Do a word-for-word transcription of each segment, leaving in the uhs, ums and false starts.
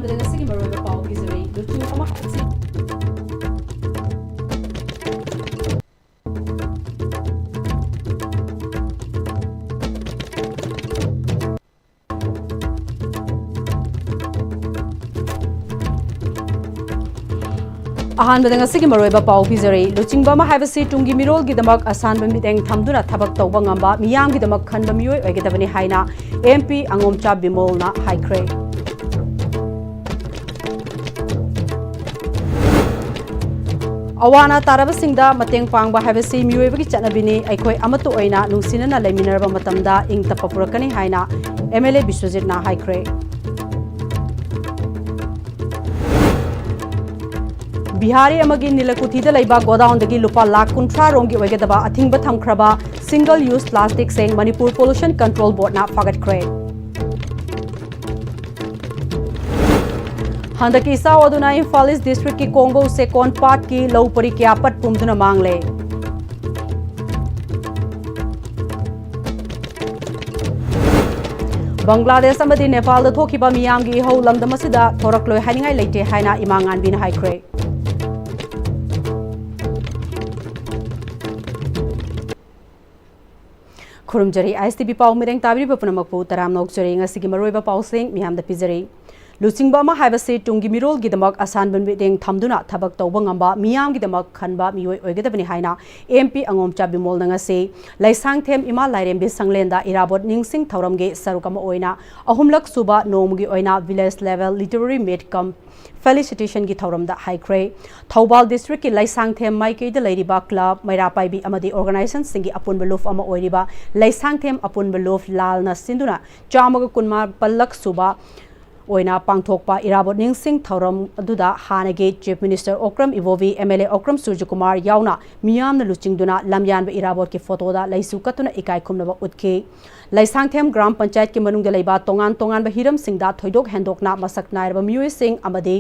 ꯉꯁꯤꯒꯤ ꯃꯔꯨꯑꯣꯏꯕ ꯄꯥꯎ ꯄꯤꯖꯔꯤ꯫ ꯂꯨꯆꯤꯡꯕ ꯑꯃ ꯍꯥꯏꯕꯁꯤ ꯑꯍꯥꯟꯕꯗ ꯉꯁꯤꯒꯤ ꯃꯔꯨꯑꯣꯏꯕ ꯄꯥꯎ ꯄꯤꯖꯔꯤ꯫ ꯂꯨꯆꯤꯡꯕ ꯑꯃ ꯍꯥꯏꯕꯁꯤ ꯇꯨꯡꯒꯤ ꯃꯤꯔꯣꯜꯒꯤꯗꯃꯛ ꯑꯁꯥꯟꯕ ꯃꯤꯠꯌꯦꯡ ꯊꯝꯗꯨꯅ ꯊꯕꯛ ꯇꯧꯕ ꯉꯝꯕ, ꯃꯤꯌꯥꯝꯒꯤꯗꯃꯛ ꯈꯟꯕ ꯃꯤꯑꯣꯏ ꯑꯣꯏꯒꯗꯕꯅꯤ ꯍꯥꯏꯅ ꯑꯦꯝ ꯄꯤ ꯑꯉꯣꯝꯆꯥ ꯕꯤꯃꯣꯜꯅ ꯍꯥꯏꯈ꯭ꯔꯦ꯫ ꯑꯋꯥ ꯑꯅꯥ ꯇꯥꯔꯕꯁꯤꯡꯗ ꯃꯇꯦꯡ ꯄꯥꯡꯕ ꯍꯥꯏꯕꯁꯤ ꯃꯤꯑꯣꯏꯕꯒꯤ ꯆꯠꯅꯕꯤꯅꯤ꯫ ꯑꯩꯈꯣꯏ ꯑꯃꯠꯇ ꯑꯣꯏꯅ ꯅꯨꯡꯁꯤꯅꯅ ꯂꯩꯃꯤꯟꯅꯔꯕ ꯃꯇꯝꯗ ꯏꯪ ꯇꯞꯄ ꯄꯨꯔꯛꯀꯅꯤ ꯍꯥꯏꯅ ꯑꯦꯝ ꯑꯦꯜ ꯑꯦ ꯕꯤꯁ꯭ꯋꯖꯤꯠꯅ ꯍꯥꯏꯈ꯭ꯔꯦ꯫ ꯕꯤꯍꯥꯔꯤ ꯑꯃꯒꯤ ꯅꯤꯂꯀꯨꯊꯤꯗ ꯂꯩꯕ ꯒꯣꯗꯥꯎꯟꯗꯒꯤ ꯂꯨꯄꯥ ꯂꯥꯈ ꯀꯨꯟꯊ꯭ꯔꯥ ꯔꯣꯝꯒꯤ ꯑꯣꯏꯒꯗꯕ ꯑꯊꯤꯡꯕ ꯊꯝꯈ꯭ꯔꯕ single use plastic ꯁꯤꯡ ꯃꯅꯤꯄꯨꯔ Pollution Control Board ꯅ ꯐꯥꯒꯠꯈ꯭ꯔꯦ꯫ ꯍꯟꯗꯛꯀꯤ ꯏꯆꯥꯎ ꯑꯗꯨꯅ ꯏꯝꯐꯥꯜ ꯏꯁ ꯗꯤꯁꯇ꯭ꯔꯤꯛꯀꯤ ꯀꯣꯡꯕꯧ ꯁꯦꯀꯣꯟ ꯄꯥꯠꯀꯤ ꯂꯧ ꯄꯔꯤ ꯀꯌꯥ ꯄꯠ ꯄꯨꯝꯗꯨꯅ ꯃꯥꯡꯂꯦ꯫ ꯕꯪꯒ꯭ꯂꯥꯗꯦꯁ ꯑꯃꯗꯤ ꯅꯦꯄꯥꯜꯗ ꯊꯣꯛꯈꯤꯕ ꯃꯤꯌꯥꯝꯒꯤ ꯏꯍꯧ ꯂꯝꯗꯝ ꯑꯁꯤꯗ ꯊꯣꯔꯛꯂꯣꯏ ꯍꯥꯏꯅꯤꯡꯉꯥꯏ ꯂꯩꯇꯦ ꯍꯥꯏꯅ ꯏꯃꯥ ꯉꯥꯟꯕꯤꯅ ꯍꯥꯏꯈ꯭ꯔꯦ꯫ ꯈꯨꯔꯨꯝꯖꯔꯤ, ꯑꯥꯏ ꯑꯦꯁ ꯇꯤ ꯚꯤ ꯄꯥꯎ ꯃꯤꯠꯌꯦꯡ ꯇꯥꯕꯤꯔꯤꯕ ꯄꯨꯝꯅꯃꯛꯄꯨ ꯇꯔꯥꯝꯅ ꯑꯣꯛꯆꯔꯤ꯫ ꯉꯁꯤꯒꯤ ꯃꯔꯨꯑꯣꯏꯕ ꯄꯥꯎꯁꯤꯡ ꯃꯤꯌꯥꯝꯗ ꯄꯤꯖꯔꯤ꯫ ꯂꯨꯆꯤꯡꯕ ꯑꯃ ꯍꯥꯏꯕꯁꯤ ꯇꯨꯡꯒꯤ ꯃꯤꯔꯣꯜꯒꯤꯗꯃꯛ ꯑꯁꯥꯟꯕ ꯃꯤꯠꯌꯦꯡ ꯊꯝꯗꯨꯅ ꯊꯕꯛ ꯇꯧꯕ ꯉꯝꯕ, ꯃꯤꯌꯥꯝꯒꯤꯗꯃꯛ ꯈꯟꯕ ꯃꯤꯑꯣꯏ ꯑꯣꯏꯒꯗꯕꯅꯤ ꯍꯥꯏꯅ ꯑꯦꯝ ꯄꯤ ꯑꯉꯣꯝꯆꯥ ꯕꯤꯃꯣꯜꯅ ꯉꯁꯤ ꯂꯩꯁꯥꯡꯊꯦꯝ ꯏꯃꯥ ꯂꯥꯏꯔꯦꯝꯕꯤ ꯁꯪꯂꯦꯟꯗ ꯏꯔꯥꯕꯣꯠ ꯅꯤꯡꯁꯤꯡ ꯊꯧꯔꯝꯒꯤ ꯁꯔꯨꯛ ꯑꯃ ꯑꯣꯏꯅ ꯑꯍꯨꯝꯂꯛ ꯁꯨꯕ ꯅꯣꯡꯃꯒꯤ ꯑꯣꯏꯅ Village Level Literary Meet cum Felicitation ꯒꯤ ꯊꯧꯔꯝꯗ ꯍꯥꯏꯈ꯭ꯔꯦ꯫ ꯊꯧꯕꯥꯜ ꯗꯤꯁꯇ꯭ꯔꯤꯛꯀꯤ ꯂꯩꯁꯥꯡꯊꯦꯝ ꯃꯥꯏꯀꯩꯗ ꯂꯩꯔꯤꯕ ꯀ꯭ꯂꯕ, ꯃꯩꯔꯥ ꯄꯥꯏꯕꯤ ꯑꯃꯗꯤ ꯑꯣꯔꯒꯅꯥꯏꯖꯦꯁꯟꯁꯤꯡꯒꯤ ꯑꯄꯨꯟꯕ ꯂꯨꯞ ꯑꯃ ꯑꯣꯏꯔꯤꯕ ꯂꯩꯁꯥꯡꯊꯦꯝ ꯑꯄꯨꯟꯕ ꯂꯨꯞ ꯂꯥꯜꯅ ꯁꯤꯟꯗꯨꯅ ꯆꯥꯝꯃꯒ ꯀꯨꯟꯃꯥꯄꯜꯂꯛ ꯁꯨꯕ ꯑꯣꯏꯅ ꯄꯥꯡꯊꯣꯛꯄ ꯏꯔꯥꯕꯣꯠ ꯅꯤꯡꯁꯤꯡ ꯊꯧꯔꯝ ꯑꯗꯨꯗ ꯍꯥꯟꯅꯒꯤ chief minister Okram Ibobi, M L A Okram Surajkumar ꯌꯥꯎꯅ ꯃꯤꯌꯥꯝꯅ ꯂꯨꯆꯤꯡꯗꯨꯅ ꯂꯝꯌꯥꯟꯕ ꯏꯔꯥꯕꯣꯠꯀꯤ ꯐꯣꯇꯣꯗ ꯂꯩꯁꯨ ꯀꯠꯇꯨꯅ ꯏꯀꯥꯏ ꯈꯨꯝꯅꯕ ꯎꯠꯈꯤ꯫ ꯂꯩꯁꯥꯡꯊꯦꯝ ꯒ꯭ꯔꯥꯝ ꯄꯟꯆꯥꯌꯠꯀꯤ ꯃꯅꯨꯡꯗ ꯂꯩꯕ ꯇꯣꯉꯥꯟ ꯇꯣꯉꯥꯟꯕ ꯍꯤꯔꯝꯁꯤꯡꯗ ꯊꯣꯏꯗꯣꯛ ꯍꯦꯟꯗꯣꯛꯅ ꯃꯁꯛ ꯅꯥꯏꯔꯕ ꯃꯤꯑꯣꯏꯁꯤꯡ ꯑꯃꯗꯤ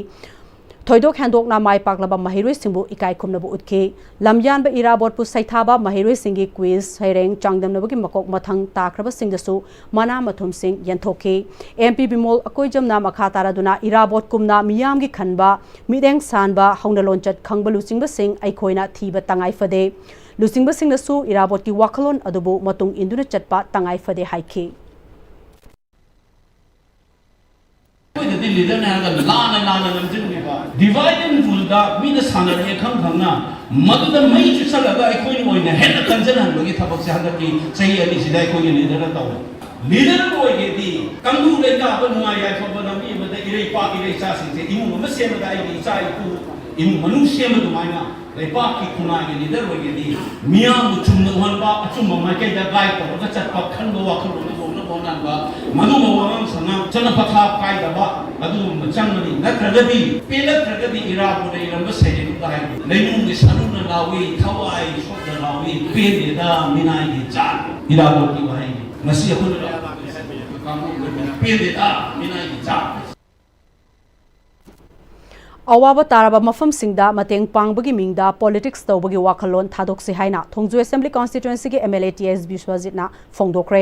ꯊꯣꯏꯗꯣꯛ ꯍꯦꯟꯗꯣꯛꯅ ꯃꯥꯏ ꯄꯥꯛꯂꯕ ꯃꯍꯩꯔꯣꯏꯁꯤꯡꯕꯨ ꯏꯀꯥꯏ ꯈꯨꯝꯅꯕ ꯎꯠꯈꯤ꯫ ꯂꯝꯌꯥꯟꯕ ꯏꯔꯥꯕꯣꯠꯄꯨ ꯁꯩꯊꯥꯕ ꯃꯍꯩꯔꯣꯏꯁꯤꯡꯒꯤ quiz, ꯁꯩꯔꯦꯡ, ꯆꯥꯡꯗꯝꯅꯕꯒꯤ ꯃꯀꯣꯛ ꯃꯊꯪ ꯇꯥꯈ꯭ꯔꯕꯁꯤꯡꯗꯁꯨ ꯃꯅꯥ ꯃꯊꯨꯝꯁꯤꯡ ꯌꯦꯟꯊꯣꯛꯈꯤ꯫ ꯑꯦꯝ ꯄꯤ ꯕꯤꯃꯣꯜ ꯑꯀꯣꯏꯖꯝꯅ ꯃꯈꯥ ꯇꯥꯔꯗꯨꯅ ꯏꯔꯥꯕꯣꯠꯀꯨꯝꯅ ꯃꯤꯌꯥꯝꯒꯤ ꯈꯟꯕ, ꯃꯤꯠꯌꯦꯡ ꯁꯥꯟꯕ, ꯍꯧꯅ ꯂꯣꯟꯆꯠ ꯈꯪꯕ ꯂꯨꯆꯤꯡꯕꯁꯤꯡ ꯑꯩꯈꯣꯏꯅ ꯊꯤꯕ ꯇꯉꯥꯏ ꯐꯗꯦ꯫ ꯂꯨꯆꯤꯡꯕꯁꯤꯡꯅꯁꯨ ꯏꯔꯥꯕꯣꯠꯀꯤ ꯋꯥꯈꯜꯂꯣꯟ ꯑꯗꯨꯕꯨ ꯃꯇꯨꯡ ꯏꯟꯗꯨꯅ ꯆꯠꯄ ꯇꯉꯥꯏ ꯐꯗꯦ ꯍꯥꯏꯈꯤ꯫ ꯑꯩꯈꯣꯏꯗꯗꯤ ꯂꯤꯗꯔꯅꯦ ꯍꯥꯏꯔꯒ ꯂꯥꯟꯅ ꯂꯥꯟꯅ ꯅꯝꯁꯤꯟꯕꯤꯕ, divide and ruleꯗ ꯃꯤꯅ ꯁꯥꯟꯅꯔꯛꯑꯦ ꯈꯪ ꯈꯪꯅ ꯃꯗꯨꯗ ꯃꯩ ꯆꯨꯁꯜꯂꯒ ꯑꯩꯈꯣꯏꯅ ꯑꯣꯏꯅ ꯍꯦꯟꯅ ꯀꯟꯖꯟꯍꯟꯕꯒꯤ ꯊꯕꯛꯁꯦ ꯍꯟꯗꯛꯀꯤ ꯆꯍꯤ ꯑꯅꯤꯁꯤꯗ ꯑꯩꯈꯣꯏꯒꯤ ꯂꯤꯗꯔꯅ ꯇꯧꯔꯦ꯫ ꯂꯤꯗꯔ ꯑꯣꯏꯒꯦꯗꯤ ꯇꯪꯗꯨ ꯂꯩꯇꯥꯕ ꯅꯨꯡꯉꯥꯏ ꯌꯥꯏꯐꯕ ꯂꯝꯕꯤ ꯑꯃꯗ ꯏꯔꯩꯄꯥꯛ ꯏꯔꯩꯆꯥꯁꯤꯡꯁꯦ ꯏꯃꯨꯡ ꯑꯃ ꯁꯦꯝꯕꯗ ꯑꯩꯒꯤ ꯏꯆꯥ ꯏꯄꯨ ꯏꯃꯨꯡ ꯃꯅꯨꯡ ꯁꯦꯝꯕ ꯑꯗꯨꯃꯥꯏꯅ ꯂꯩꯕꯥꯛꯀꯤ ꯈꯨꯟꯅꯥꯏꯒꯤ ꯂꯤꯗꯔ ꯑꯣꯏꯒꯦꯗꯤ ꯃꯤꯌꯥꯝꯕꯨ ꯆꯨꯝꯅ ꯎꯍꯟꯕ, ꯑꯆꯨꯝꯕ ꯃꯥꯏꯀꯩꯗ guide ꯇꯧꯔꯒ ꯆꯠꯄ, ꯈꯟꯕ ꯋꯥꯈꯜꯂꯣꯟꯗ ꯍꯣꯡꯅꯕ ꯍꯣꯠꯅꯍꯟꯕ, ꯃꯗꯨꯒ ꯋꯥꯉꯥꯡ ꯁꯉꯥꯡ ꯆꯠꯅ ꯄꯊꯥꯞ ꯀꯥꯏꯗꯕ ꯑꯗꯨꯒꯨꯝꯕ ꯆꯪꯕꯅꯤ꯫ ꯅꯠꯇ꯭ꯔꯒꯗꯤ ꯄꯦꯜꯂꯛꯇ꯭ꯔꯒꯗꯤ ꯏꯔꯥꯕꯣꯠꯅ ꯏꯔꯝꯕ ꯁꯩꯔꯦꯡꯗꯨꯗ ꯍꯥꯏ, ꯂꯩꯅꯨꯡꯒꯤ ꯁꯔꯨꯅ ꯂꯥꯎꯏ, ꯊꯋꯥꯏ ꯁꯣꯛꯅ ꯂꯥꯎꯏ, ꯄꯦꯟꯗꯦꯗ ꯃꯤꯅꯥꯏꯒꯤ ꯖꯥꯠ꯫ ꯏꯔꯥꯕꯣꯠꯀꯤ ꯋꯥꯍꯩꯅꯤ꯫ ꯉꯁꯤ ꯑꯩꯈꯣꯏꯅ ꯄꯦꯟꯗꯦꯗ ꯃꯤꯅꯥꯏꯒꯤ ꯖꯥꯠ꯫ ꯑꯋꯥꯕ ꯇꯥꯔꯕ ꯃꯐꯝꯁꯤꯡꯗ ꯃꯇꯦꯡ ꯄꯥꯡꯕꯒꯤ ꯃꯤꯡꯗ politics ꯇꯧꯕꯒꯤ ꯋꯥꯈꯜꯂꯣꯟ ꯊꯥꯗꯣꯛꯁꯤ ꯍꯥꯏꯅ ꯊꯣꯡꯖꯨ Assembly Constituencyꯒꯤ M L A T S ꯕꯤꯁ꯭ꯋꯖꯤꯠꯅ ꯐꯣꯡꯗꯣꯛꯈ꯭ꯔꯦ꯫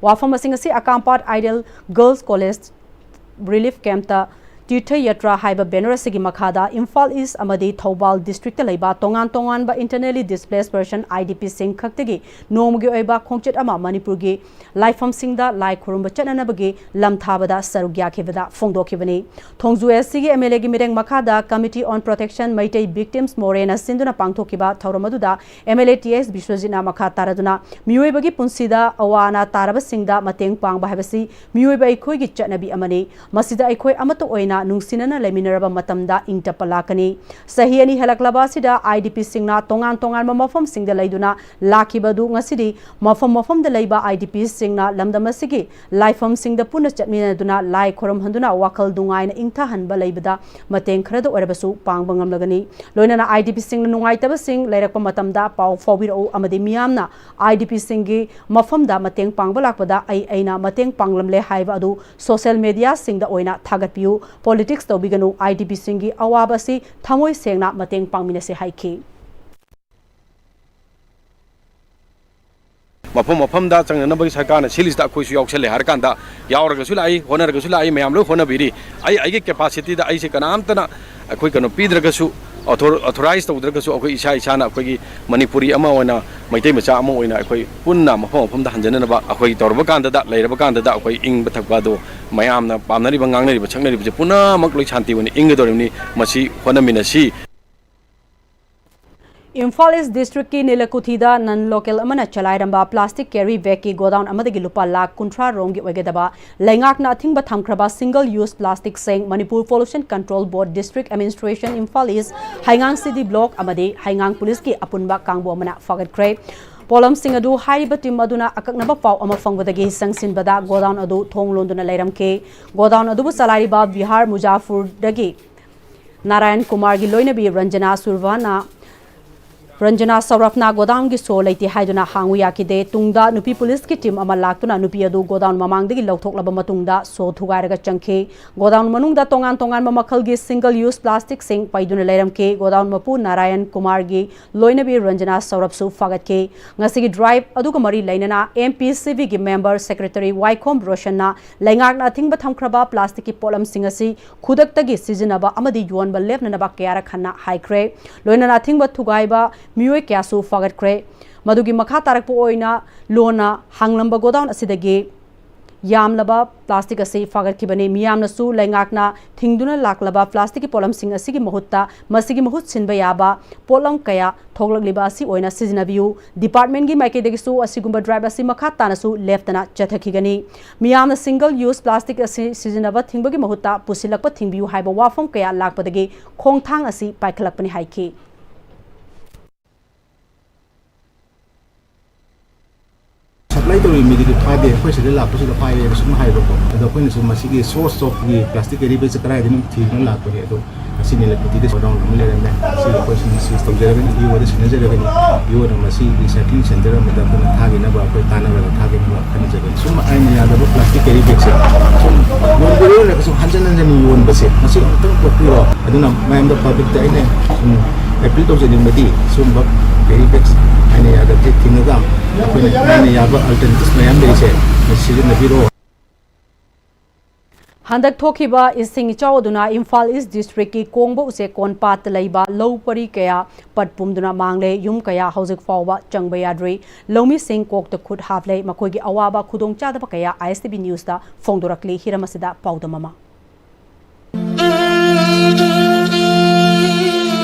ꯋꯥꯐꯝ ꯑꯁꯤꯡ ꯑꯁꯤ ꯑꯀꯥꯝꯄꯥꯠ Ideal Girls College Relief Campꯇ ꯇꯤꯔꯊ ꯌꯥꯇ꯭ꯔꯥ ꯍꯥꯏꯕ banner ꯑꯁꯤꯒꯤ ꯃꯈꯥꯗ ꯏꯝꯐꯥꯜ East ꯑꯃꯗꯤ ꯊꯧꯕꯥꯜ districtꯇ ꯂꯩꯕ ꯇꯣꯉꯥꯟ ꯇꯣꯉꯥꯟꯕ internally displaced person, IDPꯁꯤꯡ ꯈꯛꯇꯒꯤ ꯅꯣꯡꯃꯒꯤ ꯑꯣꯏꯕ ꯈꯣꯡꯆꯠ ꯑꯃ ꯃꯅꯤꯄꯨꯔꯒꯤ ꯂꯥꯏꯐꯝꯁꯤꯡꯗ ꯂꯥꯏ ꯈꯨꯔꯨꯝꯕ ꯆꯠꯅꯅꯕꯒꯤ ꯂꯝ ꯊꯥꯕꯗ ꯁꯔꯨꯛ ꯌꯥꯈꯤꯕꯗ ꯐꯣꯡꯗꯣꯛꯈꯤꯕꯅꯤ꯫ ꯊꯣꯡꯖꯨ SCꯒꯤ MLAꯒꯤ ꯃꯤꯔꯦꯡ ꯃꯈꯥꯗ Committee on Protection Meitei Victims, ꯃꯣꯔꯦꯅ ꯁꯤꯟꯗꯨꯅ ꯄꯥꯡꯊꯣꯛꯈꯤꯕ ꯊꯧꯔꯝ ꯑꯗꯨꯗ MLA T S ꯕꯤꯁ꯭ꯋꯖꯤꯠꯅ ꯃꯈꯥ ꯇꯥꯔꯗꯨꯅ ꯃꯤꯑꯣꯏꯕꯒꯤ ꯄꯨꯟꯁꯤꯗ ꯑꯋꯥ ꯑꯅꯥ ꯇꯥꯔꯕꯁꯤꯡꯗ ꯃꯇꯦꯡ ꯄꯥꯡꯕ ꯍꯥꯏꯕꯁꯤ ꯃꯤꯑꯣꯏꯕ ꯑꯩꯈꯣꯏꯒꯤ ꯆꯠꯅꯕꯤ ꯑꯃꯅꯤ꯫ ꯃꯁꯤꯗ ꯑꯩꯈꯣꯏ ꯑꯃꯠꯇ ꯑꯣꯏꯅ ꯅꯨꯡꯁꯤꯅꯅ ꯂꯩꯃꯤꯟꯅꯔꯕ ꯃꯇꯝꯗ ꯏꯪ ꯇꯞꯄ ꯂꯥꯛꯀꯅꯤ꯫ ꯆꯍꯤ ꯑꯅꯤ ꯍꯦꯜꯂꯛꯂꯕ ꯑꯁꯤꯗ IDPꯁꯤꯡꯅ ꯇꯣꯉꯥꯟ ꯇꯣꯉꯥꯟꯕ ꯃꯐꯝꯁꯤꯡꯗ ꯂꯩꯗꯨꯅ ꯂꯥꯛꯈꯤꯕ ꯑꯗꯨ ꯉꯁꯤꯗꯤ ꯃꯐꯝ ꯃꯐꯝꯗ ꯂꯩꯕ IDPꯁꯤꯡꯅ ꯂꯝꯗꯝ ꯑꯁꯤꯒꯤ ꯂꯥꯏꯐꯝꯁꯤꯡꯗ ꯄꯨꯟꯅ ꯆꯠꯃꯤꯟꯅꯗꯨꯅ ꯂꯥꯏ ꯈꯣꯏꯔꯝꯍꯟꯗꯨꯅ ꯋꯥꯈꯜ ꯅꯨꯡꯉꯥꯏꯅ ꯏꯪꯊꯍꯟꯕ ꯂꯩꯕꯗ ꯃꯇꯦꯡ ꯈꯔꯗ ꯑꯣꯏꯔꯕꯁꯨ ꯄꯥꯡꯕ ꯉꯝꯂꯒꯅꯤ꯫ ꯂꯣꯏꯅꯅ IDPꯁꯤꯡꯅ ꯅꯨꯡꯉꯥꯏꯇꯕꯁꯤꯡ ꯂꯩꯔꯛꯄ ꯃꯇꯝꯗ ꯄꯥꯎ ꯐꯥꯎꯕꯤꯔꯛꯎ ꯑꯃꯗꯤ ꯃꯤꯌꯥꯝꯅ IDPꯁꯤꯡꯒꯤ ꯃꯐꯝꯗ ꯃꯇꯦꯡ ꯄꯥꯡꯕ ꯂꯥꯛꯄꯗ ꯑꯩ ꯑꯩꯅ ꯃꯇꯦꯡ ꯄꯥꯡꯂꯝꯂꯦ ꯍꯥꯏꯕ ꯑꯗꯨ social mediaꯁꯤꯡꯗ ꯑꯣꯏꯅ ꯊꯥꯒꯠꯄꯤꯌꯨ꯫ ꯄꯣꯂꯤꯇꯤꯛꯁ ꯇꯧꯕꯤꯒꯅꯨ, ꯑꯥꯏ ꯗꯤ ꯄꯤꯁꯤꯡꯒꯤ ꯑꯋꯥꯕ ꯑꯁꯤ ꯊꯃꯣꯏ ꯁꯦꯡꯅ ꯃꯇꯦꯡ ꯄꯥꯡꯃꯤꯟꯅꯁꯤ ꯍꯥꯏꯈꯤ꯫ ꯃꯐꯝ ꯃꯐꯝꯗ ꯆꯪꯅꯅꯕꯒꯤ ꯁꯔꯀꯥꯔꯅ ꯁꯤꯜꯂꯤꯁꯤꯗ ꯑꯩꯈꯣꯏꯁꯨ ꯌꯥꯎꯁꯜꯂꯦ ꯍꯥꯏꯔꯀꯥꯟꯗ, ꯌꯥꯎꯔꯒꯁꯨ ꯂꯥꯛꯏ, ꯍꯣꯠꯅꯔꯒꯁꯨ ꯂꯥꯛꯏ, ꯃꯌꯥꯝ ꯂꯣꯏ ꯍꯣꯠꯅꯕꯤꯔꯤ꯫ ꯑꯩ ꯑꯩꯒꯤ ꯀꯦꯄꯥꯁꯤꯇꯤꯗ ꯑꯩꯁꯦ ꯀꯅꯥꯝꯇꯅ ꯑꯩꯈꯣꯏ ꯀꯩꯅꯣ ꯄꯤꯗ꯭ꯔꯒꯁꯨ, ꯑꯣꯊꯣꯔ-, ꯑꯣꯊꯣꯔꯥꯏꯖ ꯇꯧꯗ꯭ꯔꯒꯁꯨ, ꯑꯩꯈꯣꯏ ꯏꯁꯥ ꯏꯁꯥꯅ ꯑꯩꯈꯣꯏꯒꯤ ꯃꯅꯤꯄꯨꯔꯤ ꯑꯃ ꯑꯣꯏꯅ, ꯃꯩꯇꯩ ꯃꯆꯥ ꯑꯃ ꯑꯣꯏꯅ ꯑꯩꯈꯣꯏ ꯄꯨꯟꯅ ꯃꯐꯝ ꯃꯐꯝꯗ ꯍꯟꯖꯅꯅꯕ, ꯑꯩꯈꯣꯏ ꯇꯧꯔꯕ ꯀꯥꯟꯗꯗ, ꯂꯩꯔꯕ ꯀꯥꯟꯗꯗ ꯑꯩꯈꯣꯏ ꯏꯪꯕ ꯊꯛꯄ ꯑꯗꯣ ꯃꯌꯥꯝꯅ ꯄꯥꯝꯅꯔꯤꯕ, ꯉꯥꯡꯅꯔꯤꯕ, ꯁꯛꯅꯔꯤꯕꯁꯦ ꯄꯨꯝꯅꯃꯛ ꯂꯣꯏ ꯁꯥꯟꯇꯤ ꯑꯣꯏꯅ ꯏꯪꯒꯗꯧꯔꯤꯕꯅꯤ꯫ ꯃꯁꯤ ꯍꯣꯠꯅꯃꯤꯟꯅꯁꯤ꯫ ꯏꯝꯐꯥꯜ ꯏꯁ ꯗꯤꯁꯇ꯭ꯔꯤꯛꯀꯤ ꯅꯤꯂꯀꯨꯊꯤꯗ ꯅꯟ ꯂꯣꯀꯦꯜ ꯑꯃꯅ ꯆꯂꯥꯏꯔꯝꯕ ꯄ꯭ꯂꯥꯁꯇꯤꯛ ꯀꯦꯔꯤ ꯕꯦꯒꯀꯤ ꯒꯣꯗꯥꯎꯟ ꯑꯃꯗꯒꯤ ꯂꯨꯄꯥ ꯂꯥꯈ ꯀꯨꯟꯊ꯭ꯔꯥ ꯔꯣꯝꯒꯤ ꯑꯣꯏꯒꯗꯕ ꯂꯩꯉꯥꯛꯅ ꯑꯊꯤꯡꯕ ꯊꯝꯈ꯭ꯔꯕ ꯁꯤꯡꯒꯜ ꯌꯨꯁ ꯄ꯭ꯂꯥꯁꯇꯤꯛꯁꯤꯡ Manipur pollution control board, district administration, Imphal east, ꯍꯩꯉꯥꯡ ꯁꯤꯇꯤ ꯕ꯭ꯂꯣꯛ ꯑꯃꯗꯤ ꯍꯩꯉꯥꯡ ꯄꯨꯂꯤꯁꯀꯤ ꯑꯄꯨꯟꯕ ꯀꯥꯡꯕꯨ ꯑꯃꯅ ꯐꯥꯒꯠꯈ꯭ꯔꯦ꯫ ꯄꯣꯠꯂꯝꯁꯤꯡ ꯑꯗꯨ ꯍꯥꯏꯔꯤꯕ ꯇꯤꯝ ꯑꯗꯨꯅ ꯑꯀꯛꯅꯕ ꯄꯥꯎ ꯑꯃ ꯐꯪꯕꯗꯒꯤ ꯆꯪꯁꯤꯟꯕꯗ ꯒꯣꯗꯥꯎꯟ ꯑꯗꯨ ꯊꯣꯡ ꯂꯣꯟꯗꯨꯅ ꯂꯩꯔꯝꯈꯤ꯫ ꯒꯣꯗꯥꯎꯟ ꯑꯗꯨꯕꯨ ꯆꯂꯥꯏꯔꯤꯕ ꯕꯤꯍꯥꯔ ꯃꯨꯖꯥꯐꯔꯗꯒꯤ ꯅꯥꯔꯥꯌꯟ ꯀꯨꯃꯥꯔꯒꯤ ꯂꯣꯏꯅꯕꯤ ꯔꯟꯖꯅꯥ ꯁꯨꯔꯚꯅ, ꯔꯟꯖꯅꯥ ꯁꯧꯔꯐꯅ ꯒꯣꯗꯥꯎꯟꯒꯤ ꯁꯣ ꯂꯩꯇꯦ ꯍꯥꯏꯗꯨꯅ ꯍꯥꯡꯉꯨ ꯌꯥꯈꯤꯗꯦ꯫ ꯇꯨꯡꯗ ꯅꯨꯄꯤ ꯄꯨꯂꯤꯁꯀꯤ ꯇꯤꯝ ꯑꯃ ꯂꯥꯛꯇꯨꯅ ꯅꯨꯄꯤ ꯑꯗꯨ ꯒꯣꯗꯥꯎꯟ ꯃꯃꯥꯡꯗꯒꯤ ꯂꯧꯊꯣꯛꯂꯕ ꯃꯇꯨꯡꯗ ꯁꯣ ꯊꯨꯒꯥꯏꯔꯒ ꯆꯪꯈꯤ꯫ ꯒꯣꯗꯥꯎꯟ ꯃꯅꯨꯡꯗ ꯇꯣꯉꯥꯟ ꯇꯣꯉꯥꯟꯕ ꯃꯈꯜꯒꯤ ꯁꯤꯡꯒꯜ ꯌꯨꯁ ꯄ꯭ꯂꯥꯁꯇꯤꯛꯁꯤꯡ ꯄꯩꯗꯨꯅ ꯂꯩꯔꯝꯈꯤ꯫ ꯒꯣꯗꯥꯎꯟ ꯃꯄꯨ ꯅꯥꯔꯥꯌꯟ ꯀꯨꯃꯥꯔꯒꯤ ꯂꯣꯏꯅꯕꯤ ꯔꯟꯖꯅꯥ ꯁꯧꯔꯐꯁꯨ ꯐꯥꯒꯠꯈꯤ꯫ ꯉꯁꯤꯒꯤ ꯗ꯭ꯔꯥꯏꯚ ꯑꯗꯨꯒ ꯃꯔꯤ ꯂꯩꯅꯅ ꯑꯦꯝ ꯄꯤ ꯁꯤ ꯕꯤꯒꯤ ꯃꯦꯝꯕꯔ ꯁꯦꯀ꯭ꯔꯦꯇꯔꯤ ꯋꯥꯏꯈꯣꯝ ꯔꯣꯁꯟꯅ ꯂꯩꯉꯥꯛꯅ ꯑꯊꯤꯡꯕ ꯊꯝꯈ꯭ꯔꯕ ꯄ꯭ꯂꯥꯁꯇꯤꯛꯀꯤ ꯄꯣꯠꯂꯝꯁꯤꯡ ꯑꯁꯤ ꯈꯨꯗꯛꯇꯒꯤ ꯁꯤꯖꯤꯟꯅꯕ ꯑꯃꯗꯤ ꯌꯣꯟꯕ ꯂꯦꯞꯅꯅꯕ ꯀꯌꯥꯔꯛ ꯍꯟꯅ ꯍꯥꯏꯈ꯭ꯔꯦ꯫ ꯂꯣꯏꯅꯅ ꯑꯊꯤꯡꯕ ꯊꯨꯒꯥꯏꯕ ꯃꯤꯑꯣꯏ ꯀꯌꯥꯁꯨ ꯐꯥꯒꯠꯈ꯭ꯔꯦ꯫ ꯃꯗꯨꯒꯤ ꯃꯈꯥ ꯇꯥꯔꯛꯄ ꯑꯣꯏꯅ ꯂꯣꯟꯅ ꯍꯥꯡꯂꯝꯕ ꯒꯣꯗꯥꯎꯟ ꯑꯁꯤꯗꯒꯤ ꯌꯥꯝꯂꯕ ꯄ꯭ꯂꯥꯁꯇꯤꯛ ꯑꯁꯤ ꯐꯥꯒꯠꯈꯤꯕꯅꯤ꯫ ꯃꯤꯌꯥꯝꯅꯁꯨ ꯂꯩꯉꯥꯛꯅ ꯊꯤꯡꯗꯨꯅ ꯂꯥꯛꯂꯕ ꯄ꯭ꯂꯥꯁꯇꯤꯛꯀꯤ ꯄꯣꯠꯂꯝꯁꯤꯡ ꯑꯁꯤꯒꯤ ꯃꯍꯨꯠꯇ ꯃꯁꯤꯒꯤ ꯃꯍꯨꯠ ꯁꯤꯟꯕ ꯌꯥꯕ ꯄꯣꯠꯂꯝ ꯀꯌꯥ ꯊꯣꯛꯂꯛꯂꯤꯕ ꯑꯁꯤ ꯑꯣꯏꯅ ꯁꯤꯖꯤꯟꯅꯕꯤꯌꯨ꯫ ꯗꯤꯄꯥꯔꯠꯃꯦꯟꯒꯤ ꯃꯥꯏꯀꯩꯗꯒꯤꯁꯨ ꯑꯁꯤꯒꯨꯝꯕ ꯗ꯭ꯔꯥꯏꯚ ꯑꯁꯤ ꯃꯈꯥ ꯇꯥꯅꯁꯨ ꯂꯦꯞꯇꯅ ꯆꯠꯊꯈꯤꯒꯅꯤ꯫ ꯃꯤꯌꯥꯝꯅ ꯁꯤꯡꯒꯜ ꯌꯨꯁ ꯄ꯭ꯂꯥꯁꯇꯤꯛ ꯑꯁꯤ ꯁꯤꯖꯤꯟꯅꯕ ꯊꯤꯡꯕꯒꯤ ꯃꯍꯨꯠꯇ ꯄꯨꯁꯤꯜꯂꯛꯄ ꯊꯤꯡꯕꯤꯌꯨ ꯍꯥꯏꯕ ꯋꯥꯐꯝ ꯀꯌꯥ ꯂꯥꯛꯄꯗꯒꯤ ꯈꯣꯡꯊꯥꯡ ꯑꯁꯤ ꯄꯥꯏꯈꯠꯂꯛꯄꯅꯤ ꯍꯥꯏꯈꯤ꯫ ꯇꯧꯔꯤꯕ ꯃꯤꯗꯨꯗꯤ ꯐꯥꯗꯦ, ꯑꯩꯈꯣꯏ ꯁꯤꯗ ꯂꯥꯛꯄꯁꯤꯗ ꯐꯥꯏꯌꯦꯅ ꯁꯨꯝ ꯍꯥꯏꯕꯀꯣ꯫ ꯑꯗꯣ ꯑꯩꯈꯣꯏꯅꯁꯨ ꯃꯁꯤꯒꯤ source of ꯒꯤ plastic carry bag ꯁꯦ ꯀꯗꯥꯏꯗꯒꯤꯅꯣ ꯊꯤꯗꯨꯅ ꯂꯥꯛꯄꯅꯦ꯫ ꯑꯗꯣ ꯉꯁꯤ ꯅꯦꯂꯦꯄꯇꯤꯗ shutdown ꯑꯃ ꯂꯩꯔꯝꯃꯦ꯫ ꯁꯤ ꯑꯩꯈꯣꯏ ꯁꯨꯝ seize ꯇꯧꯖꯔꯒꯅꯤ, ꯏ ꯑꯣꯗ ꯁꯤꯟꯅꯖꯔꯒꯅꯤ꯫ ꯏ ꯑꯣꯅ ꯃꯁꯤ recycling center ꯑꯃꯗ ꯑꯩꯈꯣꯏꯅ ꯊꯥꯈꯤꯅꯕ, ꯑꯩꯈꯣꯏ ꯇꯥꯟꯅꯔꯒ ꯊꯥꯈꯤꯅꯕ ꯈꯟꯅꯖꯒꯅꯤ꯫ ꯁꯨꯝ ꯑꯩꯅ ꯌꯥꯗꯕ plastic carry bag ꯁꯦ ꯁꯨꯝ ꯌꯣꯟꯕ ꯌꯣꯜꯂꯒꯁꯨ ꯍꯟꯖꯟ ꯍꯟꯖꯟ ꯌꯣꯟꯕꯁꯦ ꯃꯁꯤ ꯑꯃꯨꯛꯇꯪ ꯀꯣꯛꯄꯤꯔꯣ꯫ ꯑꯗꯨꯅ ꯃꯌꯥꯝꯗ public ꯇ ꯑꯩꯅ ꯁꯨꯝ appeal ꯇꯧꯖꯅꯤꯡꯕꯗꯤ ꯁꯨꯝꯕ carry bag ꯁꯦ ꯑꯩꯅ ꯌꯥꯗꯕꯁꯦ ꯊꯤꯡꯉꯒ ꯑꯩꯈꯣꯏꯅ ꯑꯩꯅ ꯌꯥꯕ alternatives ꯃꯌꯥꯝ ꯂꯩꯔꯤꯁꯦ ꯃꯁꯤ ꯁꯤꯖꯤꯟꯅꯕꯤꯔꯣ꯫ ꯍꯟꯗꯛ ꯊꯣꯛꯈꯤꯕ ꯏꯁꯤꯡ ꯏꯆꯥꯎ ꯑꯗꯨꯅ ꯏꯝꯐꯥꯜ ꯏꯁ ꯗꯤꯁꯇ꯭ꯔꯤꯛꯀꯤ ꯀꯣꯡꯕ ꯎꯆꯦꯛ ꯀꯣꯟ ꯄꯥꯠꯇ ꯂꯩꯕ ꯂꯧ ꯄꯔꯤ ꯀꯌꯥ ꯄꯠ ꯄꯨꯝꯗꯨꯅ ꯃꯥꯡꯂꯦ꯫ ꯌꯨꯝ ꯀꯌꯥ ꯍꯧꯖꯤꯛ ꯐꯥꯎꯕ ꯆꯪꯕ ꯌꯥꯗ꯭ꯔꯤ꯫ ꯂꯧꯃꯤꯁꯤꯡ ꯀꯣꯛꯇ ꯈꯨꯠ ꯍꯥꯞꯂꯦ꯫ ꯃꯈꯣꯏꯒꯤ ꯑꯋꯥꯕ ꯈꯨꯗꯣꯡꯆꯥꯗꯕ ꯀꯌꯥ ꯑꯥꯏ ꯑꯦꯁ ꯇꯤ ꯚꯤ ꯅ꯭ꯌꯨꯁꯇ ꯐꯣꯡꯗꯣꯔꯛꯂꯤ꯫ ꯍꯤꯔꯝ ꯑꯁꯤꯗ ꯄꯥꯎꯗꯝ ꯑꯃ꯫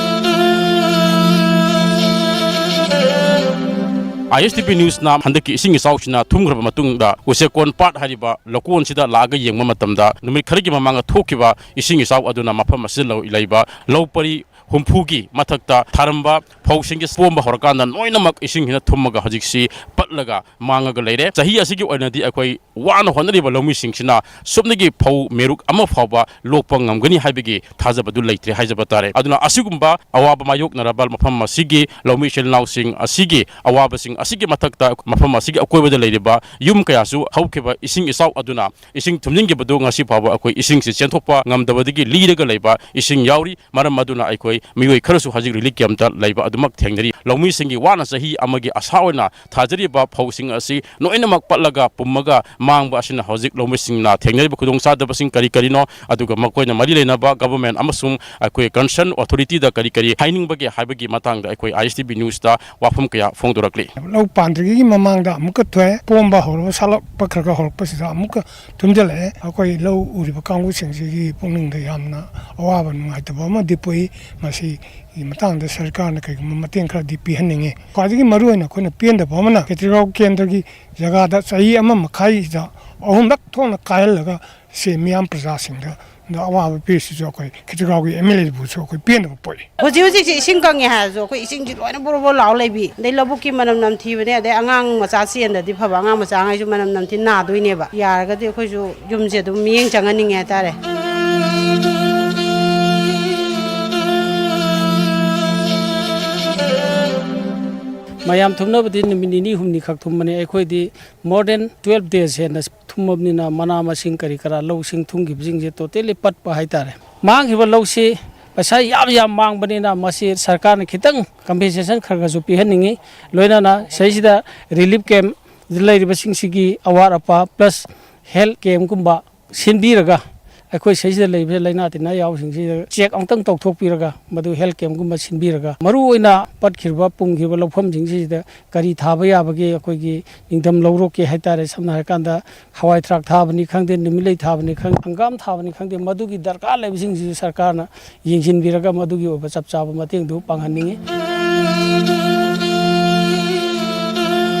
ꯑꯥꯏ ꯑꯦꯁ ꯇꯤ ꯚꯤ ꯅ꯭ꯌꯨꯁꯅ ꯍꯟꯗꯛꯀꯤ ꯏꯁꯤꯡ ꯏꯆꯥꯎꯁꯤꯅ ꯊꯨꯝꯈ꯭ꯔꯕ ꯃꯇꯨꯡꯗ ꯎꯆꯦꯛꯀꯣꯟ ꯄꯥꯠ ꯍꯥꯏꯔꯤꯕ ꯂꯧꯀꯣꯟꯁꯤꯗ ꯂꯥꯛꯑꯒ ꯌꯦꯡꯕ ꯃꯇꯝꯗ ꯅꯨꯃꯤꯠ ꯈꯔꯒꯤ ꯃꯃꯥꯡꯗ ꯊꯣꯛꯈꯤꯕ ꯏꯁꯤꯡ ꯏꯆꯥꯎ ꯑꯗꯨꯅ ꯃꯐꯝ ꯑꯁꯤꯗ ꯂꯩꯕ ꯂꯧ ꯄꯔꯤ ꯍꯨꯝꯐꯨꯒꯤ ꯃꯊꯛꯇ ꯊꯥꯔꯝꯕ ꯐꯧꯁꯤꯡꯁꯤ ꯄꯣꯝꯕ ꯍꯧꯔꯀꯥꯟꯗ ꯂꯣꯏꯅꯃꯛ ꯏꯁꯤꯡꯁꯤꯅ ꯊꯨꯝꯃꯒ ꯍꯧꯖꯤꯛꯁꯤ ꯄꯠꯂꯒ ꯃꯥꯡꯉꯒ ꯂꯩꯔꯦ꯫ ꯆꯍꯤ ꯑꯁꯤꯒꯤ ꯑꯣꯏꯅꯗꯤ ꯑꯩꯈꯣꯏ ꯋꯥꯅ ꯍꯣꯠꯅꯔꯤꯕ ꯂꯧꯃꯤꯁꯤꯡꯁꯤꯅ ꯁꯨꯞꯅꯒꯤ ꯐꯧ ꯃꯦꯔꯨꯛ ꯑꯃ ꯐꯥꯎꯕ ꯂꯣꯛꯄ ꯉꯝꯒꯅꯤ ꯍꯥꯏꯕꯒꯤ ꯊꯥꯖꯕꯗꯨ ꯂꯩꯇ꯭ꯔꯦ ꯍꯥꯏꯖꯕ ꯇꯥꯔꯦ꯫ ꯑꯗꯨꯅ ꯑꯁꯤꯒꯨꯝꯕ ꯑꯋꯥꯕ ꯃꯥꯌꯣꯛꯅꯔꯕ ꯃꯐꯝ ꯑꯁꯤꯒꯤ ꯂꯧꯃꯤ ꯏꯆꯤꯜ ꯏꯅꯥꯎꯁꯤꯡ ꯑꯁꯤꯒꯤ ꯑꯋꯥꯕꯁꯤꯡ ꯑꯁꯤꯒꯤ ꯃꯊꯛꯇ ꯃꯐꯝ ꯑꯁꯤꯒꯤ ꯑꯀꯣꯏꯕꯗ ꯂꯩꯔꯤꯕ ꯌꯨꯝ ꯀꯌꯥꯁꯨ ꯍꯧꯈꯤꯕ ꯏꯁꯤꯡ ꯏꯆꯥꯎ ꯑꯗꯨꯅ ꯏꯁꯤꯡ ꯊꯨꯝꯖꯤꯟꯈꯤꯕꯗꯨ ꯉꯁꯤ ꯐꯥꯎꯕ ꯑꯩꯈꯣꯏ ꯏꯁꯤꯡꯁꯤ ꯆꯦꯟꯊꯣꯛꯄ ꯉꯝꯗꯕꯗꯒꯤ ꯂꯤꯔꯒ ꯂꯩꯕ ꯏꯁꯤꯡ ꯌꯥꯎꯔꯤ꯫ ꯃꯔꯝ ꯑꯗꯨꯅ ꯑꯩꯈꯣꯏ ꯃꯤꯑꯣꯏ ꯈꯔꯁꯨ ꯍꯧꯖꯤꯛ relief camp ꯇ ꯂꯩꯕ ꯑꯗꯨꯃꯛ ꯊꯦꯡꯅꯔꯤ꯫ ꯂꯧꯃꯤꯁꯤꯡꯒꯤ ꯋꯥꯅ ꯆꯍꯤ ꯑꯃꯒꯤ ꯑꯁꯥ ꯑꯣꯏꯅ ꯊꯥꯖꯔꯤꯕ ꯐꯧꯁꯤꯡ ꯑꯁꯤ ꯂꯣꯏꯅꯃꯛ ꯄꯠꯂꯒ ꯄꯨꯝꯃꯒ ꯃꯥꯡꯕ ꯑꯁꯤꯅ ꯍꯧꯖꯤꯛ ꯂꯧꯃꯤꯁꯤꯡꯅ ꯊꯦꯡꯅꯔꯤꯕ ꯈꯨꯗꯣꯡꯆꯥꯗꯕꯁꯤꯡ ꯀꯔꯤ ꯀꯔꯤꯅꯣ, ꯑꯗꯨꯒ ꯃꯈꯣꯏꯅ ꯃꯔꯤ ꯂꯩꯅꯕ government ꯑꯃꯁꯨꯡ ꯑꯩꯈꯣꯏ concern authority ꯗ ꯀꯔꯤ ꯀꯔꯤ ꯍꯥꯏꯅꯤꯡꯕꯒꯦ ꯍꯥꯏꯕꯒꯤ ꯃꯇꯥꯡꯗ ꯑꯩꯈꯣꯏ ꯑꯥꯏ ꯑꯦꯁ ꯇꯤ ꯚꯤ ꯅ꯭ꯌꯨꯁꯇ ꯋꯥꯐꯝ ꯀꯌꯥ ꯐꯣꯡꯗꯣꯔꯛꯂꯤ꯫ ꯂꯧ ꯄꯥꯟꯗ꯭ꯔꯤꯉꯩꯒꯤ ꯃꯃꯥꯡꯗ ꯑꯃꯨꯛꯀ ꯊꯣꯛꯑꯦ, ꯄꯣꯝꯕ ꯍꯧꯔꯕ, ꯁꯥꯠꯂꯛꯄ ꯈꯔ ꯈꯔ ꯍꯧꯔꯛꯄꯁꯤꯗ ꯑꯃꯨꯛꯀ ꯊꯨꯝꯖꯤꯜꯂꯛꯑꯦ꯫ ꯑꯩꯈꯣꯏ ꯂꯧ ꯎꯔꯤꯕ ꯀꯥꯡꯕꯨꯁꯤꯡꯁꯤꯒꯤ ꯄꯨꯛꯅꯤꯡꯗ ꯌꯥꯝꯅ ꯑꯋꯥꯕ ꯅꯨꯡꯉꯥꯏꯇꯕ ꯑꯃꯗꯤ ꯄꯣꯛꯏ꯫ ꯃꯁꯤꯒꯤ ꯃꯇꯥꯡꯗ ꯁꯔꯀꯥꯔꯅ ꯀꯔꯤꯒꯨꯝꯕ ꯃꯇꯦꯡ ꯈꯔꯗꯤ ꯄꯤꯍꯟꯅꯤꯡꯉꯤ꯫ ꯈ꯭ꯋꯥꯏꯗꯒꯤ ꯃꯔꯨꯑꯣꯏꯅ ꯑꯩꯈꯣꯏꯅ ꯄꯦꯟꯗꯕ ꯑꯃꯅ ꯈꯦꯇ꯭ꯔꯤꯒꯥꯎ ꯀꯦꯟꯗ꯭ꯔꯒꯤ ꯖꯒꯥꯗ ꯆꯍꯤ ꯑꯃ ꯃꯈꯥꯏꯁꯤꯗ ꯑꯍꯨꯝꯂꯛ ꯊꯣꯛꯅ ꯀꯥꯏꯍꯜꯂꯒ ꯁꯦ ꯃꯤꯌꯥꯝ ꯄ꯭ꯔꯖꯥꯁꯤꯡꯗ ꯑꯋꯥꯕ ꯄꯤꯔꯤꯁꯤꯁꯨ ꯑꯩꯈꯣꯏ ꯈꯦꯇ꯭ꯔꯤꯒꯥꯎꯒꯤ ꯑꯦꯝ ꯑꯦꯜ ꯑꯦꯕꯨꯁꯨ ꯑꯩꯈꯣꯏ ꯄꯦꯟꯗꯕ ꯄꯣꯛꯏ꯫ ꯍꯧꯖꯤꯛ ꯍꯧꯖꯤꯛꯁꯦ ꯏꯁꯤꯡ ꯀꯪꯉꯦ ꯍꯥꯏꯔꯁꯨ ꯑꯩꯈꯣꯏ ꯏꯁꯤꯡꯁꯤ ꯂꯣꯏꯅ ꯕꯣꯔꯣ ꯕꯣꯔꯣ ꯂꯥꯎ ꯂꯩꯕꯤ, ꯑꯗꯩ ꯂꯧꯕꯨꯛꯀꯤ ꯃꯅꯝ ꯅꯝꯊꯤꯕꯅꯦ, ꯑꯗꯩ ꯑꯉꯥꯡ ꯃꯆꯥ ꯆꯦꯟꯗꯗꯤ ꯐꯕ, ꯑꯉꯥꯡ ꯃꯆꯥꯉꯩꯁꯨ ꯃꯅꯝ ꯅꯝꯊꯤ ꯅꯥꯗꯣꯏꯅꯦꯕ꯫ ꯌꯥꯔꯒꯗꯤ ꯑꯩꯈꯣꯏꯁꯨ ꯌꯨꯝꯁꯦ ꯑꯗꯨꯝ ꯃꯤꯠꯌꯦꯡ ꯆꯪꯍꯟꯅꯤꯡꯉꯦ ꯍꯥꯏꯇꯥꯔꯦ꯫ ꯃꯌꯥꯝ ꯊꯨꯝꯅꯕꯗꯤ ꯅꯨꯃꯤꯠ ꯅꯤꯅꯤ ꯍꯨꯝꯅꯤ ꯈꯛ ꯊꯨꯝꯕꯅꯦ꯫ ꯑꯩꯈꯣꯏꯗꯤ more than twelve days ꯍꯦꯟꯅ ꯊꯨꯝꯃꯕꯅꯤꯅ ꯃꯅꯥ ꯃꯁꯤꯡ ꯀꯔꯤ ꯀꯔꯥ ꯂꯧꯁꯤꯡ ꯊꯨꯝꯈꯤꯕꯁꯤꯡꯁꯦ totally ꯄꯠꯄ ꯍꯥꯏꯇꯥꯔꯦ꯫ ꯃꯥꯡꯈꯤꯕ ꯂꯧꯁꯤ ꯄꯩꯁꯥ ꯌꯥꯝ ꯌꯥꯝ ꯃꯥꯡꯕꯅꯤꯅ ꯃꯁꯤ ꯁꯔꯀꯥꯔꯅ ꯈꯤꯇꯪ compensation ꯈꯔ ꯈꯔꯁꯨ ꯄꯤꯍꯟꯅꯤꯡꯉꯤ꯫ ꯂꯣꯏꯅꯅ ꯁꯤꯗꯩꯁꯤꯗ relief camp ꯂꯩꯔꯤꯕꯁꯤꯡꯁꯤꯒꯤ ꯑꯋꯥꯠ ꯑꯄꯥ plus health camp ꯀꯨꯝꯕ ꯁꯤꯟꯕꯤꯔꯒ ꯑꯩꯈꯣꯏ ꯁꯤꯗꯩꯁꯤꯗ ꯂꯩꯕ ꯂꯥꯏꯅꯥ ꯇꯤꯟꯅꯥ ꯌꯥꯎꯕꯁꯤꯡꯁꯤꯗ check ꯑꯃꯨꯛꯇꯪ ꯇꯧꯊꯣꯛꯄꯤꯔꯒ ꯃꯗꯨ health camp ꯀꯨꯝꯕ ꯁꯤꯟꯕꯤꯔꯒ ꯃꯔꯨꯑꯣꯏꯅ ꯄꯠꯈꯤꯕ ꯄꯨꯝꯈꯤꯕ ꯂꯧꯐꯝꯁꯤꯡꯁꯤꯗ ꯀꯔꯤ ꯊꯥꯕ ꯌꯥꯕꯒꯦ ꯑꯩꯈꯣꯏꯒꯤ ꯅꯤꯡꯊꯝ ꯂꯧꯔꯣꯛꯀꯤ ꯍꯥꯏꯇꯥꯔꯦ, ꯁꯝꯅ ꯍꯥꯏꯔꯀꯥꯟꯗ ꯍꯋꯥꯏ ꯊꯔꯥꯛ ꯊꯥꯕꯅꯤ ꯈꯪꯗꯦ, ꯅꯨꯃꯤꯠꯂꯩ ꯊꯥꯕꯅꯤ ꯈꯪꯗꯦ, ꯍꯪꯒꯥꯝ ꯊꯥꯕꯅꯤ ꯈꯪꯗꯦ, ꯃꯗꯨꯒꯤ ꯗꯔꯀꯥꯔ ꯂꯩꯕꯁꯤꯡꯁꯤꯁꯨ ꯁꯔꯀꯥꯔꯅ ꯌꯦꯡꯁꯤꯟꯕꯤꯔꯒ ꯃꯗꯨꯒꯤ ꯑꯣꯏꯕ ꯆꯞ ꯆꯥꯕ ꯃꯇꯦꯡꯗꯨ ꯄꯥꯡꯍꯟꯅꯤꯡꯏ꯫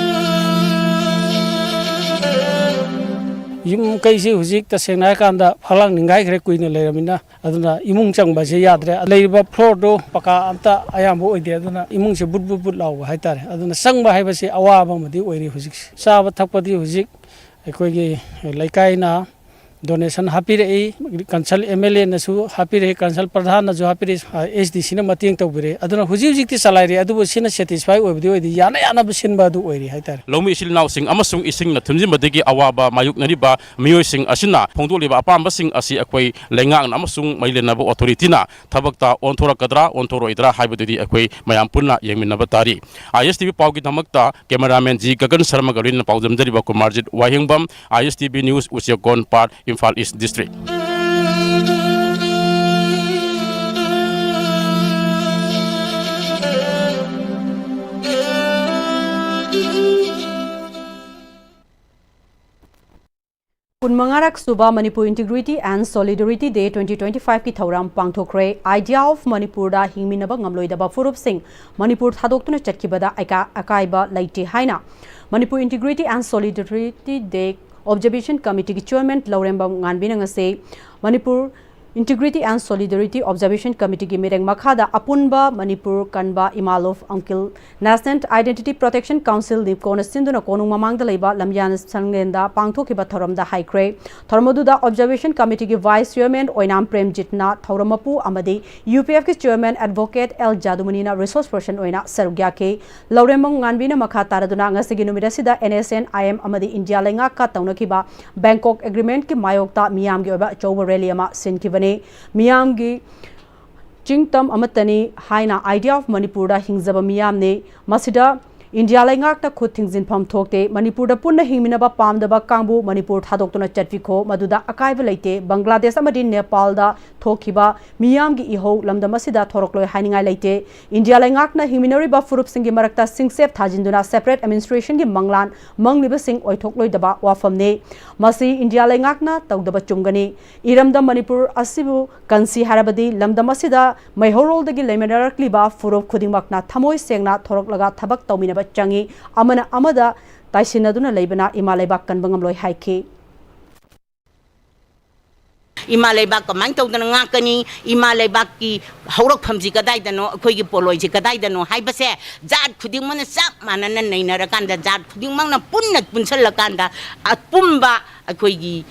ꯌꯨꯝ ꯀꯩꯁꯤ ꯍꯧꯖꯤꯛ ꯇꯁꯦꯡꯅ ꯍꯥꯏꯔꯀꯥꯟꯗ ꯐꯛꯂꯥꯡ ꯅꯤꯡꯒꯥꯏꯈ꯭ꯔꯦ, ꯀꯨꯏꯅ ꯂꯩꯔꯃꯤꯅ꯫ ꯑꯗꯨꯅ ꯏꯃꯨꯡ ꯆꯪꯕꯁꯦ ꯌꯥꯗ꯭ꯔꯦ꯫ ꯂꯩꯔꯤꯕ floorꯗꯨ ꯄꯀꯥ ꯑꯝꯇ ꯑꯌꯥꯝꯕ ꯑꯣꯏꯗꯦ꯫ ꯑꯗꯨꯅ ꯏꯃꯨꯡꯁꯦ ꯕꯨꯠ ꯕꯨꯠ ꯕꯨꯠ ꯂꯥꯎꯕ ꯍꯥꯏꯇꯥꯔꯦ꯫ ꯑꯗꯨꯅ ꯆꯪꯕ ꯍꯥꯏꯕꯁꯤ ꯑꯋꯥꯕ ꯑꯃꯗꯤ ꯑꯣꯏꯔꯤ ꯍꯧꯖꯤꯛꯁꯦ꯫ ꯆꯥꯕ ꯊꯛꯄꯗꯤ ꯍꯧꯖꯤꯛ ꯑꯩꯈꯣꯏꯒꯤ ꯂꯩꯀꯥꯏꯅ donation ꯍꯥꯞꯄꯤꯔꯛꯏ, council MLAꯅꯁꯨ ꯍꯥꯞꯄꯤꯔꯛꯏ, council ꯄ꯭ꯔꯙꯥꯟꯅꯁꯨ ꯍꯥꯞꯄꯤꯔꯛꯏ, SDCꯅ ꯃꯇꯦꯡ ꯇꯧꯕꯤꯔꯛꯏ꯫ ꯑꯗꯨꯅ ꯍꯧꯖꯤꯛ ꯍꯧꯖꯤꯛꯇꯤ ꯆꯂꯥꯏꯔꯤ, ꯑꯗꯨꯕꯨ ꯁꯤꯅ satisfy ꯑꯣꯏꯕꯗꯤ ꯑꯣꯏꯗꯦ, ꯌꯥꯅ ꯌꯥꯅꯕ ꯁꯤꯟꯕ ꯑꯗꯨ ꯑꯣꯏꯔꯤ ꯍꯥꯏꯇꯥꯔꯦ꯫ ꯂꯧꯃꯤ ꯏꯆꯤꯜ ꯏꯅꯥꯎꯁꯤꯡ ꯑꯃꯁꯨꯡ ꯏꯁꯤꯡꯅ ꯊꯨꯝꯖꯤꯟꯕꯗꯒꯤ ꯑꯋꯥꯕ ꯃꯥꯌꯣꯛꯅꯔꯤꯕ ꯃꯤꯑꯣꯏꯁꯤꯡ ꯑꯁꯤꯅ ꯐꯣꯡꯗꯣꯛꯂꯤꯕ ꯑꯄꯥꯝꯕꯁꯤꯡ ꯑꯁꯤ ꯑꯩꯈꯣꯏ ꯂꯩꯉꯥꯛꯅ ꯑꯃꯁꯨꯡ ꯃꯩ ꯂꯦꯟꯅꯕ authorityꯅ ꯊꯕꯛꯇ ꯑꯣꯟꯊꯣꯔꯛꯀꯗ꯭ꯔꯥ ꯑꯣꯟꯊꯣꯔꯛꯑꯣꯏꯗ꯭ꯔꯥ ꯍꯥꯏꯕꯗꯨꯗꯤ ꯑꯩꯈꯣꯏ ꯃꯌꯥꯝ ꯄꯨꯟꯅ ꯌꯦꯡꯃꯤꯟꯅꯕ ꯇꯥꯔꯤ꯫ ISTV ꯄꯥꯎꯒꯤꯗꯃꯛꯇ cameraman G ꯒꯒꯟ ꯁꯔꯃꯒ ꯂꯣꯏꯅꯅ ꯄꯥꯎ ꯗꯝꯖꯔꯤꯕ ꯀꯨꯃꯥꯔꯖꯤꯠ ꯋꯥꯍꯦꯡꯕꯝ, ISTV News, ꯎꯆꯦꯛꯀꯣꯟ ꯄꯥꯠ, ꯏꯝꯐꯥꯜ East District꯫ ꯀꯨꯟꯃꯉꯥꯔꯛ ꯁꯨꯕ Manipur Integrity and Solidarity Day twenty twenty-fiveꯀꯤ ꯊꯧꯔꯝ ꯄꯥꯡꯊꯣꯛꯈ꯭ꯔꯦ꯫ Idea of ꯃꯅꯤꯄꯨꯔꯗ ꯍꯤꯡꯃꯤꯟꯅꯕ ꯉꯝꯂꯣꯏꯗꯕ ꯐꯨꯔꯨꯞꯁꯤꯡ ꯃꯅꯤꯄꯨꯔ ꯊꯥꯗꯣꯛꯇꯨꯅ ꯆꯠꯈꯤꯕꯗ ꯑꯀꯥ-, ꯑꯀꯥꯏꯕ ꯂꯩꯇꯦ ꯍꯥꯏꯅ Manipur Integrity and Solidarity Day Observation Committeeꯒꯤ chairman ꯂꯧꯔꯦꯝꯕꯝ ꯉꯥꯟꯕꯤꯅ ꯉꯁꯤ Manipur Integrity and Solidarity Observation Committeeꯒꯤ ꯃꯤꯔꯦꯡ ꯃꯈꯥꯗ ꯑꯄꯨꯟꯕ ꯃꯅꯤꯄꯨꯔ ꯀꯟꯕ ꯏꯃꯥꯂꯣꯐ ꯑꯪꯀꯤꯜ National Identity Protection Council, NEEPCOꯅ ꯁꯤꯟꯗꯨꯅ ꯀꯣꯅꯨꯡ ꯃꯃꯥꯡꯗ ꯂꯩꯕ ꯂꯝꯌꯥꯟ ꯁꯪꯂꯦꯟꯗ ꯄꯥꯡꯊꯣꯛꯈꯤꯕ ꯊꯧꯔꯝꯗ ꯍꯥꯏꯈ꯭ꯔꯦ꯫ ꯊꯧꯔꯝ ꯑꯗꯨꯗ Observation Committeeꯒꯤ Vice Chairman ꯑꯣꯏꯅꯥꯝ ꯄ꯭ꯔꯦꯝꯖꯤꯠꯅ ꯊꯧꯔꯝ ꯃꯄꯨ ꯑꯃꯗꯤ UPFꯀꯤ Chairman Advocate L ꯖꯥꯗꯨꯃꯅꯤꯅ Resource Person ꯑꯣꯏꯅ ꯁꯔꯨꯛ ꯌꯥꯈꯤ꯫ ꯂꯧꯔꯦꯝꯕꯝ ꯉꯥꯟꯕꯤꯅ ꯃꯈꯥ ꯇꯥꯔꯗꯨꯅ ꯉꯁꯤꯒꯤ ꯅꯨꯃꯤꯠ ꯑꯁꯤꯗ NSCN-IM ꯑꯃꯗꯤ ꯏꯟꯗꯤꯌꯥ ꯂꯩꯉꯥꯛꯀ ꯇꯧꯅꯈꯤꯕ Bangkok Agreementꯀꯤ ꯃꯥꯌꯣꯛꯇ ꯃꯤꯌꯥꯝꯒꯤ ꯑꯣꯏꯕ ꯑꯆꯧꯕ rally ꯑꯃ ꯁꯤꯟꯈꯤꯕꯅꯤ꯫ ꯃꯤꯌꯥꯝꯒꯤ ꯆꯤꯡ ꯇꯝ ꯑꯃꯠꯇꯅꯤ ꯍꯥꯏꯅ Idea of Manipurꯗ ꯍꯤꯡꯖꯕ ꯃꯤꯌꯥꯝꯅꯤ꯫ ꯃꯁꯤꯗ ꯏꯟꯗꯤꯌꯥ ꯂꯩꯉꯥꯛꯅ ꯈꯨꯠ ꯊꯤꯡꯖꯤꯟꯐꯝ ꯊꯣꯛꯇꯦ꯫ ꯃꯅꯤꯄꯨꯔꯗ ꯄꯨꯟꯅ ꯍꯤꯡꯃꯤꯟꯅꯕ ꯄꯥꯝꯗꯕ ꯀꯥꯡꯕꯨ ꯃꯅꯤꯄꯨꯔ ꯊꯥꯗꯣꯛꯇꯨꯅ ꯆꯠꯄꯤꯈꯣ, ꯃꯗꯨꯗ ꯑꯀꯥꯏꯕ ꯂꯩꯇꯦ꯫ ꯕꯪꯒ꯭ꯂꯥꯗꯦꯁ ꯑꯃꯗꯤ ꯅꯦꯄꯥꯜꯗ ꯊꯣꯛꯈꯤꯕ ꯃꯤꯌꯥꯝꯒꯤ ꯏꯍꯧ ꯂꯝꯗꯝ ꯑꯁꯤꯗ ꯊꯣꯔꯛꯂꯣꯏ ꯍꯥꯏꯅꯤꯡꯉꯥꯏ ꯂꯩꯇꯦ꯫ ꯏꯟꯗꯤꯌꯥ ꯂꯩꯉꯥꯛꯅ ꯍꯤꯡꯃꯤꯟꯅꯔꯤꯕ ꯐꯨꯔꯨꯞꯁꯤꯡꯒꯤ ꯃꯔꯛꯇ ꯁꯤꯡꯆꯦꯞ ꯊꯥꯖꯤꯟꯗꯨꯅ separate administrationꯒꯤ ꯃꯪꯂꯥꯟ ꯃꯪꯂꯤꯕꯁꯤꯡ ꯑꯣꯏꯊꯣꯛꯂꯣꯏꯗꯕ ꯋꯥꯐꯝꯅꯤ꯫ ꯃꯁꯤ ꯏꯟꯗꯤꯌꯥ ꯂꯩꯉꯥꯛꯅ ꯇꯧꯗꯕ ꯆꯨꯝꯒꯅꯤ꯫ ꯏꯔꯝꯗꯝ ꯃꯅꯤꯄꯨꯔ ꯑꯁꯤꯕꯨ ꯀꯟꯁꯤ ꯍꯥꯏꯔꯕꯗꯤ ꯂꯝꯗꯝ ꯑꯁꯤꯗ ꯃꯩꯍꯧꯔꯣꯜꯗꯒꯤ ꯂꯩꯃꯤꯟꯅꯔꯛꯂꯤꯕ ꯐꯨꯔꯨꯞ ꯈꯨꯗꯤꯡꯃꯛꯅ ꯊꯃꯣꯏ ꯁꯦꯡꯅ ꯊꯣꯔꯛꯂꯒ ꯊꯕꯛ ꯇꯧꯃꯤꯟꯅꯕ ꯆꯪꯏ꯫ ꯑꯃꯅ ꯑꯃꯗ ꯇꯥꯏꯁꯤꯟꯅꯗꯨꯅ ꯂꯩꯕꯅ ꯏꯃꯥ ꯂꯩꯕꯥꯛ ꯀꯟꯕ ꯉꯝꯂꯣꯏ ꯍꯥꯏꯈꯤ꯫ ꯏꯃꯥ ꯂꯩꯕꯥꯛ ꯀꯃꯥꯏꯅ ꯇꯧꯗꯅ ꯉꯥꯛꯀꯅꯤ, ꯏꯃꯥ ꯂꯩꯕꯥꯛꯀꯤ ꯍꯧꯔꯛꯐꯝꯁꯤ ꯀꯗꯥꯏꯗꯅꯣ, ꯑꯩꯈꯣꯏꯒꯤ ꯄꯣꯠꯂꯣꯏꯁꯤ ꯀꯗꯥꯏꯗꯅꯣ ꯍꯥꯏꯕꯁꯦ ꯖꯥꯠ ꯈꯨꯗꯤꯡꯃꯛꯅ ꯆꯞ ꯃꯥꯟꯅꯅ ꯅꯩꯅꯔꯀꯥꯟꯗ, ꯖꯥꯠ ꯈꯨꯗꯤꯡꯃꯛꯅ ꯄꯨꯟꯅ ꯄꯨꯟꯁꯤꯜꯂꯀꯥꯟꯗ ꯑꯄꯨꯝꯕ ꯑꯩꯈꯣꯏꯒꯤ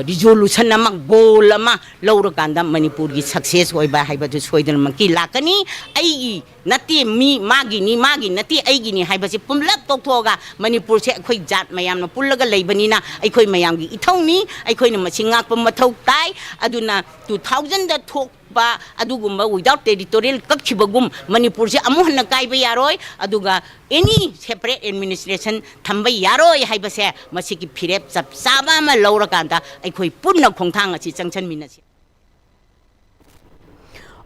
resolution ꯑꯃ, goal ꯑꯃ ꯂꯧꯔꯀꯥꯟꯗ ꯃꯅꯤꯄꯨꯔꯒꯤ success ꯑꯣꯏꯕ ꯍꯥꯏꯕꯗꯨ ꯁꯣꯏꯗꯅꯃꯛꯀꯤ ꯂꯥꯛꯀꯅꯤ꯫ ꯑꯩꯒꯤ ꯅꯠꯇꯦ, ꯃꯤ ꯃꯥꯒꯤꯅꯤ, ꯃꯥꯒꯤ ꯅꯠꯇꯦ, ꯑꯩꯒꯤꯅꯤ ꯍꯥꯏꯕꯁꯤ ꯄꯨꯝꯂꯞ ꯇꯣꯛꯊꯣꯛꯑꯒ ꯃꯅꯤꯄꯨꯔꯁꯦ ꯑꯩꯈꯣꯏ ꯖꯥꯠ ꯃꯌꯥꯝꯅ ꯄꯨꯜꯂꯒ ꯂꯩꯕꯅꯤꯅ ꯑꯩꯈꯣꯏ ꯃꯌꯥꯝꯒꯤ ꯏꯊꯧꯅꯤ, ꯑꯩꯈꯣꯏꯅ ꯃꯁꯤ ꯉꯥꯛꯄ ꯃꯊꯧ ꯇꯥꯏ꯫ ꯑꯗꯨꯅ two thousandꯗ ꯊꯣꯛꯄ ꯑꯗꯨꯒꯨꯝꯕ without territorial ꯀꯛꯈꯤꯕꯒꯨꯝ ꯃꯅꯤꯄꯨꯔꯁꯦ ꯑꯃꯨꯛ ꯍꯟꯅ ꯀꯥꯏꯕ ꯌꯥꯔꯣꯏ, ꯑꯗꯨꯒ any separate administration ꯊꯝꯕ ꯌꯥꯔꯣꯏ ꯍꯥꯏꯕꯁꯦ ꯃꯁꯤꯒꯤ ꯐꯤꯔꯦꯞ ꯆꯞ ꯆꯥꯕ ꯑꯃ ꯂꯧꯔꯀꯥꯟꯗ ꯑꯩꯈꯣꯏ ꯄꯨꯟꯅ ꯈꯣꯡꯊꯥꯡ ꯑꯁꯤ ꯆꯪꯁꯤꯟꯃꯤꯟꯅꯁꯤ꯫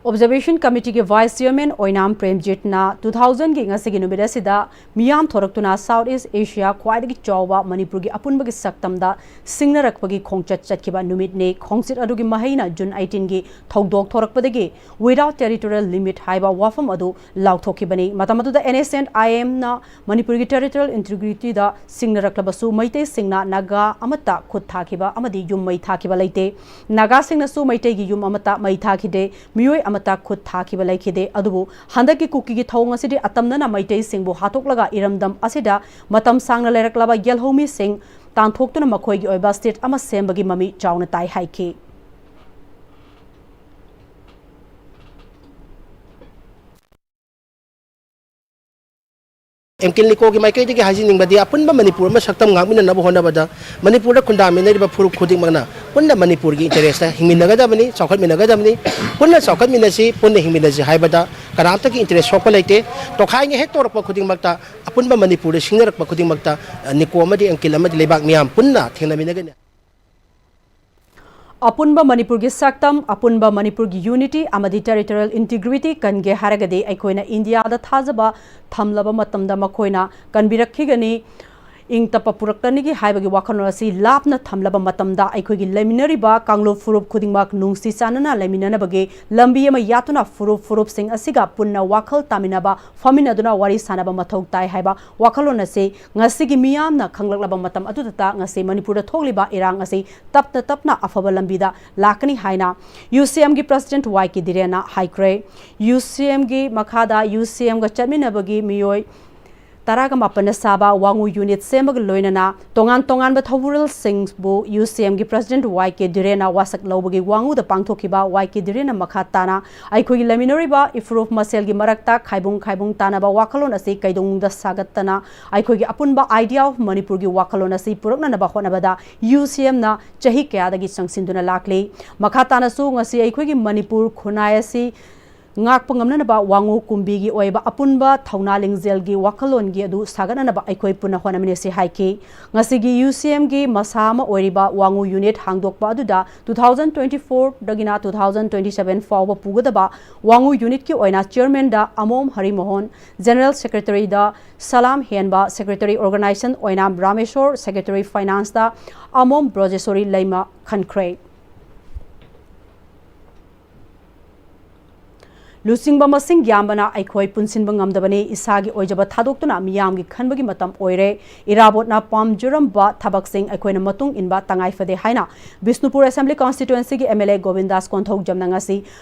Observation Committeeꯒꯤ Vice Chairman ꯑꯣꯏꯅꯥꯝ ꯄ꯭ꯔꯦꯝꯖꯤꯠꯅ two thousandꯒꯤ ꯉꯁꯤꯒꯤ ꯅꯨꯃꯤꯠ ꯑꯁꯤꯗ ꯃꯤꯌꯥꯝ ꯊꯣꯔꯛꯇꯨꯅ South East Asia ꯈ꯭ꯋꯥꯏꯗꯒꯤ ꯆꯥꯎꯕ ꯃꯅꯤꯄꯨꯔꯒꯤ ꯑꯄꯨꯟꯕꯒꯤ ꯁꯛꯇꯝꯗ ꯁꯤꯡꯅꯔꯛꯄꯒꯤ ꯈꯣꯡꯆꯠ ꯆꯠꯈꯤꯕ ꯅꯨꯃꯤꯠꯅꯤ꯫ ꯈꯣꯡꯆꯠ ꯑꯗꯨꯒꯤ ꯃꯍꯩꯅ June eighteenꯒꯤ ꯊꯧꯗꯣꯛ ꯊꯣꯔꯛꯄꯗꯒꯤ Without Territorial Limit ꯍꯥꯏꯕ ꯋꯥꯐꯝ ꯑꯗꯨ ꯂꯥꯎꯊꯣꯛꯈꯤꯕꯅꯤ꯫ ꯃꯇꯝ ꯑꯗꯨꯗ N S and I Mꯅ ꯃꯅꯤꯄꯨꯔꯒꯤ territorial integrityꯗ ꯁꯤꯡꯅꯔꯛꯂꯕꯁꯨ ꯃꯩꯇꯩꯁꯤꯡꯅ ꯅꯥꯒꯥ ꯑꯃꯠꯇ ꯈꯨꯠ ꯊꯥꯈꯤꯕ ꯑꯃꯗꯤ ꯌꯨꯝ ꯃꯩ ꯊꯥꯈꯤꯕ ꯂꯩꯇꯦ꯫ ꯅꯥꯒꯥꯁꯤꯡꯅꯁꯨ ꯃꯩꯇꯩꯒꯤ ꯌꯨꯝ ꯑꯃꯠꯇ ꯃꯩ ꯊꯥꯈꯤꯗꯦ, ꯃꯤꯑꯣꯏ ꯑꯃꯠꯇ ꯈꯨꯠ ꯊꯥꯈꯤꯕ ꯂꯩꯈꯤꯗꯦ꯫ ꯑꯗꯨꯕꯨ ꯍꯟꯗꯛꯀꯤ ꯀꯨꯀꯤꯒꯤ ꯊꯧꯑꯣꯡ ꯑꯁꯤꯗꯤ ꯑꯇꯝꯅꯅ ꯃꯩꯇꯩꯁꯤꯡꯕꯨ ꯍꯥꯠꯇꯣꯛꯂꯒ ꯏꯔꯝꯗꯝ ꯑꯁꯤꯗ ꯃꯇꯝ ꯁꯥꯡꯅ ꯂꯩꯔꯛꯂꯕ ꯌꯦꯜꯍꯧꯃꯤꯁꯤꯡ ꯇꯥꯟꯊꯣꯛꯇꯨꯅ ꯃꯈꯣꯏꯒꯤ ꯑꯣꯏꯕ state ꯑꯃ ꯁꯦꯝꯕꯒꯤ ꯃꯃꯤ ꯆꯥꯎꯅ ꯇꯥꯏ ꯍꯥꯏꯈꯤ꯫ ꯑꯦꯝ ꯀꯦ ꯂꯤꯀꯣꯒꯤ ꯃꯥꯏꯀꯩꯗꯒꯤ ꯍꯥꯏꯖꯅꯤꯡꯕꯗꯤ, ꯑꯄꯨꯟꯕ ꯃꯅꯤꯄꯨꯔ ꯑꯃ ꯁꯛꯇꯝ ꯉꯥꯛꯃꯤꯟꯅꯅꯕ ꯍꯣꯠꯅꯕꯗ ꯃꯅꯤꯄꯨꯔꯗ ꯈꯨꯟꯗꯥꯃꯤꯟꯅꯔꯤꯕ ꯐꯨꯔꯨꯞ ꯈꯨꯗꯤꯡꯃꯛꯅ ꯄꯨꯟꯅ ꯃꯅꯤꯄꯨꯔꯒꯤ interestꯇ ꯍꯤꯡꯃꯤꯟꯅꯒꯗꯕꯅꯤ, ꯆꯥꯎꯈꯠꯃꯤꯟꯅꯒꯗꯕꯅꯤ꯫ ꯄꯨꯟꯅ ꯆꯥꯎꯈꯠꯃꯤꯟꯅꯁꯤ, ꯄꯨꯟꯅ ꯍꯤꯡꯃꯤꯟꯅꯁꯤ ꯍꯥꯏꯕꯗ ꯀꯅꯥꯝꯇꯒꯤ interest ꯁꯣꯛꯄ ꯂꯩꯇꯦ꯫ ꯇꯣꯈꯥꯏꯅ ꯍꯦꯛ ꯇꯧꯔꯛꯄ ꯈꯨꯗꯤꯡꯃꯛꯇ, ꯑꯄꯨꯟꯕ ꯃꯅꯤꯄꯨꯔꯗ ꯁꯤꯡꯅꯔꯛꯄ ꯈꯨꯗꯤꯡꯃꯛꯇ, ꯑ, ꯅꯤꯀꯣ ꯑꯃꯗꯤ ꯑꯦꯝ ꯀꯦ ꯑꯃꯗꯤ ꯂꯩꯕꯥꯛ ꯃꯤꯌꯥꯝ ꯄꯨꯟꯅ ꯊꯦꯡꯅꯃꯤꯟꯅꯒꯅꯤ꯫ ꯑꯄꯨꯟꯕ ꯃꯅꯤꯄꯨꯔꯒꯤ ꯁꯛꯇꯝ, ꯑꯄꯨꯟꯕ ꯃꯅꯤꯄꯨꯔꯒꯤ unity ꯑꯃꯗꯤ territorial integrity ꯀꯟꯒꯦ ꯍꯥꯏꯔꯒꯗꯤ ꯑꯩꯈꯣꯏꯅ ꯏꯟꯗꯤꯌꯥꯗ ꯊꯥꯖꯕ ꯊꯝꯂꯕ ꯃꯇꯝꯗ ꯃꯈꯣꯏꯅ ꯀꯟꯕꯤꯔꯛꯈꯤꯒꯅꯤ, ꯏꯪ ꯇꯞꯄ ꯄꯨꯔꯛꯀꯅꯤꯒꯤ ꯍꯥꯏꯕꯒꯤ ꯋꯥꯈꯜꯂꯣꯟ ꯑꯁꯤ ꯂꯥꯞꯅ ꯊꯝꯂꯕ ꯃꯇꯝꯗ ꯑꯩꯈꯣꯏꯒꯤ ꯂꯩꯃꯤꯟꯅꯔꯤꯕ ꯀꯥꯡꯂꯨꯞ ꯐꯨꯔꯨꯞ ꯈꯨꯗꯤꯡꯃꯛ ꯅꯨꯡꯁꯤ ꯆꯥꯟꯅꯅ ꯂꯩꯃꯤꯟꯅꯅꯕꯒꯤ ꯂꯝꯕꯤ ꯑꯃ ꯌꯥꯠꯇꯨꯅ ꯐꯨꯔꯨꯞ ꯐꯨꯔꯨꯞꯁꯤꯡ ꯑꯁꯤꯒ ꯄꯨꯟꯅ ꯋꯥꯈꯜ ꯇꯥꯃꯤꯟꯅꯕ, ꯐꯝꯃꯤꯟꯅꯗꯨꯅ ꯋꯥꯔꯤ ꯁꯥꯟꯅꯕ ꯃꯊꯧ ꯇꯥꯏ ꯍꯥꯏꯕ ꯋꯥꯈꯜꯂꯣꯟ ꯑꯁꯤ ꯉꯁꯤꯒꯤ ꯃꯤꯌꯥꯝꯅ ꯈꯪꯂꯛꯂꯕ ꯃꯇꯝ ꯑꯗꯨꯗꯇ ꯉꯁꯤ ꯃꯅꯤꯄꯨꯔꯗ ꯊꯣꯛꯂꯤꯕ ꯏꯔꯥꯡ ꯑꯁꯤ ꯇꯞꯅ ꯇꯞꯅ ꯑꯐꯕ ꯂꯝꯕꯤꯗ ꯂꯥꯛꯀꯅꯤ ꯍꯥꯏꯅ U C Mꯒꯤ President Y K ꯙꯤꯔꯦꯟꯅ ꯍꯥꯏꯈ꯭ꯔꯦ꯫ U C Mꯒꯤ ꯃꯈꯥꯗ U C Mꯒ ꯆꯠꯃꯤꯟꯅꯕꯒꯤ ꯃꯤꯑꯣꯏ ꯇꯔꯥꯒ ꯃꯥꯄꯟꯅ ꯁꯥꯕ ꯋꯥꯉꯨ unit ꯁꯦꯝꯕꯒ ꯂꯣꯏꯅꯅ ꯇꯣꯉꯥꯟ ꯇꯣꯉꯥꯟꯕ ꯊꯧꯕꯨꯔꯦꯜꯁꯤꯡꯕꯨ U C Mꯒꯤ President Y K ꯙꯤꯔꯦꯟꯅ ꯋꯥꯁꯛ ꯂꯧꯕꯒꯤ ꯋꯥꯉꯨꯗ ꯄꯥꯡꯊꯣꯛꯈꯤꯕ Y K ꯙꯤꯔꯦꯟꯅ ꯃꯈꯥ ꯇꯥꯅ ꯑꯩꯈꯣꯏꯒꯤ ꯂꯩꯃꯤꯟꯅꯔꯤꯕ ꯏꯐꯨꯔꯨꯞ ꯃꯁꯦꯜꯒꯤ ꯃꯔꯛꯇ ꯈꯥꯏꯕꯨꯡ ꯈꯥꯏꯕꯨꯡ ꯇꯥꯅꯕ ꯋꯥꯈꯜꯂꯣꯟ ꯑꯁꯤ ꯀꯩꯗꯧꯅꯨꯡꯗ ꯁꯥꯒꯠꯇꯅ ꯑꯩꯈꯣꯏꯒꯤ ꯑꯄꯨꯟꯕ idea of ꯃꯅꯤꯄꯨꯔꯒꯤ ꯋꯥꯈꯜꯂꯣꯟ ꯑꯁꯤ ꯄꯨꯔꯛꯅꯅꯕ ꯍꯣꯠꯅꯕꯗ U C Mꯅ ꯆꯍꯤ ꯀꯌꯥꯗꯒꯤ ꯆꯪꯁꯤꯟꯗꯨꯅ ꯂꯥꯛꯂꯤ꯫ ꯃꯈꯥ ꯇꯥꯅꯁꯨ ꯉꯁꯤ ꯑꯩꯈꯣꯏꯒꯤ ꯃꯅꯤꯄꯨꯔ ꯈꯨꯟꯅꯥꯏ ꯑꯁꯤ ꯉꯥꯛꯄ ꯉꯝꯅꯅꯕ ꯋꯥꯉꯨ ꯀꯨꯝꯕꯤꯒꯤ ꯑꯣꯏꯕ ꯑꯄꯨꯟꯕ ꯊꯧꯅꯥ ꯂꯤꯡꯖꯦꯜꯒꯤ ꯋꯥꯈꯜꯂꯣꯟꯒꯤ ꯑꯗꯨ ꯁꯥꯒꯠꯅꯅꯕ ꯑꯩꯈꯣꯏ ꯄꯨꯟꯅ ꯍꯣꯠꯅꯃꯤꯟꯅꯁꯤ ꯍꯥꯏꯈꯤ꯫ ꯉꯁꯤꯒꯤ ꯌꯨ ꯁꯤ ꯑꯦꯝꯒꯤ ꯃꯁꯥ ꯑꯃ ꯑꯣꯏꯔꯤꯕ ꯋꯥꯉꯨ ꯌꯨꯅꯤꯠ ꯍꯥꯡꯗꯣꯛꯄ ꯑꯗꯨꯗ two thousand twenty four ꯗꯒꯤꯅ two thousand twenty seven ꯐꯥꯎꯕ ꯄꯨꯒꯗꯕ ꯋꯥꯉꯨ ꯌꯨꯅꯤꯠꯀꯤ ꯑꯣꯏꯅ ꯆꯤꯌꯔꯃꯦꯟꯗ ꯑꯃꯣꯝ ꯍꯔꯤꯃꯣꯍꯟ, ꯖꯦꯅꯔꯦꯜ ꯁꯦꯀ꯭ꯔꯦꯇꯔꯤꯗ ꯁꯂꯥꯝ ꯍꯦꯟꯕ, ꯁꯦꯀ꯭ꯔꯦꯇꯔꯤ ꯑꯣꯔꯒꯅꯥꯏꯖꯦꯁꯟ ꯑꯣꯏꯅ ꯔꯥꯃꯦꯁꯣꯔ, ꯁꯦꯀ꯭ꯔꯦꯇꯔꯤ ꯐꯥꯏꯅꯥꯟꯁꯇ ꯑꯃꯣꯝ ꯕ꯭ꯔꯣꯖꯦꯁꯣꯔꯤ ꯂꯩꯃ ꯈꯟꯈ꯭ꯔꯦ꯫ ꯂꯨꯆꯤꯡꯕ ꯃꯁꯤꯡ ꯌꯥꯝꯕꯅ ꯑꯩꯈꯣꯏ ꯄꯨꯟꯁꯤꯟꯕ ꯉꯝꯗꯕꯅꯤ꯫ ꯏꯁꯥꯒꯤ ꯑꯣꯏꯖꯕ ꯊꯥꯗꯣꯛꯇꯨꯅ ꯃꯤꯌꯥꯝꯒꯤ ꯈꯟꯕꯒꯤ ꯃꯇꯝ ꯑꯣꯏꯔꯦ꯫ ꯏꯔꯥꯕꯣꯠꯅ ꯄꯥꯝꯖꯔꯝꯕ ꯊꯕꯛꯁꯤꯡ ꯑꯩꯈꯣꯏꯅ ꯃꯇꯨꯡ ꯏꯟꯕ ꯇꯉꯥꯏ ꯐꯗꯦ ꯍꯥꯏꯅ ꯕꯤꯁꯅꯨꯄꯨꯔ ꯑꯦꯁꯦꯝꯕ꯭ꯂꯤ ꯀꯣꯟꯁꯇꯤꯇ꯭ꯋꯦꯟꯁꯤꯒꯤ ꯑꯦꯝ ꯑꯦꯜ ꯑꯦ ꯒꯣꯕꯤꯟꯗꯥꯁ ꯀꯣꯟꯊꯧꯖꯝꯅ ꯉꯁꯤ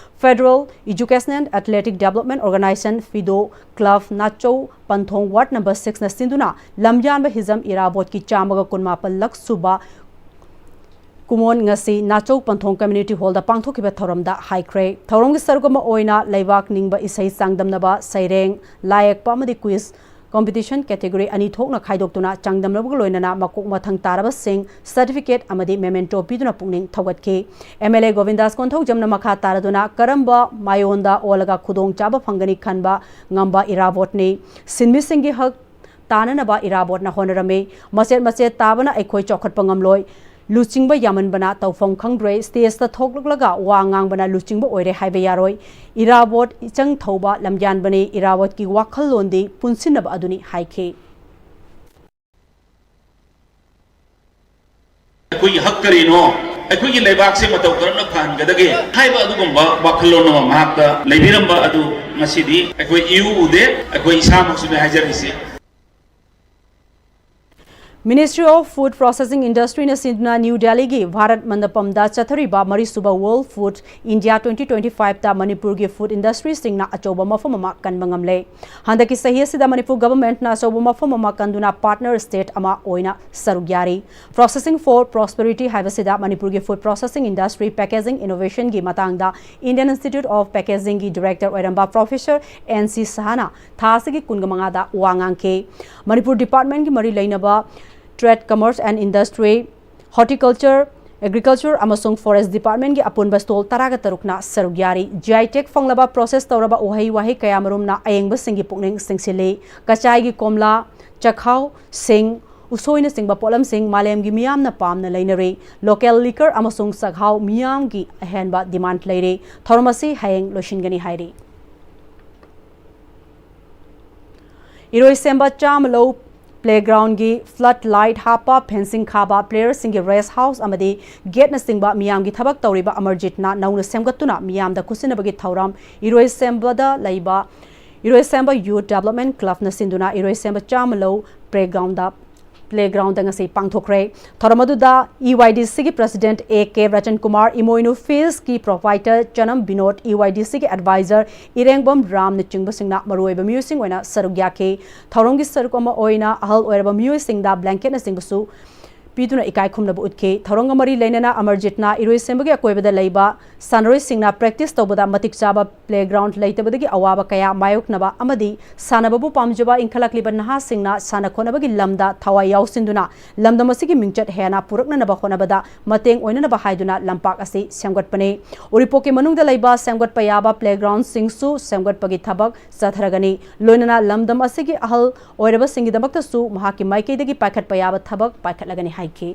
Federal Educational Athletic Development Organization, ꯐꯤꯗꯣ, ꯀ꯭ꯂꯕ ꯅꯥꯆꯧ ꯄꯟꯊꯣꯡ ꯋꯥꯔꯗ ꯅꯝꯕꯔ ꯁꯤꯛꯁꯅ ꯁꯤꯟꯗꯨꯅ ꯂꯝꯌꯥꯟꯕ ꯍꯤꯖꯝ ꯏꯔꯥꯕꯣꯠꯀꯤ ꯆꯥꯝꯃꯒ ꯀꯨꯟꯃꯥꯄꯜꯂꯛ ꯁꯨꯕ ꯀꯨꯃꯣꯟ ꯉꯁꯤ ꯅꯥꯆꯧ ꯄꯟꯊꯣꯡ ꯀꯝꯃ꯭ꯌꯨꯅꯤꯇꯤ ꯍꯣꯜꯗ ꯄꯥꯡꯊꯣꯛꯈꯤꯕ ꯊꯧꯔꯝꯗ ꯍꯥꯏꯈ꯭ꯔꯦ꯫ ꯊꯧꯔꯝꯒꯤ ꯁꯔꯨꯛ ꯑꯃ ꯑꯣꯏꯅ ꯂꯩꯕꯥꯛ ꯅꯤꯡꯕ ꯏꯁꯩ ꯆꯥꯡꯗꯝꯅꯕ, ꯁꯩꯔꯦꯡ, ꯂꯥꯏꯌꯦꯛꯄ ꯑꯃꯗꯤ ꯀ꯭ꯋꯤꯖ ꯀꯣꯝꯄꯤꯇꯤꯁꯟ ꯀꯦꯇꯦꯒꯣꯔꯤ ꯑꯅꯤ ꯊꯣꯛꯅ ꯈꯥꯏꯗꯣꯛꯇꯨꯅ ꯆꯥꯡꯗꯝꯅꯕꯒ ꯂꯣꯏꯅꯅ ꯃꯀꯣꯛ ꯃꯊꯪ ꯇꯥꯔꯕꯁꯤꯡ ꯁꯔꯇꯤꯐꯤꯀꯦꯠ ꯑꯃꯗꯤ ꯃꯦꯃꯦꯟꯇꯣ ꯄꯤꯗꯨꯅ ꯄꯨꯛꯅꯤꯡ ꯊꯧꯒꯠꯈꯤ꯫ ꯑꯦꯝ ꯑꯦꯜ ꯑꯦ ꯒꯣꯕꯤꯟꯗꯥꯁ ꯀꯣꯟꯊꯧꯖꯝꯅ ꯃꯈꯥ ꯇꯥꯔꯗꯨꯅ ꯀꯔꯝꯕ ꯃꯥꯏꯑꯣꯟꯗ ꯑꯣꯜꯂꯒ ꯈꯨꯗꯣꯡꯆꯥꯕ ꯐꯪꯒꯅꯤ ꯈꯟꯕ ꯉꯝꯕ ꯏꯔꯥꯕꯣꯠꯅꯤ꯫ ꯁꯤꯟꯃꯤꯁꯤꯡꯒꯤ ꯍꯛ ꯇꯥꯅꯅꯕ ꯏꯔꯥꯕꯣꯠꯅ ꯍꯣꯠꯅꯔꯝꯃꯤ꯫ ꯃꯆꯦꯠ ꯃꯆꯦꯠ ꯇꯥꯕꯅ ꯑꯩꯈꯣꯏ ꯆꯥꯎꯈꯠꯄ ꯉꯝꯂꯣꯏ꯫ ꯂꯨꯆꯤꯡꯕ ꯌꯥꯝꯃꯟꯕꯅ ꯇꯧꯐꯝ ꯈꯪꯗ꯭ꯔꯦ꯫ ꯁ꯭ꯇꯦꯖꯇ ꯊꯣꯛꯂꯛꯂꯒ ꯋꯥ ꯉꯥꯡꯕꯅ ꯂꯨꯆꯤꯡꯕ ꯑꯣꯏꯔꯦ ꯍꯥꯏꯕ ꯌꯥꯔꯣꯏ꯫ ꯏꯔꯥꯕꯣꯠ ꯏꯆꯪ ꯊꯧꯕ ꯂꯝꯌꯥꯟꯕꯅꯤ꯫ ꯏꯔꯥꯕꯣꯠꯀꯤ ꯋꯥꯈꯜꯂꯣꯟꯗꯤ ꯄꯨꯟꯁꯤꯟꯅꯕ ꯑꯗꯨꯅꯤ ꯍꯥꯏꯈꯤ꯫ ꯑꯩꯈꯣꯏꯒꯤ ꯍꯛ ꯀꯔꯤꯅꯣ, ꯑꯩꯈꯣꯏꯒꯤ ꯂꯩꯕꯥꯛꯁꯦ ꯃꯇꯧ ꯀꯔꯝꯅ ꯐꯍꯟꯒꯗꯒꯦ ꯍꯥꯏꯕ ꯑꯗꯨꯒꯨꯝꯕ ꯋꯥꯈꯜꯂꯣꯟ ꯑꯃ ꯃꯍꯥꯛꯇ ꯂꯩꯕꯤꯔꯝꯕ ꯑꯗꯨ ꯉꯁꯤꯗꯤ ꯑꯩꯈꯣꯏ ꯏꯎ ꯎꯗꯦ꯫ ꯑꯩꯈꯣꯏ ꯏꯁꯥꯃꯛꯁꯨꯅꯦ ꯍꯥꯏꯖꯔꯤꯁꯦ꯫ Ministry of Food Processing Industryꯅ ꯁꯤꯟꯗꯨꯅ ꯅ꯭ꯌꯨ ꯗꯦꯜꯂꯤꯒꯤ ꯚꯥꯔꯠ ꯃꯟꯗꯄꯝꯗ ꯆꯠꯊꯔꯤꯕ ꯃꯔꯤꯁꯨꯕ World Food India twenty twenty fiveꯇ ꯃꯅꯤꯄꯨꯔꯒꯤ ꯐꯨꯗ ꯏꯟꯗꯁꯇ꯭ꯔꯤꯁꯤꯡꯅ ꯑꯆꯧꯕ ꯃꯐꯝ ꯑꯃ ꯀꯟꯕ ꯉꯝꯂꯦ꯫ ꯍꯟꯗꯛꯀꯤ ꯆꯍꯤ ꯑꯁꯤꯗ ꯃꯅꯤꯄꯨꯔ ꯒꯚꯔꯟꯃꯦꯟꯠꯅ ꯑꯆꯧꯕ ꯃꯐꯝ ꯑꯃ ꯀꯟꯗꯨꯅ ꯄꯥꯔꯠꯅꯔ ꯁ꯭ꯇꯦꯠ ꯑꯃ ꯑꯣꯏꯅ ꯁꯔꯨꯛ ꯌꯥꯔꯤ꯫ Processing for Prosperity ꯍꯥꯏꯕꯁꯤꯗ ꯃꯅꯤꯄꯨꯔꯒꯤ ꯐꯨꯗ ꯄ꯭ꯔꯣꯁꯦꯁꯤꯡ ꯏꯟꯗꯁꯇ꯭ꯔꯤ ꯄꯦꯀꯦꯖꯤꯡ ꯏꯅꯣꯚꯦꯁꯟꯒꯤ ꯃꯇꯥꯡꯗ ꯏꯟꯗꯤꯌꯟ ꯏꯟꯁꯇꯤꯇ꯭ꯌꯨꯠ ꯑꯣꯐ ꯄꯦꯀꯦꯖꯤꯡꯒꯤ ꯗꯤꯔꯦꯛꯇꯔ ꯑꯣꯏꯔꯝꯕ ꯄ꯭ꯔꯣꯐꯦꯁꯔ ꯑꯦꯟ ꯁꯤ ꯁꯍꯥꯅ ꯊꯥ ꯑꯁꯤꯒꯤ ꯀꯨꯟꯒ ꯃꯉꯥꯗ ꯋꯥ ꯉꯥꯡꯈꯤ꯫ ꯃꯅꯤꯄꯨꯔ ꯗꯤꯄꯥꯔꯠꯃꯦꯟꯠꯀꯤ ꯃꯔꯤ ꯂꯩꯅꯕ Trade, Commerce and Industry, Horticulture, Agriculture ꯑꯃꯁꯨꯡ Forest Department ꯀꯤ ꯑꯄꯨꯟꯕ stall ꯇꯔꯥꯒ ꯇꯔꯨꯛꯅ ꯁꯔꯨꯛ ꯌꯥꯔꯤ꯫ G I tag ꯐꯪꯂꯕ process ꯇꯧꯔꯕ ꯎꯍꯩ ꯋꯥꯍꯩ ꯀꯌꯥ ꯃꯔꯨꯝꯅ ꯑꯌꯦꯡꯕꯁꯤꯡꯒꯤ ꯄꯨꯛꯅꯤꯡ ꯆꯤꯡꯁꯤꯜꯂꯤ꯫ ꯀꯆꯥꯏꯒꯤ ꯀꯣꯝꯂꯥ, ꯆꯥꯛꯍꯥꯎ, ꯁꯤꯡ, ꯎꯁꯣꯏꯅꯆꯤꯡꯕ ꯄꯣꯠꯂꯝꯁꯤꯡ ꯃꯥꯂꯦꯝꯒꯤ ꯃꯤꯌꯥꯝꯅ ꯄꯥꯝꯅ ꯂꯩꯅꯔꯤ꯫ Local liquor ꯑꯃꯁꯨꯡ ꯆꯥꯛꯍꯥꯎ ꯃꯤꯌꯥꯝꯒꯤ ꯑꯍꯦꯟꯕ demand ꯂꯩꯔꯤ꯫ ꯊꯧꯔꯝ ꯑꯁꯤ ꯍꯌꯦꯡ ꯂꯣꯏꯁꯤꯟꯒꯅꯤ ꯍꯥꯏꯔꯤ꯫ ꯏꯔꯣꯏꯁꯦꯝꯕ ꯆꯥꯃꯂꯧ playground ꯒꯤ flood light ꯍꯥꯞꯄ, fencing ꯈꯥꯕ, player ꯁꯤꯡꯒꯤ rest house ꯑꯃꯗꯤ gate ꯅꯆꯤꯡꯕ ꯃꯤꯌꯥꯝꯒꯤ ꯊꯕꯛ ꯇꯧꯔꯤꯕ ꯑꯃꯔꯖꯤꯠꯅ ꯅꯧꯅ ꯁꯦꯝꯒꯠꯇꯨꯅ ꯃꯤꯌꯥꯝꯗ ꯈꯨꯠꯁꯤꯟꯅꯕꯒꯤ ꯊꯧꯔꯝ ꯏꯔꯣꯏꯁꯦꯝꯕꯗ ꯂꯩꯕ ꯏꯔꯣꯏꯁꯦꯝꯕ Youth Development Club ꯅ ꯁꯤꯟꯗꯨꯅ ꯏꯔꯣꯏꯁꯦꯝꯕ ꯆꯥꯃꯂꯧ playground ꯗ playground ꯗ ꯉꯁꯤ ꯄꯥꯡꯊꯣꯛꯈ꯭ꯔꯦ꯫ ꯊꯧꯔꯝ ꯑꯗꯨꯗ E Y D C ꯒꯤ president A K Ratan Kumar, Imoinu Fields ꯀꯤ proprietor ꯆꯅꯝ Vinod, E Y D C ꯒꯤ advisor ꯏꯔꯦꯡꯕꯝ ꯔꯥꯝꯅꯆꯤꯡꯕꯁꯤꯡꯅ ꯃꯔꯨꯑꯣꯏꯕ ꯃꯤꯑꯣꯏꯁꯤꯡ ꯑꯣꯏꯅ ꯁꯔꯨꯛ ꯌꯥꯈꯤ꯫ ꯊꯧꯔꯝꯒꯤ ꯁꯔꯨꯛ ꯑꯃ ꯑꯣꯏꯅ ꯑꯍꯜ ꯑꯣꯏꯔꯕ ꯃꯤꯑꯣꯏꯁꯤꯡꯗ blanket ꯅꯆꯤꯡꯕꯁꯨ ꯄꯤꯗꯨꯅ ꯏꯀꯥꯏ ꯈꯨꯝꯅꯕ ꯎꯠꯈꯤ꯫ ꯊꯧꯔꯝꯒ ꯃꯔꯤ ꯂꯩꯅꯅ ꯑꯃꯔꯖꯤꯠꯅ ꯏꯔꯣꯏꯁꯦꯝꯕꯒꯤ ꯑꯀꯣꯏꯕꯗ ꯂꯩꯕ ꯁꯥꯟꯅꯔꯣꯏꯁꯤꯡꯅ practice ꯇꯧꯕꯗ ꯃꯇꯤꯛ ꯆꯥꯕ playground ꯂꯩꯇꯕꯗꯒꯤ ꯑꯋꯥꯕ ꯀꯌꯥ ꯃꯥꯌꯣꯛꯅꯕ ꯑꯃꯗꯤ ꯁꯥꯟꯅꯕꯕꯨ ꯄꯥꯝꯖꯕ ꯏꯟꯈꯠꯂꯛꯂꯤꯕ ꯅꯍꯥꯁꯤꯡꯅ ꯁꯥꯟꯅ ꯈꯣꯠꯅꯕꯒꯤ ꯂꯝꯗ ꯊꯋꯥꯏ ꯌꯥꯎꯁꯤꯟꯗꯨꯅ ꯂꯝꯗꯝ ꯑꯁꯤꯒꯤ ꯃꯤꯡꯆꯠ ꯍꯦꯟꯅ ꯄꯨꯔꯛꯅꯅꯕ ꯍꯣꯠꯅꯕꯗ ꯃꯇꯦꯡ ꯑꯣꯏꯅꯅꯕ ꯍꯥꯏꯗꯨꯅ ꯂꯝꯄꯥꯛ ꯑꯁꯤ ꯁꯦꯝꯒꯠꯄꯅꯤ꯫ ꯎꯔꯤꯄꯣꯛꯀꯤ ꯃꯅꯨꯡꯗ ꯂꯩꯕ ꯁꯦꯝꯒꯠꯄ ꯌꯥꯕ playground ꯁꯤꯡꯁꯨ ꯁꯦꯝꯒꯠꯄꯒꯤ ꯊꯕꯛ ꯆꯠꯊꯔꯒꯅꯤ꯫ ꯂꯣꯏꯅꯅ ꯂꯝꯗꯝ ꯑꯁꯤꯒꯤ ꯑꯍꯜ ꯑꯣꯏꯔꯕꯁꯤꯡꯒꯤꯗꯃꯛꯇꯁꯨ ꯃꯍꯥꯛꯀꯤ ꯃꯥꯏꯀꯩꯗꯒꯤ ꯄꯥꯏꯈꯠꯄ ꯌꯥꯕ ꯊꯕꯛ ꯄꯥꯏꯈꯠꯂꯒꯅꯤ ꯍꯥꯏꯈꯤ꯫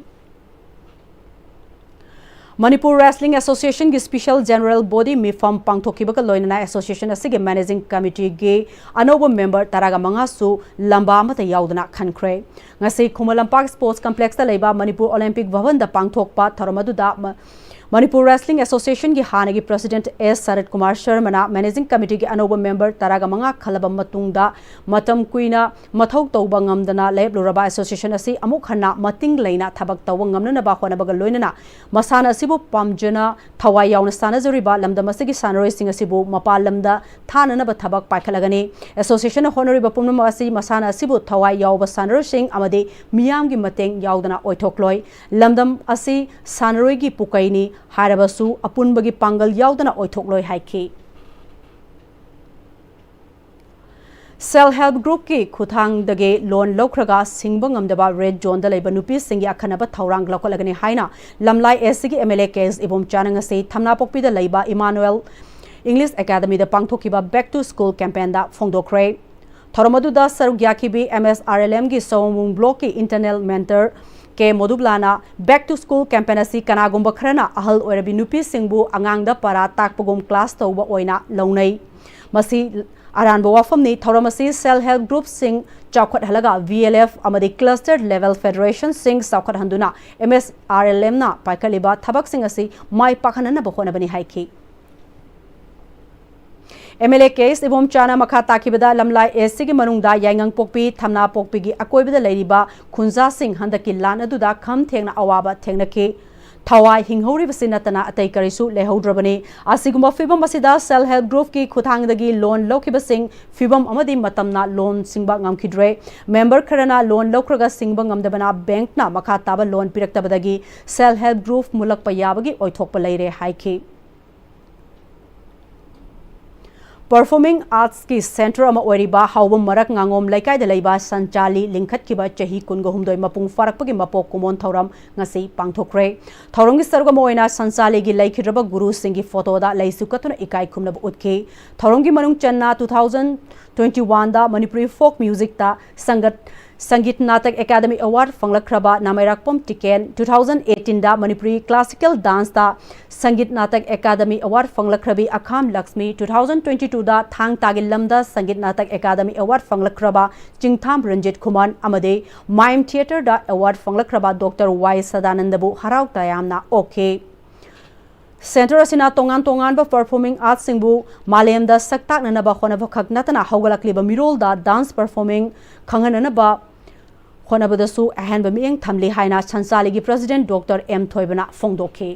Manipur Wrestling Association ꯒꯤ special general body ꯃꯤꯐꯝ ꯄꯥꯡꯊꯣꯛꯈꯤꯕꯒ ꯂꯣꯏꯅꯅ association ꯑꯁꯤꯒꯤ managing committee ꯒꯤ ꯑꯅꯧꯕ member ꯇꯔꯥꯒ ꯃꯉꯥꯁꯨ ꯂꯝꯕꯥ ꯑꯃꯠꯇ ꯌꯥꯎꯗꯅ ꯈꯟꯈ꯭ꯔꯦ꯫ ꯉꯁꯤ ꯈꯨꯃꯟ ꯂꯝꯄꯥꯛ sports complex ꯇ ꯂꯩꯕ ꯃꯅꯤꯄꯨꯔ Olympic ꯚꯕꯟꯗ ꯄꯥꯡꯊꯣꯛꯄ ꯊꯧꯔꯝ ꯑꯗꯨꯗ ꯃ-, ꯃꯅꯤꯄꯨꯔ Wrestling Association ꯒꯤ ꯍꯥꯟꯅꯒꯤ president S ꯁꯔꯠ ꯀꯨꯃꯥꯔ ꯁꯔꯃꯅ managing committee ꯒꯤ ꯑꯅꯧꯕ member ꯇꯔꯥꯒ ꯃꯉꯥ ꯈꯜꯂꯕ ꯃꯇꯨꯡꯗ, ꯃꯇꯝ ꯀꯨꯏꯅ ꯃꯊꯧ ꯇꯧꯕ ꯉꯝꯗꯅ ꯂꯦꯞꯂꯨꯔꯕ association ꯑꯁꯤ ꯑꯃꯨꯛ ꯍꯟꯅ ꯃꯇꯤꯡ ꯂꯩꯅ ꯊꯕꯛ ꯇꯧꯕ ꯉꯝꯅꯅꯕ ꯍꯣꯠꯅꯕꯒ ꯂꯣꯏꯅꯅ ꯃꯁꯥꯟꯅ ꯑꯁꯤꯕꯨ ꯄꯥꯝꯖꯅ ꯊꯋꯥꯏ ꯌꯥꯎꯅ ꯁꯥꯟꯅꯖꯔꯤꯕ ꯂꯝꯗꯝ ꯑꯁꯤꯒꯤ ꯁꯥꯟꯅꯔꯣꯏꯁꯤꯡ ꯑꯁꯤꯕꯨ ꯃꯄꯥꯟ ꯂꯝꯗ ꯊꯥꯅꯅꯕ ꯊꯕꯛ ꯄꯥꯏꯈꯠꯂꯒꯅꯤ꯫ Association ꯅ ꯍꯣꯠꯅꯔꯤꯕ ꯄꯨꯝꯅꯃꯛ ꯑꯁꯤ ꯃꯁꯥꯟꯅ ꯑꯁꯤꯕꯨ ꯊꯋꯥꯏ ꯌꯥꯎꯕ ꯁꯥꯟꯅꯔꯣꯏꯁꯤꯡ ꯑꯃꯗꯤ ꯃꯤꯌꯥꯝꯒꯤ ꯃꯇꯦꯡ ꯌꯥꯎꯗꯅ ꯑꯣꯏꯊꯣꯛꯂꯣꯏ꯫ ꯂꯝꯗꯝ ꯑꯁꯤ ꯁꯥꯟꯅꯔꯣꯏꯒꯤ ꯄꯨꯀꯩꯅꯤ ꯍꯥꯏꯔꯕꯁꯨ ꯑꯄꯨꯟꯕꯒꯤ ꯄꯥꯡꯒꯜ ꯌꯥꯎꯗꯅ ꯑꯣꯏꯊꯣꯛꯂꯣꯏ ꯍꯥꯏꯈꯤ꯫ Self Help Groupꯀꯤ ꯈꯨꯠꯊꯥꯡꯗꯒꯤ loan ꯂꯧꯈ꯭ꯔꯒ ꯁꯤꯡꯕ ꯉꯝꯗꯕ red zoneꯗ ꯂꯩꯕ ꯅꯨꯄꯤꯁꯤꯡꯒꯤ ꯑꯈꯟꯅꯕ ꯊꯧꯔꯥꯡ ꯂꯧꯈꯠꯂꯒꯅꯤ ꯍꯥꯏꯅ ꯂꯝꯂꯥꯏ SCꯒꯤ MLA ꯀꯦ ꯑꯦꯁ ꯏꯕꯣꯝꯆꯥꯅ ꯉꯁꯤ ꯊꯝꯅꯥꯄꯣꯛꯄꯤꯗ ꯂꯩꯕ Emmanuel English Academyꯗ ꯄꯥꯡꯊꯣꯛꯈꯤꯕ Back to School campaignꯗ ꯐꯣꯡꯗꯣꯛꯈ꯭ꯔꯦ꯫ ꯊꯧꯔꯝ ꯑꯗꯨꯗ ꯁꯔꯨꯛ ꯌꯥꯈꯤꯕꯤ MSRLMꯒꯤ ꯁꯑꯣꯝꯕꯨꯡ Blockꯀꯤ internal mentor K ꯃꯣꯗꯨꯕꯂꯥꯅ Back to School campaign ꯑꯁꯤ ꯀꯅꯥꯒꯨꯝꯕ ꯈꯔꯅ ꯑꯍꯜ ꯑꯣꯏꯔꯕꯤ ꯅꯨꯄꯤꯁꯤꯡꯕꯨ ꯑꯉꯥꯡꯗ ꯄꯔꯥ ꯇꯥꯛꯄꯒꯨꯝ class ꯇꯧꯕ ꯑꯣꯏꯅ ꯂꯧꯅꯩ꯫ ꯃꯁꯤ ꯑꯔꯥꯟꯕ ꯋꯥꯐꯝꯅꯤ꯫ ꯊꯧꯔꯝ ꯑꯁꯤ Self Help Groupꯁꯤꯡ ꯆꯥꯎꯈꯠꯍꯜꯂꯒ VLF ꯑꯃꯗꯤ cluster level federationꯁꯤꯡ ꯆꯥꯎꯈꯠꯍꯟꯗꯨꯅ MSRLMꯅ ꯄꯥꯏꯈꯠꯂꯤꯕ ꯊꯕꯛꯁꯤꯡ ꯑꯁꯤ ꯃꯥꯏ ꯄꯥꯛꯍꯟꯅꯕ ꯍꯣꯠꯅꯕꯅꯤ ꯍꯥꯏꯈꯤ꯫ MLA ꯀꯦ ꯑꯦꯁ ꯏꯕꯣꯝꯆꯥꯅ ꯃꯈꯥ ꯇꯥꯈꯤꯕꯗ ꯂꯝꯂꯥꯏ SCꯒꯤ ꯃꯅꯨꯡꯗ ꯌꯥꯏꯉꯪꯄꯣꯛꯄꯤ, ꯊꯝꯅꯥꯄꯣꯛꯄꯤꯒꯤ ꯑꯀꯣꯏꯕꯗ ꯂꯩꯔꯤꯕ ꯈꯨꯟꯖꯥꯁꯤꯡ ꯍꯟꯗꯛꯀꯤ ꯂꯥꯟ ꯑꯗꯨꯗ ꯈꯝ ꯊꯦꯡꯅ ꯑꯋꯥꯕ ꯊꯦꯡꯅꯈꯤ꯫ ꯊꯋꯥꯏ ꯍꯤꯡꯍꯧꯔꯤꯕꯁꯤ ꯅꯠꯇꯅ ꯑꯇꯩ ꯀꯔꯤꯁꯨ ꯂꯩꯍꯧꯗ꯭ꯔꯕꯅꯤ꯫ ꯑꯁꯤꯒꯨꯝꯕ ꯐꯤꯚꯝ ꯑꯁꯤꯗ Self Help Groupꯀꯤ ꯈꯨꯠꯊꯥꯡꯗꯒꯤ loan ꯂꯧꯈꯤꯕꯁꯤꯡ ꯐꯤꯚꯝ ꯑꯃꯗꯤ ꯃꯇꯝꯅ loan ꯁꯤꯡꯕ ꯉꯝꯈꯤꯗ꯭ꯔꯦ꯫ Member ꯈꯔꯅ loan ꯂꯧꯈ꯭ꯔꯒ ꯁꯤꯡꯕ ꯉꯝꯗꯕꯅ bankꯅ ꯃꯈꯥ ꯇꯥꯕ loan ꯄꯤꯔꯛꯇꯕꯗꯒꯤ Self Help Group ꯃꯨꯜꯂꯛꯄ ꯌꯥꯕꯒꯤ ꯑꯣꯏꯊꯣꯛꯄ ꯂꯩꯔꯦ ꯍꯥꯏꯈꯤ꯫ Performing Artsꯀꯤ centre ꯑꯃ ꯑꯣꯏꯔꯤꯕ ꯍꯥꯎꯕꯝ ꯃꯔꯛ ꯉꯥꯉꯣꯝ ꯂꯩꯀꯥꯏꯗ ꯂꯩꯕ ꯁꯟꯆꯥꯂꯤ ꯂꯤꯡꯈꯠꯈꯤꯕ ꯆꯍꯤ ꯀꯨꯟꯒ ꯍꯨꯝꯗꯣꯏ ꯃꯄꯨꯡ ꯐꯥꯔꯛꯄꯒꯤ ꯃꯄꯣꯛ ꯀꯨꯝꯑꯣꯟ ꯊꯧꯔꯝ ꯉꯁꯤ ꯄꯥꯡꯊꯣꯛꯈ꯭ꯔꯦ꯫ ꯊꯧꯔꯝꯒꯤ ꯁꯔꯨꯛ ꯑꯃ ꯑꯣꯏꯅ ꯁꯟꯆꯥꯂꯤꯒꯤ ꯂꯩꯈꯤꯗ꯭ꯔꯕ ꯒꯨꯔꯨꯁꯤꯡꯒꯤ photoꯗ ꯂꯩꯁꯨ ꯀꯠꯇꯨꯅ ꯏꯀꯥꯏ ꯈꯨꯝꯅꯕ ꯎꯠꯈꯤ꯫ ꯊꯧꯔꯝꯒꯤ ꯃꯅꯨꯡ ꯆꯟꯅ two thousand twenty oneꯗ Manipuri Folk Musicꯇ ꯁꯪꯒꯠ ꯁꯪꯒꯤꯠ ꯅꯥꯇꯛ ꯑꯦꯀꯥꯗꯃꯤ award ꯐꯪꯂꯛꯈ꯭ꯔꯕ ꯅꯥꯃꯩꯔꯥꯛꯄꯝ ꯇꯤꯀꯦꯟ, two thousand eighteenꯗ Manipuri Classical Danceꯇ ꯁꯪꯒꯤꯠ ꯅꯥꯇꯛ ꯑꯦꯀꯥꯗꯃꯤ award ꯐꯪꯂꯛꯈ꯭ꯔꯕꯤ Akham Lakshmi, two thousand twenty twoꯗ ꯊꯥꯡ ꯇꯥꯒꯤ ꯂꯝꯗ ꯁꯪꯒꯤꯠ ꯅꯥꯇꯛ ꯑꯦꯀꯥꯗꯃꯤ award ꯐꯪꯂꯛꯈ꯭ꯔꯕ ꯆꯤꯡꯊꯥꯝ ꯔꯟꯖꯤꯠ ꯈꯨꯃꯟ ꯑꯃꯗꯤ Mime Theatreꯗ award ꯐꯪꯂꯛꯈ꯭ꯔꯕ Doctor ꯋꯥꯏ ꯁꯗꯥꯅꯟꯗꯕꯨ ꯍꯔꯥꯎ ꯇꯌꯥꯝꯅ ꯑꯣꯛꯈꯤ꯫ Centre ꯑꯁꯤꯅ ꯇꯣꯉꯥꯟ ꯇꯣꯉꯥꯟꯕ performing artꯁꯤꯡꯕꯨ ꯃꯥꯂꯦꯝꯗ ꯁꯛ ꯇꯥꯛꯅꯅꯕ ꯍꯣꯠꯅꯕ ꯈꯛ ꯅꯠꯇꯅ ꯍꯧꯒꯠꯂꯛꯂꯤꯕ ꯃꯤꯔꯣꯜꯗ dance performing ꯈꯪꯍꯟꯅꯅꯕ ꯍꯣꯠꯅꯕꯗꯁꯨ ꯑꯍꯦꯟꯕ ꯃꯤꯠꯌꯦꯡ ꯊꯝꯂꯤ ꯍꯥꯏꯅ ꯁꯟꯆꯥꯂꯤꯒꯤ president Doctor ꯑꯦꯝ ꯊꯣꯏꯕꯅ ꯐꯣꯡꯗꯣꯛꯈꯤ꯫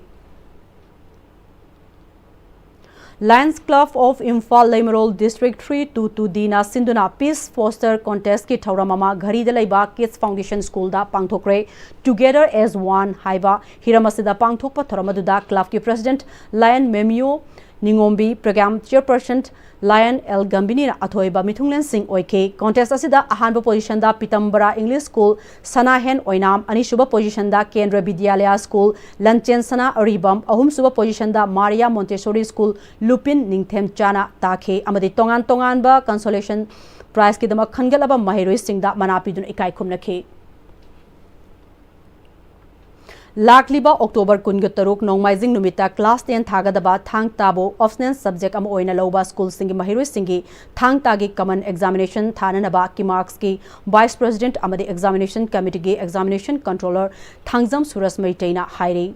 Lions Club of Imphal ꯂꯩꯃꯔꯣꯜ District three two two Dꯅ ꯁꯤꯟꯗꯨꯅ Peace Poster Contestꯀꯤ ꯊꯧꯔꯝ ꯑꯃ ꯘꯔꯤꯗ ꯂꯩꯕ Kids Foundation Schoolꯗ ꯄꯥꯡꯊꯣꯛꯈ꯭ꯔꯦ꯫ Together as One ꯍꯥꯏꯕ ꯍꯤꯔꯝ ꯑꯁꯤꯗ ꯄꯥꯡꯊꯣꯛꯄ ꯊꯧꯔꯝ ꯑꯗꯨꯗ clubꯀꯤ president Lion Memio ꯅꯤꯉꯣꯝꯕꯤ ꯄ꯭ꯔꯣꯒ꯭ꯔꯥꯝ ꯆꯤꯌꯔꯄꯔꯁꯟ ꯂꯥꯌꯟ ꯑꯦꯜ ꯒꯝꯕꯤꯅꯤꯅ ꯑꯊꯣꯏꯕ ꯃꯤꯊꯨꯡꯂꯦꯟꯁꯤꯡ ꯑꯣꯏꯈꯤ꯫ ꯀꯣꯟꯇꯦꯁ ꯑꯁꯤꯗ ꯑꯍꯥꯟꯕ ꯄꯣꯖꯤꯁꯟꯗ ꯄꯤꯇꯝꯕꯔꯥ ꯏꯪꯂꯤꯁ ꯁ꯭ꯀꯨꯜ ꯁꯅꯥꯍꯦꯟ ꯑꯣꯏꯅꯥꯝ, ꯑꯅꯤꯁꯨꯕ ꯄꯣꯖꯤꯁꯟꯗ ꯀꯦꯟꯗ꯭ꯔ ꯕꯤꯗ꯭ꯌꯥꯂꯌꯥ ꯁ꯭ꯀꯨꯜ ꯂꯟꯆꯦꯟꯁꯅꯥ ꯑꯔꯤꯕꯝ, ꯑꯍꯨꯝꯁꯨꯕ ꯄꯣꯖꯤꯁꯟꯗ ꯃꯥꯔꯤꯌꯥ ꯃꯣꯟꯇꯦꯁꯣꯔꯤ ꯁ꯭ꯀꯨꯜ ꯂꯨꯄꯤꯟ ꯅꯤꯡꯊꯦꯝꯆꯥꯅ ꯇꯥꯈꯤ ꯑꯃꯗꯤ ꯇꯣꯉꯥꯟ ꯇꯣꯉꯥꯟꯕ ꯀꯟꯁꯣꯂꯦꯁꯟ ꯄ꯭ꯔꯥꯏꯖꯀꯤꯗꯃꯛ ꯈꯟꯒꯠꯂꯕ ꯃꯍꯩꯔꯣꯏꯁꯤꯡꯗ ꯃꯅꯥ ꯄꯤꯗꯨꯅ ꯏꯀꯥꯏ ꯈꯨꯝꯅꯈꯤ꯫ ꯂꯥꯛꯂꯤꯕ ꯑꯣꯛꯇꯣꯕꯔ ꯀꯨꯟꯒ ꯇꯔꯨꯛ ꯅꯣꯡꯃꯥꯏꯖꯤꯡ ꯅꯨꯃꯤꯠꯇ ꯀ꯭ꯂꯥꯁ ꯇꯦꯟ ꯊꯥꯒꯗꯕ ꯊꯥꯡ ꯇꯥꯕꯨ ꯑꯣꯞꯁꯅꯦꯜ ꯁꯕꯖꯦꯛ ꯑꯃ ꯑꯣꯏꯅ ꯂꯧꯕ ꯁ꯭ꯀꯨꯜꯁꯤꯡꯒꯤ ꯃꯍꯩꯔꯣꯏꯁꯤꯡꯒꯤ ꯊꯥꯡ ꯇꯥꯒꯤ ꯀꯃꯟ ꯑꯦꯛꯖꯥꯃꯤꯅꯦꯁꯟ ꯊꯥꯅꯅꯕ ꯀꯤꯃꯥꯛꯁꯀꯤ ꯚꯥꯏꯁ ꯄ꯭ꯔꯦꯁꯤꯗꯦꯟꯠ ꯑꯃꯗꯤ ꯑꯦꯛꯖꯥꯃꯤꯅꯦꯁꯟ ꯀꯃꯤꯇꯤꯒꯤ ꯑꯦꯛꯖꯥꯃꯤꯅꯦꯁꯟ ꯀꯟꯇ꯭ꯔꯣꯂꯔ ꯊꯥꯡꯖꯝ ꯁꯨꯔꯖ ꯃꯩꯇꯩꯅ ꯍꯥꯏꯔꯤ꯫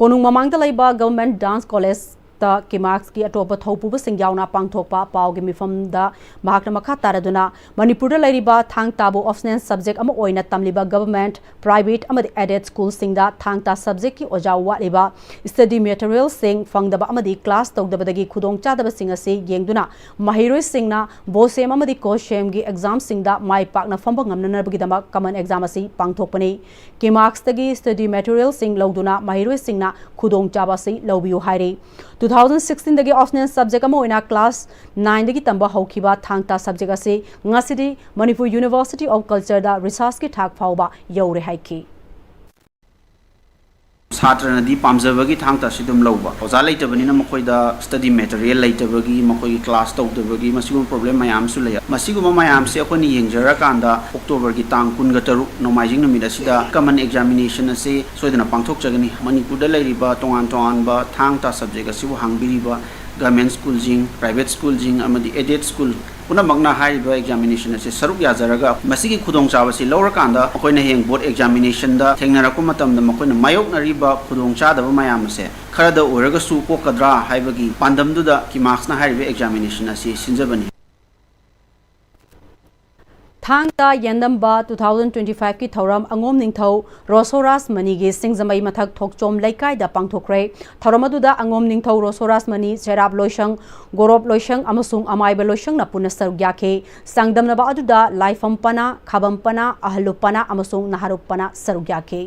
ꯀꯣꯅꯨꯡ ꯃꯃꯥꯡꯗ ꯂꯩꯕ ꯒꯚꯔꯟꯃꯦꯟꯠ ꯗꯥꯟꯁ ꯀꯣꯂꯦꯖ ꯇ ꯀꯤꯃꯥꯛꯁꯀꯤ ꯑꯇꯣꯞꯄ ꯊꯧꯄꯨꯕꯁꯤꯡ ꯌꯥꯎꯅ ꯄꯥꯡꯊꯣꯛꯄ ꯄꯥꯎꯒꯤ ꯃꯤꯐꯝꯗ ꯃꯍꯥꯛꯅ ꯃꯈꯥ ꯇꯥꯔꯗꯨꯅ ꯃꯅꯤꯄꯨꯔꯗ ꯂꯩꯔꯤꯕ ꯊꯥꯡ ꯇꯥꯕꯨ ꯑꯣꯞꯁꯅꯦꯜ ꯁꯕꯖꯦꯛ ꯑꯃ ꯑꯣꯏꯅ ꯇꯝꯂꯤꯕ ꯒꯚꯔꯟꯃꯦꯟꯠ, ꯄ꯭ꯔꯥꯏꯚꯦꯠ ꯑꯃꯗꯤ ꯑꯦꯗꯦꯗ ꯁ꯭ꯀꯨꯜꯁꯤꯡꯗ ꯊꯥꯡ ꯇꯥ ꯁꯕꯖꯦꯛꯀꯤ ꯑꯣꯖꯥ ꯋꯥꯠꯂꯤꯕ, ꯁ꯭ꯇꯗꯤ ꯃꯦꯇꯔꯤꯌꯦꯜꯁꯤꯡ ꯐꯪꯗꯕ ꯑꯃꯗꯤ ꯀ꯭ꯂꯥꯁ ꯇꯧꯗꯕꯗꯒꯤ ꯈꯨꯗꯣꯡꯆꯥꯗꯕꯁꯤꯡ ꯑꯁꯤ ꯌꯦꯡꯗꯨꯅ ꯃꯍꯩꯔꯣꯏꯁꯤꯡꯅ ꯕꯣꯁꯦꯝ ꯑꯃꯗꯤ ꯀꯣꯁꯦꯝꯒꯤ ꯑꯦꯛꯖꯥꯝꯁꯤꯡꯗ ꯃꯥꯏ ꯄꯥꯛꯅ ꯐꯝꯕ ꯉꯝꯅꯅꯕꯒꯤꯗꯃꯛ ꯀꯃꯟ ꯑꯦꯛꯖꯥꯝ ꯑꯁꯤ ꯄꯥꯡꯊꯣꯛꯄꯅꯤ꯫ ꯀꯤꯃꯥꯛꯁꯇꯒꯤ ꯁ꯭ꯇꯗꯤ ꯃꯦꯇꯔꯤꯌꯦꯜꯁꯤꯡ ꯂꯧꯗꯨꯅ ꯃꯍꯩꯔꯣꯏꯁꯤꯡꯅ ꯈꯨꯗꯣꯡꯆꯥꯕ ꯑꯁꯤ ꯂꯧꯕꯤꯌꯨ ꯍꯥꯏꯔꯤ꯫ ꯇꯨ ꯊꯥꯎꯖꯟ ꯁꯤꯛꯁꯇꯤꯟꯗꯒꯤ ꯑꯣꯞꯁꯅꯦꯜ ꯁꯕꯖꯦꯛ ꯑꯃ ꯑꯣꯏꯅ ꯀ꯭ꯂꯥꯁ ꯅꯥꯏꯟꯗꯒꯤ ꯇꯝꯕ ꯍꯧꯈꯤꯕ ꯊꯥꯡ ꯇꯥ ꯁꯕꯖꯦꯛ ꯑꯁꯤ ꯉꯁꯤꯗꯤ ꯃꯅꯤꯄꯨꯔ ꯌꯨꯅꯤꯚꯔꯁꯤꯇꯤ ꯑꯣꯐ ꯀꯜꯆꯔꯗ ꯔꯤꯁꯔꯁꯀꯤ ꯊꯥꯛ ꯐꯥꯎꯕ ꯌꯧꯔꯦ ꯍꯥꯏꯈꯤ꯫ ꯁꯥꯇ꯭ꯔꯅꯗꯤ ꯄꯥꯝꯖꯕꯒꯤ ꯊꯥꯡ ꯇꯥ ꯑꯁꯤ ꯑꯗꯨꯝ ꯂꯧꯕ꯫ ꯑꯣꯖꯥ ꯂꯩꯇꯕꯅꯤꯅ ꯃꯈꯣꯏꯗ ꯁ꯭ꯇꯗꯤ ꯃꯦꯇꯔꯤꯌꯦꯜ ꯂꯩꯇꯕꯒꯤ, ꯃꯈꯣꯏꯒꯤ ꯀ꯭ꯂꯥꯁ ꯇꯧꯗꯕꯒꯤ, ꯃꯁꯤꯒꯨꯝꯕ ꯄ꯭ꯔꯣꯕ꯭ꯂꯦꯝ ꯃꯌꯥꯝ ꯑꯃꯁꯨ ꯂꯩ꯫ ꯃꯁꯤꯒꯨꯝꯕ ꯃꯌꯥꯝꯁꯦ ꯑꯩꯈꯣꯏꯅ ꯌꯦꯡꯖꯔꯀꯥꯟꯗ ꯑꯣꯛꯇꯣꯕꯔꯒꯤ ꯇꯥꯡ ꯀꯨꯟꯒ ꯇꯔꯨꯛ ꯅꯣꯡꯃꯥꯏꯖꯤꯡ ꯅꯨꯃꯤꯠ ꯑꯁꯤꯗ ꯀꯃꯟ ꯑꯦꯛꯖꯥꯃꯤꯅꯦꯁꯟ ꯑꯁꯤ ꯁꯣꯏꯗꯅ ꯄꯥꯡꯊꯣꯛꯆꯒꯅꯤ꯫ ꯃꯅꯤꯄꯨꯔꯗ ꯂꯩꯔꯤꯕ ꯇꯣꯉꯥꯟ ꯇꯣꯉꯥꯟꯕ ꯊꯥꯡ ꯇꯥ ꯁꯕꯖꯦꯛ ꯑꯁꯤꯕꯨ ꯍꯥꯡꯕꯤꯔꯤꯕ ꯒꯚꯔꯟꯃꯦꯟꯠ ꯁ꯭ꯀꯨꯜꯁꯤꯡ, ꯄ꯭ꯔꯥꯏꯚꯦꯠ ꯁ꯭ꯀꯨꯜꯁꯤꯡ ꯑꯃꯗꯤ ꯑꯦꯗꯦꯗ ꯁ꯭ꯀꯨꯜ ꯄꯨꯝꯅꯃꯛꯅ ꯍꯥꯏꯔꯤꯕ ꯑꯦꯛꯖꯥꯃꯤꯅꯦꯁꯟ ꯑꯁꯤ ꯁꯔꯨꯛ ꯌꯥꯖꯔꯒ ꯃꯁꯤꯒꯤ ꯈꯨꯗꯣꯡꯆꯥꯕꯁꯤ ꯂꯧꯔꯀꯥꯟꯗ ꯃꯈꯣꯏꯅ ꯍꯌꯦꯡ ꯕꯣꯔꯗ ꯑꯦꯛꯖꯥꯃꯤꯅꯦꯁꯟꯗ ꯊꯦꯡꯅꯔꯛꯄ ꯃꯇꯝꯗ ꯃꯈꯣꯏꯅ ꯃꯥꯌꯣꯛꯅꯔꯤꯕ ꯈꯨꯗꯣꯡꯆꯥꯗꯕ ꯃꯌꯥꯝ ꯑꯁꯦ ꯈꯔꯗ ꯑꯣꯏꯔꯒꯁꯨ ꯀꯣꯛꯀꯗ꯭ꯔꯥ ꯍꯥꯏꯕꯒꯤ ꯄꯥꯟꯗꯝꯗꯨꯗ ꯀꯤꯃꯥꯛꯁꯅ ꯍꯥꯏꯔꯤꯕ ꯑꯦꯛꯖꯥꯃꯤꯅꯦꯁꯟ ꯑꯁꯤ ꯁꯤꯟꯖꯕꯅꯤ꯫ ꯊꯥꯡ ꯇꯥ ꯌꯦꯟꯗꯝꯕ ꯇꯨ ꯊꯥꯎꯖꯟ ꯇ꯭ꯋꯦꯟꯇꯤ ꯐꯥꯏꯚꯀꯤ ꯊꯧꯔꯝ ꯑꯉꯣꯝ ꯅꯤꯡꯊꯧ ꯔꯣꯁꯣꯔꯥꯖ ꯃꯅꯤꯒꯤ ꯁꯤꯡꯖꯃꯩ ꯃꯊꯛ ꯊꯣꯛꯆꯣꯝ ꯂꯩꯀꯥꯏꯗ ꯄꯥꯡꯊꯣꯛꯈ꯭ꯔꯦ꯫ ꯊꯧꯔꯝ ꯑꯗꯨꯗ ꯑꯉꯣꯝ ꯅꯤꯡꯊꯧ ꯔꯣꯁꯣꯔꯥꯖ ꯃꯅꯤ, ꯁꯦꯔꯥꯞ ꯂꯣꯏꯁꯪ, ꯒꯣꯔꯣꯞ ꯂꯣꯏꯁꯪ ꯑꯃꯁꯨꯡ ꯑꯃꯥꯏꯕ ꯂꯣꯏꯁꯪꯅ ꯄꯨꯟꯅ ꯁꯔꯨꯛ ꯌꯥꯈꯤ꯫ ꯆꯥꯡꯗꯝꯅꯕ ꯑꯗꯨꯗ ꯂꯥꯏꯐꯝ ꯄꯅꯥ, ꯈꯥꯕꯝ ꯄꯅꯥ, ꯑꯍꯜꯂꯨꯞ ꯄꯅꯥ ꯑꯃꯁꯨꯡ ꯅꯍꯥꯔꯨꯞ ꯄꯅꯥ ꯁꯔꯨꯛ ꯌꯥꯈꯤ꯫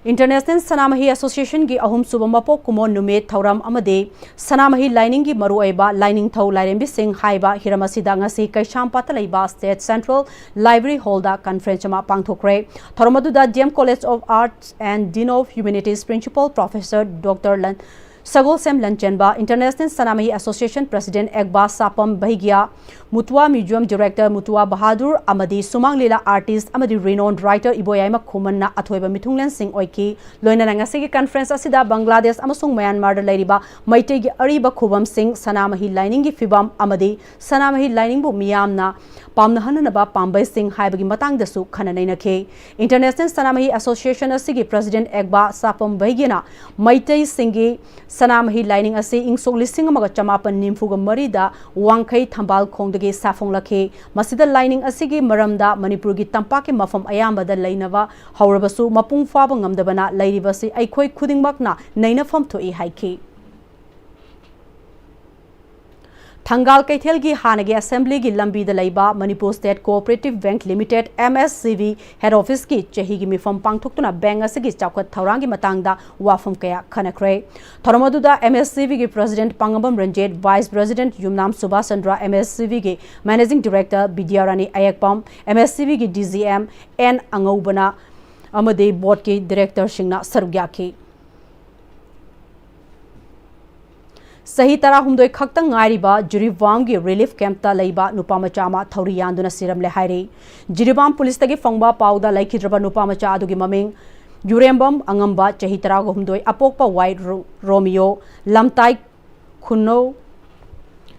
International ꯁꯅꯥꯃꯍꯤ ꯑꯦꯁꯣꯁꯤꯌꯦꯁꯟꯒꯤ ꯑꯍꯨꯝꯁꯨꯕ ꯃꯄꯣꯛ ꯀꯨꯝꯑꯣꯟ ꯅꯨꯃꯤꯠ ꯊꯧꯔꯝ ꯑꯃꯗꯤ ꯁꯅꯥꯃꯍꯤ ꯂꯥꯏꯅꯤꯡꯒꯤ ꯃꯔꯨꯑꯣꯏꯕ ꯂꯥꯏꯅꯤꯡꯊꯧ ꯂꯥꯏꯔꯦꯝꯕꯤꯁꯤꯡ ꯍꯥꯏꯕ ꯍꯤꯔꯝ ꯑꯁꯤꯗ ꯉꯁꯤ ꯀꯩꯁꯥꯝꯄꯥꯠꯇ ꯂꯩꯕ State Central Library Hall ꯗ conference ꯑꯃ ꯄꯥꯡꯊꯣꯛꯈ꯭ꯔꯦ꯫ ꯊꯧꯔꯝ ꯑꯗꯨꯗ D M College of Arts and Dean of Humanities Principal Professor Doctor ꯂꯟ-, ꯁꯒꯣꯜꯁꯦꯝ ꯂꯟꯆꯦꯟꯕ, International ꯁꯅꯥꯃꯍꯤ ꯑꯦꯁꯣꯁꯤꯌꯦꯁꯟ President ꯑꯦꯛꯕꯥ ꯁꯥꯄꯝ ꯕꯩꯒꯤꯌꯥ, ꯃꯨꯇꯨꯋꯥ Museum Director ꯃꯨꯇꯨꯋꯥ ꯕꯍꯥꯗꯨꯔ ꯑꯃꯗꯤ ꯁꯨꯃꯥꯡ ꯂꯤꯂꯥ artist ꯑꯃꯗꯤ renowned writer ꯏꯕꯣꯌꯥꯏꯃ ꯈꯨꯃꯟꯅ ꯑꯊꯣꯏꯕ ꯃꯤꯊꯨꯡꯂꯦꯟꯁꯤꯡ ꯑꯣꯏꯈꯤ꯫ ꯂꯣꯏꯅꯅ ꯉꯁꯤꯒꯤ conference ꯑꯁꯤꯗ ꯕꯪꯒ꯭ꯂꯥꯗꯦꯁ ꯑꯃꯁꯨꯡ ꯃ꯭ꯌꯥꯟꯃꯥꯔꯗ ꯂꯩꯔꯤꯕ ꯃꯩꯇꯩꯒꯤ ꯑꯔꯤꯕ ꯈꯨꯕꯝꯁꯤꯡ, ꯁꯅꯥꯃꯍꯤ ꯂꯥꯏꯅꯤꯡꯒꯤ ꯐꯤꯕꯝ ꯑꯃꯗꯤ ꯁꯅꯥꯃꯍꯤ ꯂꯥꯏꯅꯤꯡꯕꯨ ꯃꯤꯌꯥꯝꯅ ꯄꯥꯝꯅꯍꯟꯅꯅꯕ ꯄꯥꯝꯕꯩꯁꯤꯡ ꯍꯥꯏꯕꯒꯤ ꯃꯇꯥꯡꯗꯁꯨ ꯈꯟꯅ ꯅꯩꯅꯈꯤ꯫ International ꯁꯅꯥꯃꯍꯤ ꯑꯦꯁꯣꯁꯤꯌꯦꯁꯟ ꯑꯁꯤꯒꯤ President ꯑꯦꯛꯕꯥ ꯁꯥꯄꯝ ꯕꯩꯒꯤꯅ ꯃꯩꯇꯩꯁꯤꯡꯒꯤ ꯁꯅꯥꯃꯍꯤ ꯂꯥꯏꯅꯤꯡ ꯑꯁꯤ ꯏꯪ ꯁꯣꯛ ꯂꯤꯁꯤꯡ ꯑꯃꯒ ꯆꯃꯥꯄꯟ ꯅꯤꯐꯨꯒ ꯃꯔꯤꯗ ꯋꯥꯡꯈꯩ ꯊꯝꯕꯥꯜ ꯈꯣꯡꯗꯒꯤ ꯁꯥꯐꯣꯡꯂꯛꯈꯤ꯫ ꯃꯁꯤꯗ ꯂꯥꯏꯅꯤꯡ ꯑꯁꯤꯒꯤ ꯃꯔꯝꯗ ꯃꯅꯤꯄꯨꯔꯒꯤ ꯇꯝꯄꯥꯛꯀꯤ ꯃꯐꯝ ꯑꯌꯥꯝꯕꯗ ꯂꯩꯅꯕ ꯍꯧꯔꯕꯁꯨ, ꯃꯄꯨꯡ ꯐꯥꯕ ꯉꯝꯗꯕꯅ ꯂꯩꯔꯤꯕꯁꯤ ꯑꯩꯈꯣꯏ ꯈꯨꯗꯤꯡꯃꯛꯅ ꯅꯩꯅꯐꯝ ꯊꯣꯛꯏ ꯍꯥꯏꯈꯤ꯫ ꯊꯪꯒꯥꯜ ꯀꯩꯊꯦꯜꯒꯤ ꯍꯥꯟꯅꯒꯤ ꯑꯦꯁꯦꯝꯕ꯭ꯂꯤꯒꯤ ꯂꯝꯕꯤꯗ ꯂꯩꯕ Manipur State Cooperative Bank Limited, M S C B, head office ꯀꯤ ꯆꯍꯤꯒꯤ ꯃꯤꯐꯝ ꯄꯥꯡꯊꯣꯛꯇꯨꯅ bank ꯑꯁꯤꯒꯤ ꯆꯥꯎꯈꯠ ꯊꯧꯔꯥꯡꯒꯤ ꯃꯇꯥꯡꯗ ꯋꯥꯐꯝ ꯀꯌꯥ ꯈꯟꯅꯈ꯭ꯔꯦ꯫ ꯊꯧꯔꯝ ꯑꯗꯨꯗ M S C B ꯒꯤ President Pangambam Ranjit, Vice President Yumnam ꯁꯨꯕꯥꯁ Chandra, M S C B ꯒꯤ Managing Director Bidyarani Ayekpam, M S C B ꯒꯤ D G M ꯑꯦꯟ ꯑꯉꯧꯕꯅ ꯑꯃꯗꯤ board ꯀꯤ director ꯁꯤꯡꯅ ꯁꯔꯨꯛ ꯌꯥꯈꯤ꯫ ꯆꯍꯤ ꯇꯔꯥꯍꯨꯝꯗꯣꯏ ꯈꯛꯇ ꯉꯥꯏꯔꯤꯕ ꯖꯤꯔꯤꯕꯥꯝꯒꯤ relief camp ꯇ ꯂꯩꯕ ꯅꯨꯄꯥ ꯃꯆꯥ ꯑꯃ ꯊꯧꯔꯤ ꯌꯥꯟꯗꯨꯅ ꯁꯤꯔꯝꯂꯦ ꯍꯥꯏꯔꯤ꯫ ꯖꯤꯔꯤꯕꯥꯝ ꯄꯨꯂꯤꯁꯇꯒꯤ ꯐꯪꯕ ꯄꯥꯎꯗ ꯂꯩꯈꯤꯗ꯭ꯔꯕ ꯅꯨꯄꯥ ꯃꯆꯥ ꯑꯗꯨꯒꯤ ꯃꯃꯤꯡ ꯌꯨꯔꯦꯝꯕꯝ ꯑꯉꯝꯕ, ꯆꯍꯤ ꯇꯔꯥꯍꯨꯝꯗꯣꯏ, ꯑꯄꯣꯛꯄ ꯋꯥꯏ ꯔꯣ-, ꯔꯣꯃꯤꯌꯣ, ꯂꯝꯇꯥꯏ ꯈꯨꯅꯧ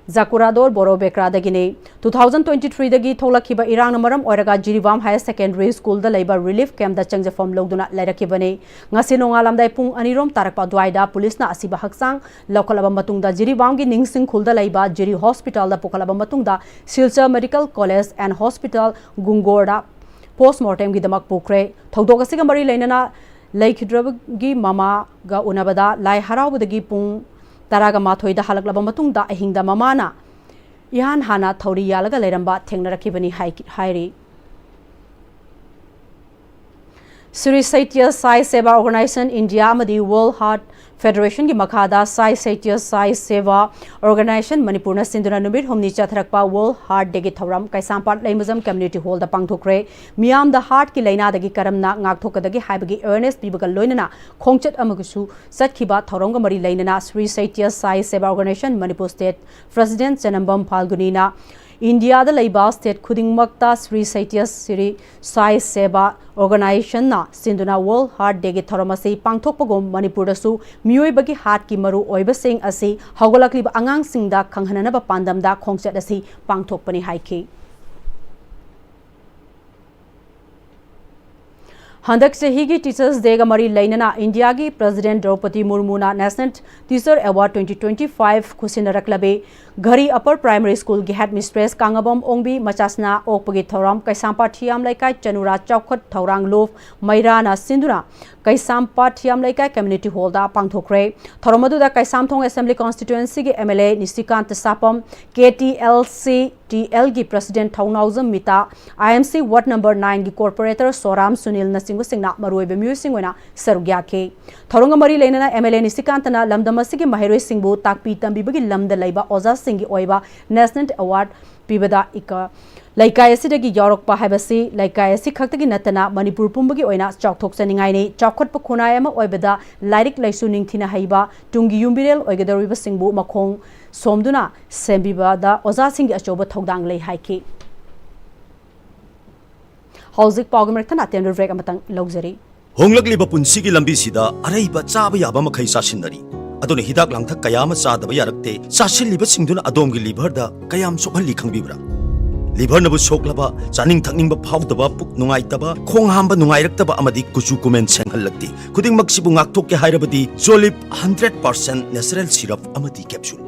ꯖꯀꯨꯔꯥꯗꯣꯔ ꯕꯣꯔꯣ ꯕꯦꯀ꯭ꯔꯥꯗꯒꯤꯅꯤ꯫ Two thousand twenty three ꯗꯒꯤ ꯊꯣꯛꯂꯛꯈꯤꯕ ꯏꯔꯥꯡꯅ ꯃꯔꯝ ꯑꯣꯏꯔꯒ ꯖꯤꯔꯤꯕꯥꯝ Higher Secondary School ꯗ ꯂꯩꯕ relief camp ꯇ ꯆꯪꯖꯐꯝ ꯂꯧꯗꯨꯅ ꯂꯩꯔꯛꯈꯤꯕꯅꯤ꯫ ꯉꯁꯤ ꯅꯣꯡꯉꯥꯜꯂꯝꯗꯥꯏ ꯄꯨꯡ ꯑꯅꯤꯔꯣꯝ ꯇꯥꯔꯛꯄ ꯑꯗꯨꯋꯥꯏꯗ ꯄꯨꯂꯤꯁꯅ ꯑꯁꯤꯕ ꯍꯛꯆꯥꯡ ꯂꯧꯈꯠꯂꯕ ꯃꯇꯨꯡꯗ ꯖꯤꯔꯤꯕꯥꯝꯒꯤ ꯅꯤꯡꯁꯤꯡ ꯈꯨꯜꯗ ꯂꯩꯕ ꯖꯤꯔꯤ hospital ꯗ ꯄꯨꯈꯠꯂꯕ ꯃꯇꯨꯡꯗ Silchar Medical College and Hospital ꯒꯨꯡꯒꯣꯔꯗ post mortem ꯒꯤꯗꯃꯛ ꯄꯨꯈ꯭ꯔꯦ꯫ ꯊꯧꯗꯣꯛ ꯑꯁꯤꯒ ꯃꯔꯤ ꯂꯩꯅꯅ ꯂꯩꯈꯤꯗ꯭ꯔꯕꯒꯤ ꯃꯃꯥꯒ ꯎꯅꯕꯗ ꯂꯥꯏ ꯍꯔꯥꯎꯕꯗꯒꯤ ꯄꯨꯡ ꯇꯔꯥꯒ ꯃꯥꯊꯣꯏꯗ ꯍꯜꯂꯛꯂꯕ ꯃꯇꯨꯡꯗ ꯑꯍꯤꯡꯗ ꯃꯃꯥꯅ ꯏꯍꯥꯟ ꯍꯥꯟꯅ ꯊꯧꯔꯤ ꯌꯥꯜꯂꯒ ꯂꯩꯔꯝꯕ ꯊꯦꯡꯅꯔꯛꯈꯤꯕꯅꯤ ꯍꯥꯏ-, ꯍꯥꯏꯔꯤ꯫ Sri Saitya Sai Seva Organization India ꯑꯃꯗꯤ World Heart Federation ꯒꯤ ꯃꯈꯥꯗ Sri Saitya Sai Seva Organization ꯃꯅꯤꯄꯨꯔꯅ ꯁꯤꯟꯗꯨꯅ ꯅꯨꯃꯤꯠ ꯍꯨꯝꯅꯤ ꯆꯠꯊꯔꯛꯄ World Heart Day ꯒꯤ ꯊꯧꯔꯝ ꯀꯩꯁꯥꯝꯄꯥꯠ ꯂꯩꯃꯖꯝ Community Hall ꯗ ꯄꯥꯡꯊꯣꯛꯈ꯭ꯔꯦ꯫ ꯃꯤꯌꯥꯝꯗ heart ꯀꯤ ꯂꯥꯏꯅꯥꯗꯒꯤ ꯀꯔꯝꯅ ꯉꯥꯛꯊꯣꯛꯀꯗꯒꯦ ꯍꯥꯏꯕꯒꯤ awareness ꯄꯤꯕꯒ ꯂꯣꯏꯅꯅ ꯈꯣꯡꯆꯠ ꯑꯃꯒꯁꯨ ꯆꯠꯈꯤꯕ ꯊꯧꯔꯝꯒ ꯃꯔꯤ ꯂꯩꯅꯅ Sri Saitya Sai Seva Organization Manipur State President ꯆꯅꯝꯕꯝ ꯐꯥꯜꯒꯨꯅꯤꯅ ꯏꯟꯗꯤꯌꯥꯗ ꯂꯩꯕ state ꯈꯨꯗꯤꯡꯃꯛꯇ Sri Saitya Sri Sai Seva Organization ꯅ ꯁꯤꯟꯗꯨꯅ World Heart Day ꯒꯤ ꯊꯧꯔꯝ ꯑꯁꯤ ꯄꯥꯡꯊꯣꯛꯄꯒꯨꯝ ꯃꯅꯤꯄꯨꯔꯗꯁꯨ ꯃꯤꯑꯣꯏꯕꯒꯤ heart ꯀꯤ ꯃꯔꯨ ꯑꯣꯏꯕꯁꯤꯡ ꯑꯁꯤ ꯍꯧꯒꯠꯂꯛꯂꯤꯕ ꯑꯉꯥꯡꯁꯤꯡꯗ ꯈꯪꯍꯟꯅꯅꯕ ꯄꯥꯟꯗꯝꯗ ꯈꯣꯡꯆꯠ ꯑꯁꯤ ꯄꯥꯡꯊꯣꯛꯄꯅꯤ ꯍꯥꯏꯈꯤ꯫ ꯍꯟꯗꯛ ꯆꯍꯤꯒꯤ Teachers Day ꯒ ꯃꯔꯤ ꯂꯩꯅꯅ ꯏꯟꯗꯤꯌꯥꯒꯤ President ꯗ꯭ꯔꯧꯄꯗꯤ ꯃꯨꯔꯃꯨꯅ National Teacher Award twenty twenty five ꯈꯨꯁꯤꯟꯅꯔꯛꯂꯕꯤ ꯘꯔꯤ Upper Primary School ꯒꯤ Head Mistress ꯀꯥꯡꯉꯕꯝ ꯑꯣꯡꯕꯤ ꯃꯆꯥꯁꯅꯥ ꯑꯣꯛꯄꯒꯤ ꯊꯧꯔꯝ ꯀꯩꯁꯥꯝꯄꯥꯠ ꯊꯤꯌꯥꯝ ꯂꯩꯀꯥꯏ ꯆꯅꯨꯔꯥ ꯆꯥꯎꯈꯠ ꯊꯧꯔꯥꯡꯂꯣꯐ ꯃꯩꯔꯥꯅ ꯁꯤꯟꯗꯨꯅ ꯀꯩꯁꯥꯝꯄꯥꯠ ꯊꯤꯌꯥꯝ ꯂꯩꯀꯥꯏ Community Hall ꯗ ꯄꯥꯡꯊꯣꯛꯈ꯭ꯔꯦ꯫ ꯊꯧꯔꯝ ꯑꯗꯨꯗ ꯀꯩꯁꯥꯝꯊꯣꯡ Assembly Constituency ꯒꯤ M L A ꯅꯤꯁꯤꯀꯥꯟꯇ ꯁꯥꯄꯝ, K T L C T L ꯒꯤ President Thounaojam ꯃꯤꯇꯥ, I M C Ward number nine ꯒꯤ Corporator ꯁꯣꯔꯥꯝ ꯁꯨꯅꯤꯜꯅꯆꯤꯡꯕꯁꯤꯡꯅ ꯃꯔꯨꯑꯣꯏꯕ ꯃꯤꯑꯣꯏꯁꯤꯡ ꯑꯣꯏꯅ ꯁꯔꯨꯛ ꯌꯥꯈꯤ꯫ ꯊꯧꯔꯝꯒ ꯃꯔꯤ ꯂꯩꯅꯅ M L A ꯅꯤꯁꯤꯀꯥꯟꯇꯅ ꯂꯝꯗꯝ ꯑꯁꯤꯒꯤ ꯃꯍꯩꯔꯣꯏꯁꯤꯡꯕꯨ ꯇꯥꯛꯄꯤ ꯇꯝꯕꯤꯕꯒꯤ ꯂꯝꯗ ꯂꯩꯕ ꯑꯣꯖꯥꯁꯤꯡꯒꯤ ꯑꯣꯏꯕ National Award ꯄꯤꯕꯗ ꯏꯀ-, ꯂꯩꯀꯥꯏ ꯑꯁꯤꯗꯒꯤ ꯌꯥꯎꯔꯛꯄ ꯍꯥꯏꯕꯁꯤ ꯂꯩꯀꯥꯏ ꯑꯁꯤ ꯈꯛꯇꯒꯤ ꯅꯠꯇꯅ ꯃꯅꯤꯄꯨꯔ ꯄꯨꯝꯕꯒꯤ ꯑꯣꯏꯅ ꯆꯥꯎꯊꯣꯛꯆꯅꯤꯡꯉꯥꯏꯅꯤ꯫ ꯆꯥꯎꯈꯠꯄ ꯈꯨꯟꯅꯥꯏ ꯑꯃ ꯑꯣꯏꯕꯗ ꯂꯥꯏꯔꯤꯛ ꯂꯥꯏꯁꯨ ꯅꯤꯡꯊꯤꯅ ꯍꯩꯕ, ꯇꯨꯡꯒꯤ ꯌꯨꯝꯕꯤꯔꯦꯜ ꯑꯣꯏꯒꯗꯧꯔꯤꯕꯁꯤꯡꯕꯨ ꯃꯈꯣꯡ ꯁꯣꯝꯗꯨꯅ ꯁꯦꯝꯕꯤꯕꯗ ꯑꯣꯖꯥꯁꯤꯡꯒꯤ ꯑꯆꯧꯕ ꯊꯧꯗꯥꯡ ꯂꯩ ꯍꯥꯏꯈꯤ꯫ ꯍꯧꯖꯤꯛ ꯄꯥꯎꯒꯤ ꯃꯔꯛ ꯊꯠꯅ ꯑꯇꯦꯟꯕ break ꯑꯃꯇꯪ ꯂꯧꯖꯔꯤ꯫ ꯍꯣꯡꯂꯛꯂꯤꯕ ꯄꯨꯟꯁꯤꯒꯤ ꯂꯝꯕꯤꯁꯤꯗ ꯑꯔꯩꯕ ꯆꯥꯕ ꯌꯥꯕ ꯃꯈꯩ ꯆꯥꯁꯤꯟꯅꯔꯤ꯫ ꯑꯗꯨꯅ ꯍꯤꯗꯥꯛ ꯂꯥꯡꯊꯛ ꯀꯌꯥ ꯑꯃ ꯆꯥꯗꯕ ꯌꯥꯔꯛꯇꯦ꯫ ꯆꯥꯁꯤꯜꯂꯤꯕꯁꯤꯡꯗꯨꯅ ꯑꯗꯣꯝꯒꯤ liver ꯗ ꯀꯌꯥꯝ ꯁꯣꯛꯍꯜꯂꯤ ꯈꯪꯕꯤꯕ꯭ꯔꯥ? Liver ꯅꯕꯨ ꯁꯣꯛꯂꯕ, ꯆꯥꯅꯤꯡ ꯊꯛꯅꯤꯡꯕ ꯐꯥꯎꯗꯕ, ꯄꯨꯛ ꯅꯨꯡꯉꯥꯏꯇꯕ, ꯈꯣꯡ ꯍꯥꯝꯕ ꯅꯨꯡꯉꯥꯏꯔꯛꯇꯕ ꯑꯃꯗꯤ ꯀꯨꯆꯨ ꯀꯨꯃꯦꯟ ꯁꯦꯡꯍꯜꯂꯛꯇꯦ꯫ ꯈꯨꯗꯤꯡꯃꯛꯁꯤꯕꯨ ꯉꯥꯛꯊꯣꯛꯀꯦ ꯍꯥꯏꯔꯕꯗꯤ Jolib hundred percent natural syrup ꯑꯃꯗꯤ capsule꯫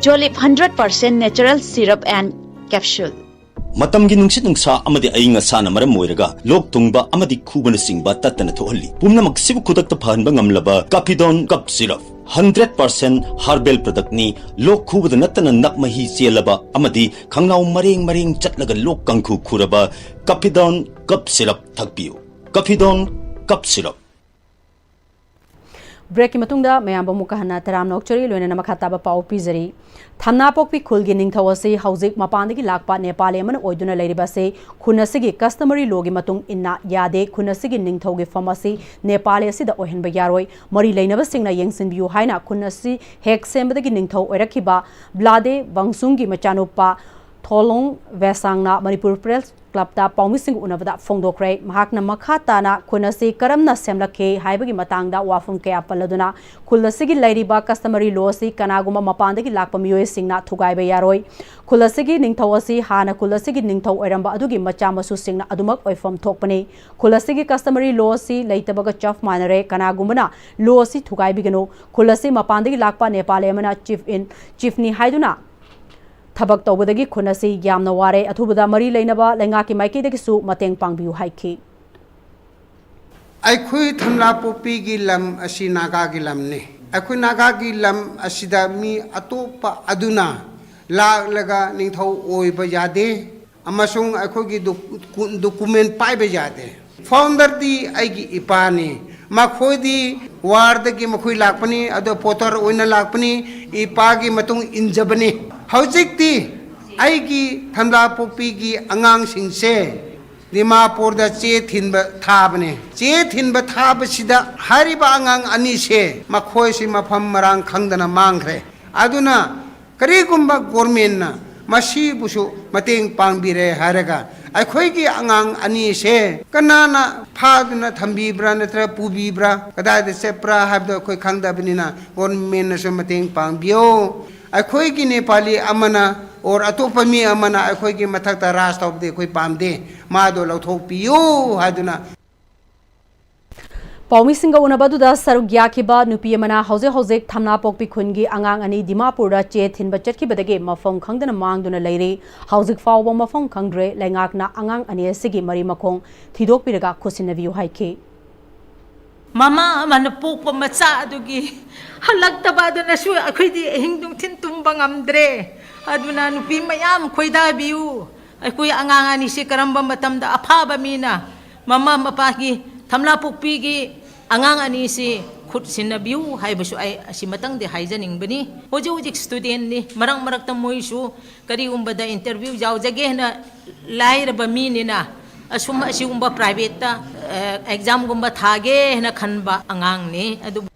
Jolib hundred percent natural syrup and capsule꯫ ꯃꯇꯝꯒꯤ ꯅꯨꯡꯁꯤꯠ ꯅꯨꯡꯁꯥ ꯑꯃꯗꯤ ꯑꯏꯪ ꯑꯁꯥꯅ ꯃꯔꯝ ꯑꯣꯏꯔꯒ ꯂꯣꯛ ꯊꯨꯡꯕ ꯑꯃꯗꯤ ꯈꯨꯕꯅꯆꯤꯡꯕ ꯇꯠꯇꯅ ꯊꯣꯛꯍꯜꯂꯤ꯫ ꯄꯨꯝꯅꯃꯛꯁꯤꯕꯨ ꯈꯨꯗꯛꯇ ꯐꯍꯟꯕ ꯉꯝꯂꯕ Capidon Cough Syrup, hundred percent herbal product ꯅꯤ꯫ ꯂꯣꯛ ꯈꯨꯕꯗ ꯅꯠꯇꯅ ꯅꯞ ꯃꯍꯤ ꯆꯦꯜꯂꯕ ꯑꯃꯗꯤ ꯈꯪꯅꯥꯎ ꯃꯔꯦꯡ ꯃꯔꯦꯡ ꯆꯠꯂꯒ ꯂꯣꯛ ꯀꯥꯡꯈꯨ ꯈꯨꯔꯕ Capidon Cough Syrup ꯊꯛꯄꯤꯌꯨ꯫ Capidon Cough syrup. ꯕ꯭ꯔꯦꯛꯀꯤ ꯃꯇꯨꯡꯗ ꯃꯌꯥꯝꯕꯨ ꯑꯃꯨꯛꯀ ꯍꯟꯅ ꯇꯔꯥꯝꯅ ꯑꯣꯛꯆꯔꯤ, ꯂꯣꯏꯅꯅ ꯃꯈꯥ ꯇꯥꯕ ꯄꯥꯎ ꯄꯤꯖꯔꯤ꯫ ꯊꯝꯅꯥꯄꯣꯛꯄꯤ ꯈꯨꯜꯒꯤ ꯅꯤꯡꯊꯧ ꯑꯁꯤ ꯍꯧꯖꯤꯛ ꯃꯄꯥꯟꯗꯒꯤ ꯂꯥꯛꯄ ꯅꯦꯄꯥꯂꯤ ꯑꯃꯅ ꯑꯣꯏꯗꯨꯅ ꯂꯩꯔꯤꯕ ꯑꯁꯤ ꯈꯨꯟ ꯑꯁꯤꯒꯤ customary lawꯒꯤ ꯃꯇꯨꯡ ꯏꯟꯅ ꯌꯥꯗꯦ꯫ ꯈꯨꯟ ꯑꯁꯤꯒꯤ ꯅꯤꯡꯊꯧꯒꯤ ꯐꯝ ꯑꯁꯤ ꯅꯦꯄꯥꯂꯤ ꯑꯁꯤꯗ ꯑꯣꯏꯍꯟꯕ ꯌꯥꯔꯣꯏ꯫ ꯃꯔꯤ ꯂꯩꯅꯕꯁꯤꯡꯅ ꯌꯦꯡꯁꯤꯟꯕꯤꯌꯨ ꯍꯥꯏꯅ ꯈꯨꯟ ꯑꯁꯤ ꯍꯦꯛ ꯁꯦꯝꯕꯗꯒꯤ ꯅꯤꯡꯊꯧ ꯑꯣꯏꯔꯛꯈꯤꯕ ꯕ꯭ꯂꯥꯗꯦ ꯕꯪꯁꯨꯡꯒꯤ ꯃꯆꯥꯅꯨꯄꯥ ꯊꯣꯂꯣꯡ ꯋꯦꯁꯥꯡꯅ ꯃꯅꯤꯄꯨꯔ ꯄ꯭ꯔꯦꯁ ꯀ꯭ꯂꯕꯇ ꯄꯥꯎꯃꯤꯁꯤꯡꯒ ꯎꯅꯕꯗ ꯐꯣꯡꯗꯣꯛꯈ꯭ꯔꯦ꯫ ꯃꯍꯥꯛꯅ ꯃꯈꯥ ꯇꯥꯅ ꯈꯨꯟ ꯑꯁꯤ ꯀꯔꯝꯅ ꯁꯦꯝꯂꯛꯈꯤ ꯍꯥꯏꯕꯒꯤ ꯃꯇꯥꯡꯗ ꯋꯥꯐꯝ ꯀꯌꯥ ꯄꯜꯂꯗꯨꯅ, ꯈꯨꯜ ꯑꯁꯤꯒꯤ ꯂꯩꯔꯤꯕ customary law ꯑꯁꯤ ꯀꯅꯥꯒꯨꯝꯕ ꯃꯄꯥꯟꯗꯒꯤ ꯂꯥꯛꯄ ꯃꯤꯑꯣꯏꯁꯤꯡꯅ ꯊꯨꯒꯥꯏꯕ ꯌꯥꯔꯣꯏ꯫ ꯈꯨꯜ ꯑꯁꯤꯒꯤ ꯅꯤꯡꯊꯧ ꯑꯁꯤ ꯍꯥꯟꯅ ꯈꯨꯜ ꯑꯁꯤꯒꯤ ꯅꯤꯡꯊꯧ ꯑꯣꯏꯔꯝꯕ ꯑꯗꯨꯒꯤ ꯃꯆꯥ ꯃꯁꯨꯁꯤꯡꯅ ꯑꯗꯨꯃꯛ ꯑꯣꯏꯐꯝ ꯊꯣꯛꯄꯅꯤ꯫ ꯈꯨꯜ ꯑꯁꯤꯒꯤ customary law ꯑꯁꯤ ꯂꯩꯇꯕꯒ ꯆꯞ ꯃꯥꯟꯅꯔꯦ꯫ ꯀꯅꯥꯒꯨꯝꯕꯅ law ꯑꯁꯤ ꯊꯨꯒꯥꯏꯕꯤꯒꯅꯨ꯫ ꯈꯨꯜ ꯑꯁꯤ ꯃꯄꯥꯟꯗꯒꯤ ꯂꯥꯛꯄ ꯅꯦꯄꯥꯂꯤ ꯑꯃꯅ chief in, chiefꯅꯤ ꯍꯥꯏꯗꯨꯅ ꯊꯕꯛ ꯇꯧꯕꯗꯒꯤ ꯈꯨꯟ ꯑꯁꯤ ꯌꯥꯝꯅ ꯋꯥꯔꯦ꯫ ꯑꯊꯨꯕꯗ ꯃꯔꯤ ꯂꯩꯅꯕ ꯂꯩꯉꯥꯛꯀꯤ ꯃꯥꯏꯀꯩꯗꯒꯤꯁꯨ ꯃꯇꯦꯡ ꯄꯥꯡꯕꯤꯌꯨ ꯍꯥꯏꯈꯤ꯫ ꯑꯩꯈꯣꯏ ꯊꯝꯂꯥꯄꯣꯛꯄꯤꯒꯤ ꯂꯝ ꯑꯁꯤ ꯅꯥꯒꯥꯒꯤ ꯂꯝꯅꯤ꯫ ꯑꯩꯈꯣꯏ ꯅꯥꯒꯥꯒꯤ ꯂꯝ ꯑꯁꯤꯗ ꯃꯤ ꯑꯇꯣꯞꯄ ꯑꯗꯨꯅ ꯂꯥꯛꯂꯒ ꯅꯤꯡꯊꯧ ꯑꯣꯏꯕ ꯌꯥꯗꯦ ꯑꯃꯁꯨꯡ ꯑꯩꯈꯣꯏꯒꯤ document ꯄꯥꯏꯕ ꯌꯥꯗꯦ꯫ Founderꯗꯤ ꯑꯩꯒꯤ ꯏꯄꯥꯅꯤ꯫ ꯃꯈꯣꯏꯗꯤ warꯗꯒꯤ ꯃꯈꯣꯏ ꯂꯥꯛꯄꯅꯤ, ꯑꯗꯣ potter ꯑꯣꯏꯅ ꯂꯥꯛꯄꯅꯤ, ꯏꯄꯥꯒꯤ ꯃꯇꯨꯡ ꯏꯟꯖꯕꯅꯤ꯫ ꯍꯧꯖꯤꯛꯇꯤ ꯑꯩꯒꯤ ꯊꯝꯂꯥꯄꯣꯛꯄꯤꯒꯤ ꯑꯉꯥꯡꯁꯤꯡꯁꯦ ꯗꯤꯃꯥꯄꯨꯔꯗ ꯆꯦ ꯊꯤꯟꯕ ꯊꯥꯕꯅꯦ꯫ ꯆꯦ ꯊꯤꯟꯕ ꯊꯥꯕꯁꯤꯗ ꯍꯥꯏꯔꯤꯕ ꯑꯉꯥꯡ ꯑꯅꯤꯁꯦ ꯃꯈꯣꯏꯁꯤ ꯃꯐꯝ ꯃꯔꯥꯡ ꯈꯪꯗꯅ ꯃꯥꯡꯈ꯭ꯔꯦ꯫ ꯑꯗꯨꯅ ꯀꯔꯤꯒꯨꯝꯕ governmentꯅ ꯃꯁꯤꯕꯨꯁꯨ ꯃꯇꯦꯡ ꯄꯥꯡꯕꯤꯔꯦ ꯍꯥꯏꯔꯒ ꯑꯩꯈꯣꯏꯒꯤ ꯑꯉꯥꯡ ꯑꯅꯤꯁꯦ ꯀꯅꯥꯅ ꯐꯥꯗꯨꯅ ꯊꯝꯕꯤꯕ꯭ꯔꯥ ꯅꯠꯇ꯭ꯔꯒ ꯄꯨꯕꯤꯕ꯭ꯔꯥ, ꯀꯗꯥꯏꯗ ꯆꯠꯄ꯭ꯔꯥ ꯍꯥꯏꯕꯗꯣ ꯑꯩꯈꯣꯏ ꯈꯪꯗꯕꯅꯤꯅ governmentꯅꯁꯨ ꯃꯇꯦꯡ ꯄꯥꯡꯕꯤꯌꯣ꯫ ꯑꯩꯈꯣꯏꯒꯤ ꯅꯦꯄꯥꯂꯤ ꯑꯃꯅ or ꯑꯇꯣꯞꯄ ꯃꯤ ꯑꯃꯅ ꯑꯩꯈꯣꯏꯒꯤ ꯃꯊꯛꯇ ꯔꯥꯖ ꯇꯧꯕꯗꯤ ꯑꯩꯈꯣꯏ ꯄꯥꯝꯗꯦ꯫ ꯃꯥꯗꯣ ꯂꯧꯊꯣꯛꯄꯤꯌꯨ ꯍꯥꯏꯗꯨꯅ ꯄꯥꯎꯃꯤꯁꯤꯡꯒ ꯎꯅꯕ ꯑꯗꯨꯗ ꯁꯔꯨꯛ ꯌꯥꯈꯤꯕ ꯅꯨꯄꯤ ꯑꯃꯅ ꯍꯧꯖꯤꯛ ꯍꯧꯖꯤꯛ ꯊꯝꯅꯥꯄꯣꯛꯄꯤ ꯈꯨꯟꯒꯤ ꯑꯉꯥꯡ ꯑꯅꯤ ꯗꯤꯃꯥꯄꯨꯔꯗ ꯆꯦ ꯊꯤꯟꯕ ꯆꯠꯈꯤꯕꯗꯒꯤ ꯃꯐꯝ ꯈꯪꯗꯅ ꯃꯥꯡꯗꯨꯅ ꯂꯩꯔꯤ꯫ ꯍꯧꯖꯤꯛ ꯐꯥꯎꯕ ꯃꯐꯝ ꯈꯪꯗ꯭ꯔꯦ꯫ ꯂꯩꯉꯥꯛꯅ ꯑꯉꯥꯡ ꯑꯅꯤ ꯑꯁꯤꯒꯤ ꯃꯔꯤ ꯃꯈꯣꯡ ꯊꯤꯗꯣꯛꯄꯤꯔꯒ ꯈꯨꯠꯁꯤꯟꯅꯕꯤꯌꯨ ꯍꯥꯏꯈꯤ꯫ ꯃꯃꯥ ꯑꯃꯅ ꯄꯣꯛꯄ ꯃꯆꯥ ꯑꯗꯨꯒꯤ ꯍꯜꯂꯛꯇꯕ ꯑꯗꯨꯅꯁꯨ ꯑꯩꯈꯣꯏꯗꯤ ꯑꯍꯤꯡ ꯅꯨꯡꯊꯤꯜ ꯇꯨꯝꯕ ꯉꯝꯗ꯭ꯔꯦ꯫ ꯑꯗꯨꯅ ꯅꯨꯄꯤ ꯃꯌꯥꯝ ꯈꯣꯏꯗꯥꯕꯤꯌꯨ꯫ ꯑꯩꯈꯣꯏ ꯑꯉꯥꯡ ꯑꯅꯤꯁꯤ ꯀꯔꯝꯕ ꯃꯇꯝꯗ ꯑꯐꯕ ꯃꯤꯅ ꯃꯃꯥ ꯃꯄꯥꯒꯤ ꯊꯝꯂꯥꯄꯣꯛꯄꯤꯒꯤ ꯑꯉꯥꯡ ꯑꯅꯤꯁꯤ ꯈꯨꯠ ꯁꯤꯟꯅꯕꯤꯌꯨ ꯍꯥꯏꯕꯁꯨ ꯑꯩ ꯑꯁꯤꯃꯇꯪꯗꯤ ꯍꯥꯏꯖꯅꯤꯡꯕꯅꯤ꯫ ꯍꯧꯖꯤꯛ ꯍꯧꯖꯤꯛ ꯁ꯭ꯇꯨꯗꯦꯟꯅꯤ, ꯃꯔꯛ ꯃꯔꯛꯇ ꯃꯣꯏꯁꯨ ꯀꯔꯤꯒꯨꯝꯕꯗ ꯏꯟꯇꯔꯚ꯭ꯌꯨ ꯌꯥꯎꯖꯒꯦ ꯍꯥꯏꯅ ꯂꯥꯏꯔꯕ ꯃꯤꯅꯤꯅ ꯑꯁꯨꯝ ꯑꯁꯤꯒꯨꯝꯕ ꯄ꯭ꯔꯥꯏꯚꯦꯠꯇ ꯑꯦꯛꯖꯥꯝꯒꯨꯝꯕ ꯊꯥꯒꯦ ꯍꯥꯏꯅ ꯈꯟꯕ ꯑꯉꯥꯡꯅꯤ꯫ ꯑꯗꯨꯕꯨ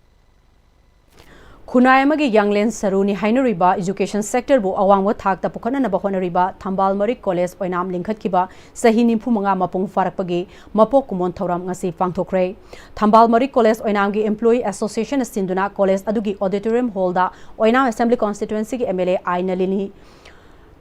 ꯈꯨꯟꯅꯥꯏ ꯑꯃꯒꯤ ꯌꯥꯡꯂꯦꯟ ꯁꯔꯨꯅꯤ ꯍꯥꯏꯅꯔꯤꯕ ꯏꯖꯨꯀꯦꯁꯟ ꯁꯦꯛꯇꯔꯕꯨ ꯑꯋꯥꯡꯕ ꯊꯥꯛꯇ ꯄꯨꯈꯠꯅꯅꯕ ꯍꯣꯠꯅꯔꯤꯕ ꯊꯝꯕꯥꯜ ꯃꯔꯤꯛ ꯀꯣꯂꯦꯖ ꯑꯣꯏꯅꯥꯝ ꯂꯤꯡꯈꯠꯈꯤꯕ ꯆꯍꯤ ꯅꯤꯐꯨ ꯃꯉꯥ ꯃꯄꯨꯡ ꯐꯥꯔꯛꯄꯒꯤ ꯃꯄꯣꯛ ꯀꯨꯝꯑꯣꯟ ꯊꯧꯔꯝ ꯉꯁꯤ ꯄꯥꯡꯊꯣꯛꯈ꯭ꯔꯦ꯫ ꯊꯝꯕꯥꯜ ꯃꯔꯤꯛ ꯀꯣꯂꯦꯖ ꯑꯣꯏꯅꯥꯝꯒꯤ employee association ꯅ ꯁꯤꯟꯗꯨꯅ ꯀꯣꯂꯦꯖ ꯑꯗꯨꯒꯤ auditorium hall ꯗ ꯑꯣꯏꯅꯥꯝ assembly constituency ꯒꯤ MLA ꯑꯥꯏ ꯅꯂꯤꯅꯤ,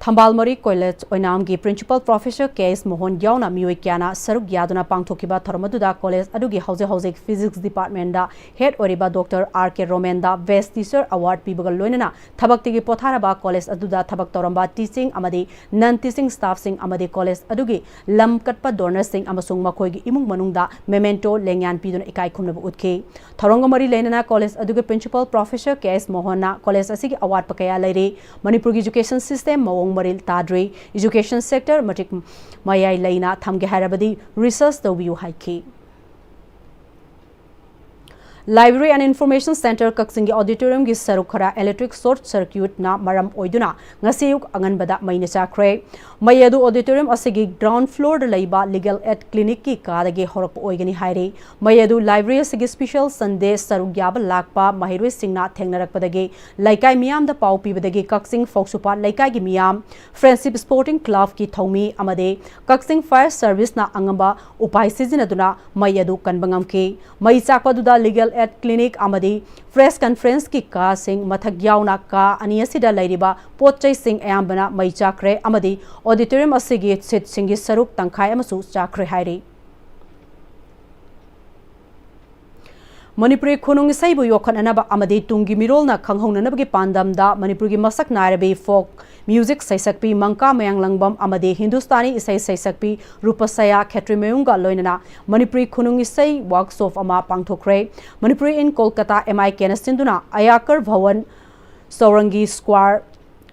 ꯊꯝꯕꯥꯜ ꯃꯔꯤꯛ ꯀꯣꯂꯦꯖ ꯑꯣꯏꯅꯥꯝꯒꯤ principal professor ꯀꯦ ꯑꯦꯁ ꯃꯣꯍꯟ ꯌꯥꯎꯅ ꯃꯤꯑꯣꯏ ꯀꯌꯥꯅ ꯁꯔꯨꯛ ꯌꯥꯗꯨꯅ ꯄꯥꯡꯊꯣꯛꯈꯤꯕ ꯊꯧꯔꯝ ꯑꯗꯨꯗ ꯀꯣꯂꯦꯖ ꯑꯗꯨꯒꯤ ꯍꯧꯖꯤꯛ ꯍꯧꯖꯤꯛ physics department ꯗ head ꯑꯣꯏꯔꯤꯕ ꯗꯣꯛꯇꯔ ꯑꯥꯔ ꯀꯦ ꯔꯣꯃꯦꯟꯗ best teacher award ꯄꯤꯕꯒ ꯂꯣꯏꯅꯅ ꯊꯕꯛꯇꯒꯤ ꯄꯣꯊꯥꯔꯕ ꯀꯣꯂꯦꯖ ꯑꯗꯨꯗ ꯊꯕꯛ ꯇꯧꯔꯝꯕ teaching ꯑꯃꯗꯤ non teaching staff ꯁꯤꯡ ꯑꯃꯗꯤ ꯀꯣꯂꯦꯖ ꯑꯗꯨꯒꯤ ꯂꯝ ꯀꯠꯄ donor ꯁꯤꯡ ꯑꯃꯁꯨꯡ ꯃꯈꯣꯏꯒꯤ ꯏꯃꯨꯡ ꯃꯅꯨꯡꯗ memento ꯂꯦꯡꯌꯥꯟ ꯄꯤꯗꯨꯅ ꯏꯀꯥꯏ ꯈꯨꯝꯅꯕ ꯎꯠꯈꯤ꯫ ꯊꯧꯔꯝꯒ ꯃꯔꯤ ꯂꯩꯅꯅ ꯀꯣꯂꯦꯖ ꯑꯗꯨꯒꯤ principal professor ꯀꯦ ꯑꯦꯁ ꯃꯣꯍꯟꯅ ꯀꯣꯂꯦꯖ ꯑꯁꯤꯒꯤ ꯑꯋꯥꯠꯄ ꯀꯌꯥ ꯂꯩꯔꯤ, ꯃꯅꯤꯄꯨꯔꯒꯤ education system ꯃꯑꯣꯡ ꯃꯔꯤꯜ ꯇꯥꯗ꯭ꯔꯤ, education sector ꯃꯇꯤꯛ ꯃꯌꯥꯏ ꯂꯩꯅ ꯊꯝꯒꯦ ꯍꯥꯏꯔꯕꯗꯤ research ꯇꯧꯕꯤꯌꯨ ꯍꯥꯏꯈꯤ꯫ Library and Information Centre ꯀꯛꯆꯤꯡꯒꯤ auditorium ꯒꯤ ꯁꯔꯨꯛ ꯈꯔ electric short circuit ꯅ ꯃꯔꯝ ꯑꯣꯏꯗꯨꯅ ꯉꯁꯤ ꯑꯌꯨꯛ ꯑꯉꯟꯕꯗ ꯃꯩꯅ ꯆꯥꯛꯈ꯭ꯔꯦ꯫ ꯃꯩ ꯑꯗꯨ auditorium ꯑꯁꯤꯒꯤ ground floor ꯗ ꯂꯩꯕ Legal Aid Clinic ꯀꯤ ꯀꯥꯗꯒꯤ ꯍꯧꯔꯛꯄ ꯑꯣꯏꯒꯅꯤ ꯍꯥꯏꯔꯤ꯫ ꯃꯩ ꯑꯗꯨ library ꯑꯁꯤꯒꯤ special Sunday ꯁꯔꯨꯛ ꯌꯥꯕ ꯂꯥꯛꯄ ꯃꯍꯩꯔꯣꯏꯁꯤꯡꯅ ꯊꯦꯡꯅꯔꯛꯄꯗꯒꯤ ꯂꯩꯀꯥꯏ ꯃꯤꯌꯥꯝꯗ ꯄꯥꯎ ꯄꯤꯕꯗꯒꯤ ꯀꯛꯆꯤꯡ ꯐꯧꯁꯨꯄꯥꯠ ꯂꯩꯀꯥꯏꯒꯤ ꯃꯤꯌꯥꯝ, Friendship Sporting Club ꯀꯤ ꯊꯧꯃꯤ ꯑꯃꯗꯤ ꯀꯛꯆꯤꯡ Fire Service ꯅ ꯑꯉꯝꯕ ꯎꯄꯥꯏ ꯁꯤꯖꯤꯟꯅꯗꯨꯅ ꯃꯩ ꯑꯗꯨ ꯀꯟꯕ ꯉꯝꯈꯤ꯫ ꯃꯩ ꯆꯥꯛꯄ ꯑꯗꯨꯗ Legal Aid Clinic ꯑꯃꯗꯤ Press Conference ꯀꯤ ꯀꯥꯁꯤꯡ ꯃꯊꯛ ꯌꯥꯎꯅ ꯀꯥ ꯑꯅꯤ ꯑꯁꯤꯗ ꯂꯩꯔꯤꯕ ꯄꯣꯠ ꯆꯩꯁꯤꯡ ꯑꯌꯥꯝꯕꯅ ꯃꯩ ꯆꯥꯛꯈ꯭ꯔꯦ ꯑꯃꯗꯤ auditorium ꯑꯁꯤꯒꯤ seat ꯁꯤꯡꯒꯤ ꯁꯔꯨꯛ ꯇꯪꯈꯥꯏ ꯑꯃꯁꯨ ꯆꯥꯛꯈ꯭ꯔꯦ ꯍꯥꯏꯔꯤ꯫ ꯃꯅꯤꯄꯨꯔꯤ ꯈꯨꯅꯨꯡ ꯏꯁꯩꯕꯨ ꯌꯣꯛꯈꯠꯅꯅꯕ ꯑꯃꯗꯤ ꯇꯨꯡꯒꯤ ꯃꯤꯔꯣꯜꯅ ꯈꯪꯍꯧꯅꯅꯕꯒꯤ ꯄꯥꯟꯗꯝꯗ ꯃꯅꯤꯄꯨꯔꯒꯤ ꯃꯁꯛ ꯅꯥꯏꯔꯕꯤ folk music ꯁꯩꯁꯛꯄꯤ ꯃꯪꯀꯥ ꯃꯌꯥꯡꯂꯪꯕꯝ ꯑꯃꯗꯤ ꯍꯤꯟꯗꯨꯁꯇꯥꯅꯤ ꯏꯁꯩ ꯁꯩꯁꯛꯄꯤ ꯔꯨꯄꯁꯌꯥ ꯈꯦꯇ꯭ꯔꯤꯃꯌꯨꯝꯒ ꯂꯣꯏꯅꯅ ꯃꯅꯤꯄꯨꯔꯤ ꯈꯨꯅꯨꯡ ꯏꯁꯩ workshop ꯑꯃ ꯄꯥꯡꯊꯣꯛꯈ꯭ꯔꯦ꯫ Manipuri in Kolkata, M I K ꯅ ꯁꯤꯟꯗꯨꯅ ꯑꯌꯥꯀꯔ ꯚꯋꯟ, ꯆꯧꯔꯪꯒꯤ square,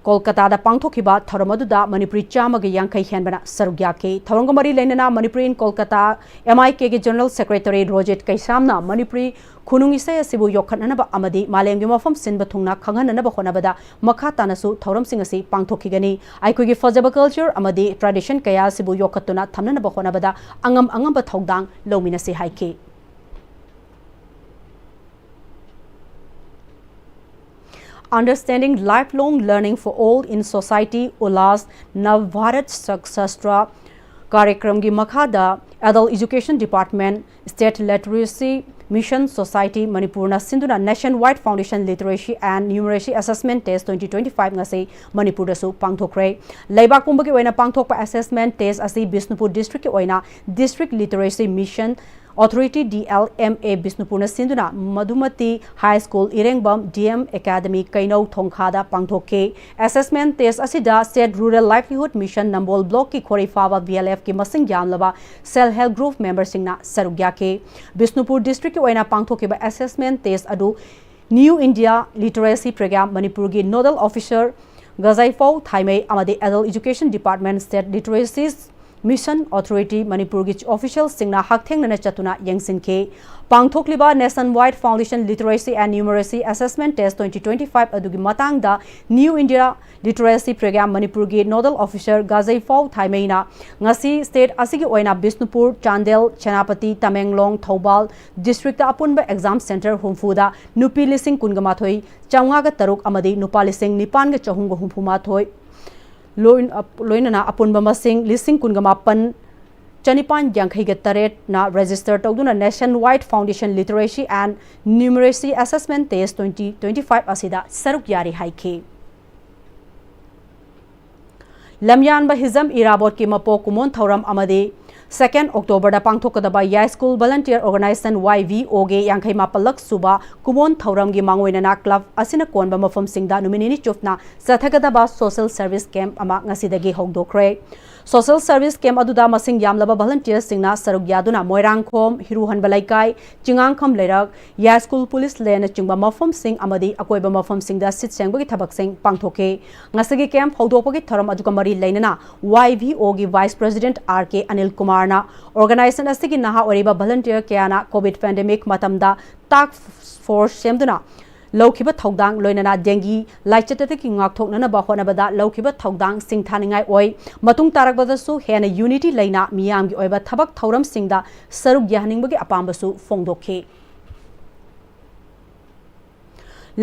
ꯀꯣꯜꯀꯇꯥꯗ ꯄꯥꯡꯊꯣꯛꯈꯤꯕ ꯊꯧꯔꯝ ꯑꯗꯨꯗ ꯃꯅꯤꯄꯨꯔꯤ ꯆꯥꯝꯃꯒ ꯌꯥꯡꯈꯩ ꯍꯦꯟꯕꯅ ꯁꯔꯨꯛ ꯌꯥꯈꯤ꯫ ꯊꯧꯔꯝꯒ ꯃꯔꯤ ꯂꯩꯅꯅ Manipuri in Kolkata, M I K ꯒꯤ General Secretary ꯔꯣꯖꯤꯠ ꯀꯩꯁꯥꯝꯅ ꯃꯅꯤꯄꯨꯔꯤ ꯈꯨꯅꯨꯡ ꯏꯁꯩ ꯑꯁꯤꯕꯨ ꯌꯣꯛꯈꯠꯅꯅꯕ ꯑꯃꯗꯤ ꯃꯥꯂꯦꯝꯒꯤ ꯃꯐꯝ ꯁꯤꯟꯕ ꯊꯨꯡꯅ ꯈꯪꯍꯟꯅꯅꯕ ꯍꯣꯠꯅꯕꯗ ꯃꯈꯥ ꯇꯥꯅꯁꯨ ꯊꯧꯔꯝꯁꯤꯡ ꯑꯁꯤ ꯄꯥꯡꯊꯣꯛꯈꯤꯒꯅꯤ꯫ ꯑꯩꯈꯣꯏꯒꯤ ꯐꯖꯕ culture ꯑꯃꯗꯤ tradition ꯀꯌꯥ ꯑꯁꯤꯕꯨ ꯌꯣꯛꯈꯠꯇꯨꯅ ꯊꯝꯅꯅꯕ ꯍꯣꯠꯅꯕꯗ ꯑꯉꯝ ꯑꯉꯝꯕ ꯊꯧꯗꯥꯡ ꯂꯧꯃꯤꯟꯅꯁꯤ ꯍꯥꯏꯈꯤ꯫ Understanding Lifelong Learning for All in Society, ꯎꯜꯂꯥꯁ ꯅꯚ Bharat ꯁꯛꯁꯥꯁꯇ꯭ꯔ ꯀꯥꯔꯌꯀ꯭ꯔꯝꯒꯤ ꯃꯈꯥꯗ Adult Education Department, State Literacy Mission, Society ꯃꯅꯤꯄꯨꯔꯅ ꯁꯤꯟꯗꯨꯅ Nationwide Foundation Literacy and Numeracy Assessment Test twenty twenty-five ꯉꯁꯤ ꯃꯅꯤꯄꯨꯔꯗꯁꯨ ꯄꯥꯡꯊꯣꯛꯈ꯭ꯔꯦ꯫ ꯂꯩꯕꯥꯛ ꯄꯨꯝꯕꯒꯤ ꯑꯣꯏꯅ ꯄꯥꯡꯊꯣꯛꯄ assessment test ꯑꯁꯤ ꯕꯤꯁꯅꯨꯄꯨꯔ district ꯀꯤ ꯑꯣꯏꯅ District Literacy Mission Authority, D L M A, ꯕꯤꯁꯅꯨꯄꯨꯔꯅ ꯁꯤꯟꯗꯨꯅ ꯃꯙꯨꯃꯇꯤ High School, ꯏꯔꯦꯡꯕꯝ D M Academy, ꯀꯩꯅꯧ ꯊꯣꯡꯈꯥꯗ ꯄꯥꯡꯊꯣꯛꯈꯤ꯫ Assessment test ꯑꯁꯤꯗ State Rural Livelihood Mission ꯅꯝꯕꯣꯜ block ꯀꯤ ꯈꯣꯔꯤꯐꯥꯕ V L F ꯀꯤ ꯃꯁꯤꯡ ꯌꯥꯝꯂꯕ Self Help Group member ꯁꯤꯡꯅ ꯁꯔꯨꯛ ꯌꯥꯈꯤ꯫ ꯕꯤꯁꯅꯨꯄꯨꯔ district ꯀꯤ ꯑꯣꯏꯅ ꯄꯥꯡꯊꯣꯛꯈꯤꯕ assessment test ꯑꯗꯨ New India Literacy Program ꯃꯅꯤꯄꯨꯔꯒꯤ Nodal Officer ꯒꯖꯩꯐꯧ ꯊꯥꯏꯃꯩ ꯑꯃꯗꯤ Adult Education Department, State Literacy Mission Authority ꯃꯅꯤꯄꯨꯔꯒꯤ official ꯁꯤꯡꯅ ꯍꯛꯊꯦꯡꯅꯅ ꯆꯠꯇꯨꯅ ꯌꯦꯡꯁꯤꯟꯈꯤ꯫ ꯄꯥꯡꯊꯣꯛꯂꯤꯕ Nationwide Foundation Literacy and Numeracy Assessment Test twenty twenty-five ꯑꯗꯨꯒꯤ ꯃꯇꯥꯡꯗ New India Literacy Program ꯃꯅꯤꯄꯨꯔꯒꯤ Nodal Officer ꯒꯖꯩꯐꯧ ꯊꯥꯏꯃꯩꯅ ꯉꯁꯤ state ꯑꯁꯤꯒꯤ ꯑꯣꯏꯅ ꯕꯤꯁꯅꯨꯄꯨꯔ, ꯆꯥꯟꯗꯦꯜ, ꯁꯦꯅꯥꯄꯇꯤ, ꯇꯃꯦꯡꯂꯣꯡ, ꯊꯧꯕꯥꯜ district ꯇ ꯑꯄꯨꯟꯕ exam center ꯍꯨꯝꯐꯨꯗ ꯅꯨꯄꯤ ꯂꯤꯁꯤꯡ ꯀꯨꯟꯒ ꯃꯥꯊꯣꯏ ꯆꯥꯝꯃꯉꯥꯒ ꯇꯔꯨꯛ ꯑꯃꯗꯤ ꯅꯨꯄꯥ ꯂꯤꯁꯤꯡ ꯅꯤꯄꯥꯟꯒ ꯆꯍꯨꯝꯒ ꯍꯨꯝꯐꯨ ꯃꯥꯊꯣꯏ ꯂꯣꯏ-, ꯂꯣꯏꯅꯅ ꯑꯄꯨꯟꯕ ꯃꯁꯤꯡ ꯂꯤꯁꯤꯡ ꯀꯨꯟꯒ ꯃꯥꯄꯟ ꯆꯅꯤꯄꯥꯟ ꯌꯥꯡꯈꯩꯒ ꯇꯔꯦꯠꯅ register ꯇꯧꯗꯨꯅ Nationwide Foundation Literacy and Numeracy Assessment Test twenty twenty-five ꯑꯁꯤꯗ ꯁꯔꯨꯛ ꯌꯥꯔꯤ ꯍꯥꯏꯈꯤ꯫ ꯂꯝꯌꯥꯟꯕ ꯍꯤꯖꯝ ꯏꯔꯥꯕꯣꯠꯀꯤ ꯃꯄꯣꯛ ꯀꯨꯝꯑꯣꯟ ꯊꯧꯔꯝ ꯑꯃꯗꯤ second October ꯗ ꯄꯥꯡꯊꯣꯛꯀꯗꯕ ꯌꯥꯏꯁ꯭ꯀꯨꯜ Volunteer Organisation, Y V O, ꯒꯤ ꯌꯥꯡꯈꯩ ꯃꯥꯄꯜꯂꯛ ꯁꯨꯕ ꯀꯨꯝꯑꯣꯟ ꯊꯧꯔꯝꯒꯤ ꯃꯥꯡꯑꯣꯏꯅꯅ club ꯑꯁꯤꯅ ꯀꯣꯟꯕ ꯃꯐꯝꯁꯤꯡꯗ ꯅꯨꯃꯤꯠ ꯅꯤꯅꯤ ꯆꯨꯞꯅ ꯆꯠꯊꯒꯗꯕ social service camp ꯑꯃ ꯉꯁꯤꯗꯒꯤ ꯍꯧꯗꯣꯛꯈ꯭ꯔꯦ꯫ Social service camp ꯑꯗꯨꯗ ꯃꯁꯤꯡ ꯌꯥꯝꯂꯕ volunteerꯁꯤꯡꯅ ꯁꯔꯨꯛ ꯌꯥꯗꯨꯅ ꯃꯣꯏꯔꯥꯡꯈꯣꯝ, ꯍꯤꯔꯨꯍꯟꯕ ꯂꯩꯀꯥꯏ, ꯆꯤꯉꯥꯡꯈꯝ ꯂꯩꯔꯛ, ꯌꯥꯏꯁ꯭ꯀꯨꯜ police laneꯅꯆꯤꯡꯕ ꯃꯐꯝꯁꯤꯡ ꯑꯃꯗꯤ ꯑꯀꯣꯏꯕ ꯃꯐꯝꯁꯤꯡꯗ ꯁꯤꯠ ꯁꯦꯡꯕꯒꯤ ꯊꯕꯛꯁꯤꯡ ꯄꯥꯡꯊꯣꯛꯈꯤ꯫ ꯉꯁꯤꯒꯤ camp ꯍꯧꯗꯣꯛꯄꯒꯤ ꯊꯧꯔꯝ ꯑꯗꯨꯒ ꯃꯔꯤ ꯂꯩꯅꯅ Y V Oꯒꯤ vice president R K Anil ꯀꯨꯃꯥꯔꯅ organization ꯑꯁꯤꯒꯤ ꯅꯍꯥ ꯑꯣꯏꯔꯤꯕ volunteer ꯀꯌꯥꯅ COVID pandemic ꯃꯇꯝꯗ task force ꯁꯦꯝꯗꯨꯅ ꯂꯧꯈꯤꯕ ꯊꯧꯗꯥꯡ, ꯂꯣꯏꯅꯅ dengue ꯂꯥꯏꯆꯠꯇꯒꯤ ꯉꯥꯛꯊꯣꯛꯅꯅꯕ ꯍꯣꯠꯅꯕꯗ ꯂꯧꯈꯤꯕ ꯊꯧꯗꯥꯡ ꯁꯤꯡꯊꯥꯅꯤꯡꯉꯥꯏ ꯑꯣꯏ꯫ ꯃꯇꯨꯡ ꯇꯥꯔꯛꯄꯗꯁꯨ ꯍꯦꯟꯅ unity ꯂꯩꯅ ꯃꯤꯌꯥꯝꯒꯤ ꯑꯣꯏꯕ ꯊꯕꯛ ꯊꯧꯔꯝꯁꯤꯡꯗ ꯁꯔꯨꯛ ꯌꯥꯍꯟꯅꯤꯡꯕꯒꯤ ꯑꯄꯥꯝꯕꯁꯨ ꯐꯣꯡꯗꯣꯛꯈꯤ꯫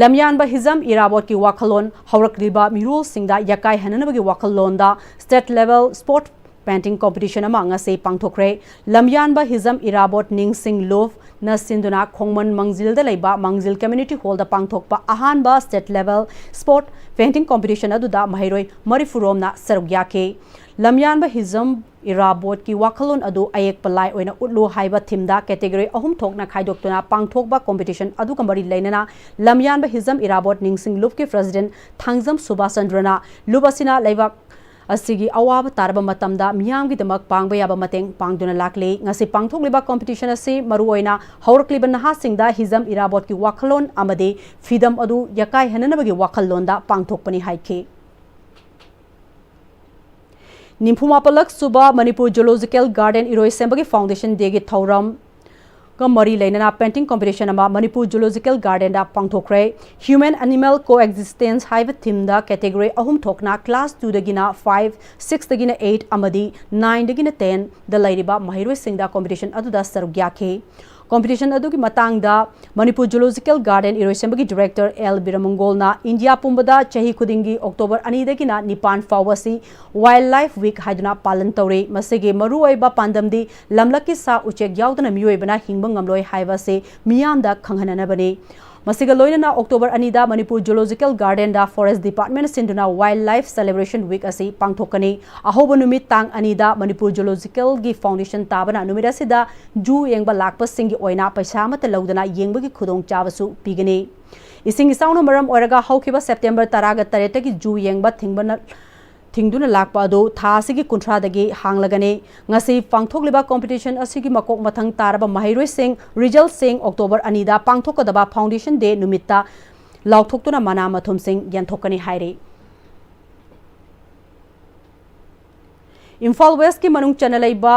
ꯂꯝꯌꯥꯟꯕ ꯍꯤꯖꯝ ꯏꯔꯥꯕꯣꯠꯀꯤ ꯋꯥꯈꯜꯂꯣꯟ ꯍꯧꯔꯛꯂꯤꯕ ꯃꯤꯔꯣꯜꯁꯤꯡꯗ ꯌꯥꯀꯥꯏꯍꯟꯅꯅꯕꯒꯤ ꯋꯥꯈꯜꯂꯣꯟꯗ state level spot painting competition ꯑꯃ ꯉꯁꯤ ꯄꯥꯡꯊꯣꯛꯈ꯭ꯔꯦ꯫ ꯂꯝꯌꯥꯟꯕ ꯍꯤꯖꯝ ꯏꯔꯥꯕꯣꯠ ꯅꯤꯡꯁꯤꯡ ꯂꯨꯞꯅ ꯁꯤꯟꯗꯨꯅ ꯈꯣꯡꯃꯟ ꯃꯪꯖꯤꯜꯗ ꯂꯩꯕ ꯃꯪꯖꯤꯜ community hallꯗ ꯄꯥꯡꯊꯣꯛꯄ ꯑꯍꯥꯟꯕ state level spot painting competition ꯑꯗꯨꯗ ꯃꯍꯩꯔꯣꯏ ꯃꯔꯤꯐꯨ ꯔꯣꯝꯅ ꯁꯔꯨꯛ ꯌꯥꯈꯤ꯫ ꯂꯝꯌꯥꯟꯕ ꯍꯤꯖꯝ ꯏꯔꯥꯕꯣꯠꯀꯤ ꯋꯥꯈꯜꯂꯣꯟ ꯑꯗꯨ ꯑꯌꯦꯛꯄ ꯂꯥꯏ ꯑꯣꯏꯅ ꯎꯠꯂꯨ ꯍꯥꯏꯕ themeꯗ category ꯑꯍꯨꯝ ꯊꯣꯛꯅ ꯈꯥꯏꯗꯣꯛꯇꯨꯅ ꯄꯥꯡꯊꯣꯛꯄ competition ꯑꯗꯨꯒ ꯃꯔꯤ ꯂꯩꯅꯅ ꯂꯝꯌꯥꯟꯕ ꯍꯤꯖꯝ ꯏꯔꯥꯕꯣꯠ ꯅꯤꯡꯁꯤꯡ ꯂꯨꯞꯀꯤ president ꯊꯥꯡꯖꯝ ꯁꯨꯕꯥꯁ ꯆꯟꯗ꯭ꯔꯅ ꯂꯨꯞ ꯑꯁꯤꯅ ꯂꯩꯕꯥꯛ ꯑꯁꯤꯒꯤ ꯑꯋꯥꯕ ꯇꯥꯔꯕ ꯃꯇꯝꯗ ꯃꯤꯌꯥꯝꯒꯤꯗꯃꯛ ꯄꯥꯡꯕ ꯌꯥꯕ ꯃꯇꯦꯡ ꯄꯥꯡꯗꯨꯅ ꯂꯥꯛꯂꯤ꯫ ꯉꯁꯤ ꯄꯥꯡꯊꯣꯛꯂꯤꯕ competition ꯑꯁꯤ ꯃꯔꯨꯑꯣꯏꯅ ꯍꯧꯔꯛꯂꯤꯕ ꯅꯍꯥꯁꯤꯡꯗ ꯍꯤꯖꯝ ꯏꯔꯥꯕꯣꯠꯀꯤ ꯋꯥꯈꯜꯂꯣꯟ ꯑꯃꯗꯤ ꯐꯤꯗꯝ ꯑꯗꯨ ꯌꯥꯀꯥꯏꯍꯟꯅꯅꯕꯒꯤ ꯋꯥꯈꯜꯂꯣꯟꯗ ꯄꯥꯡꯊꯣꯛꯄꯅꯤ ꯍꯥꯏꯈꯤ꯫ ꯅꯤꯐꯨ ꯃꯥꯄꯜꯂꯛ ꯁꯨꯕ ꯃꯅꯤꯄꯨꯔ Zoological Garden ꯏꯔꯣꯏꯁꯦꯝꯕꯒꯤ Foundation Dayꯒꯤ ꯊꯧꯔꯝꯒ ꯃꯔꯤ ꯂꯩꯅꯅ painting competition ꯑꯃ Manipur Zoological Gardenꯗ ꯄꯥꯡꯊꯣꯛꯈ꯭ꯔꯦ꯫ Human Animal Coexistence ꯍꯥꯏꯕ themeꯗ category ꯑꯍꯨꯝ ꯊꯣꯛꯅ class twoꯗꯒꯤꯅ five, sixꯇꯒꯤꯅ eight ꯑꯃꯗꯤ nineꯗꯒꯤꯅ tenꯗ ꯂꯩꯔꯤꯕ ꯃꯍꯩꯔꯣꯏꯁꯤꯡꯗ competition ꯑꯗꯨꯗ ꯁꯔꯨꯛ ꯌꯥꯈꯤ꯫ Competition ꯑꯗꯨꯒꯤ ꯃꯇꯥꯡꯗ ꯃꯅꯤꯄꯨꯔ Zoological Garden ꯏꯔꯣꯏꯁꯦꯝꯕꯒꯤ director ꯑꯦꯜ ꯕꯤꯔꯃꯪꯒꯣꯜꯅ ꯏꯟꯗꯤꯌꯥ ꯄꯨꯝꯕꯗ ꯆꯍꯤ ꯈꯨꯗꯤꯡꯒꯤ October ꯑꯅꯤꯗꯒꯤꯅ ꯅꯤꯄꯥꯟ ꯐꯥꯎꯕ ꯑꯁꯤ Wildlife Week ꯍꯥꯏꯗꯨꯅ ꯄꯥꯂꯟ ꯇꯧꯔꯤ꯫ ꯃꯁꯤꯒꯤ ꯃꯔꯨꯑꯣꯏꯕ ꯄꯥꯟꯗꯝꯗꯤ ꯂꯝꯂꯛꯀꯤ ꯁꯥ ꯎꯆꯦꯛ ꯌꯥꯎꯗꯅ ꯃꯤꯑꯣꯏꯕꯅ ꯍꯤꯡꯕ ꯉꯝꯂꯣꯏ ꯍꯥꯏꯕ ꯑꯁꯤ ꯃꯤꯌꯥꯝꯗ ꯈꯪꯍꯟꯅꯅꯕꯅꯤ꯫ ꯃꯁꯤꯒ ꯂꯣꯏꯅꯅ October ꯑꯅꯤꯗ ꯃꯅꯤꯄꯨꯔ Zoological Gardenꯗ Forest Department ꯁꯤꯟꯗꯨꯅ Wildlife Celebration Week ꯑꯁꯤ ꯄꯥꯡꯊꯣꯛꯀꯅꯤ꯫ ꯑꯍꯧꯕ ꯅꯨꯃꯤꯠ ꯇꯥꯡ ꯑꯅꯤꯗ ꯃꯅꯤꯄꯨꯔ Zoologicalꯒꯤ foundation ꯇꯥꯕꯅ ꯅꯨꯃꯤꯠ ꯑꯁꯤꯗ zoo ꯌꯦꯡꯕ ꯂꯥꯛꯄꯁꯤꯡꯒꯤ ꯑꯣꯏꯅ ꯄꯩꯁꯥ ꯑꯃꯠꯇ ꯂꯧꯗꯅ ꯌꯦꯡꯕꯒꯤ ꯈꯨꯗꯣꯡꯆꯥꯕꯁꯨ ꯄꯤꯒꯅꯤ꯫ ꯏꯁꯤꯡ ꯏꯆꯥꯎꯅ ꯃꯔꯝ ꯑꯣꯏꯔꯒ ꯍꯧꯈꯤꯕ September ꯇꯔꯥꯒ ꯇꯔꯦꯠꯇꯒꯤ zoo ꯌꯦꯡꯕ ꯊꯤꯡꯕꯅ ꯊꯤꯡꯗꯨꯅ ꯂꯥꯛꯄ ꯑꯗꯨ ꯊꯥ ꯑꯁꯤꯒꯤ ꯀꯨꯟꯊ꯭ꯔꯥꯗꯒꯤ ꯍꯥꯡꯂꯒꯅꯤ꯫ ꯉꯁꯤ ꯄꯥꯡꯊꯣꯛꯂꯤꯕ ꯀꯣꯝꯄꯤꯇꯤꯁꯟ ꯑꯁꯤꯒꯤ ꯃꯀꯣꯛ ꯃꯊꯪ ꯇꯥꯔꯕ ꯃꯍꯩꯔꯣꯏꯁꯤꯡ ꯔꯤꯖꯜꯁꯤꯡ ꯑꯣꯛꯇꯣꯕꯔ ꯑꯅꯤꯗ ꯄꯥꯡꯊꯣꯛꯀꯗꯕ ꯐꯥꯎꯟꯗꯦꯁꯟ ꯗꯦ ꯅꯨꯃꯤꯠꯇ ꯂꯥꯎꯊꯣꯛꯇꯨꯅ ꯃꯅꯥ ꯃꯊꯨꯝꯁꯤꯡ ꯌꯦꯟꯊꯣꯛꯀꯅꯤ ꯍꯥꯏꯔꯤ꯫ ꯏꯝꯐꯥꯜ ꯋꯦꯁꯀꯤ ꯃꯅꯨꯡ ꯆꯟꯅ ꯂꯩꯕ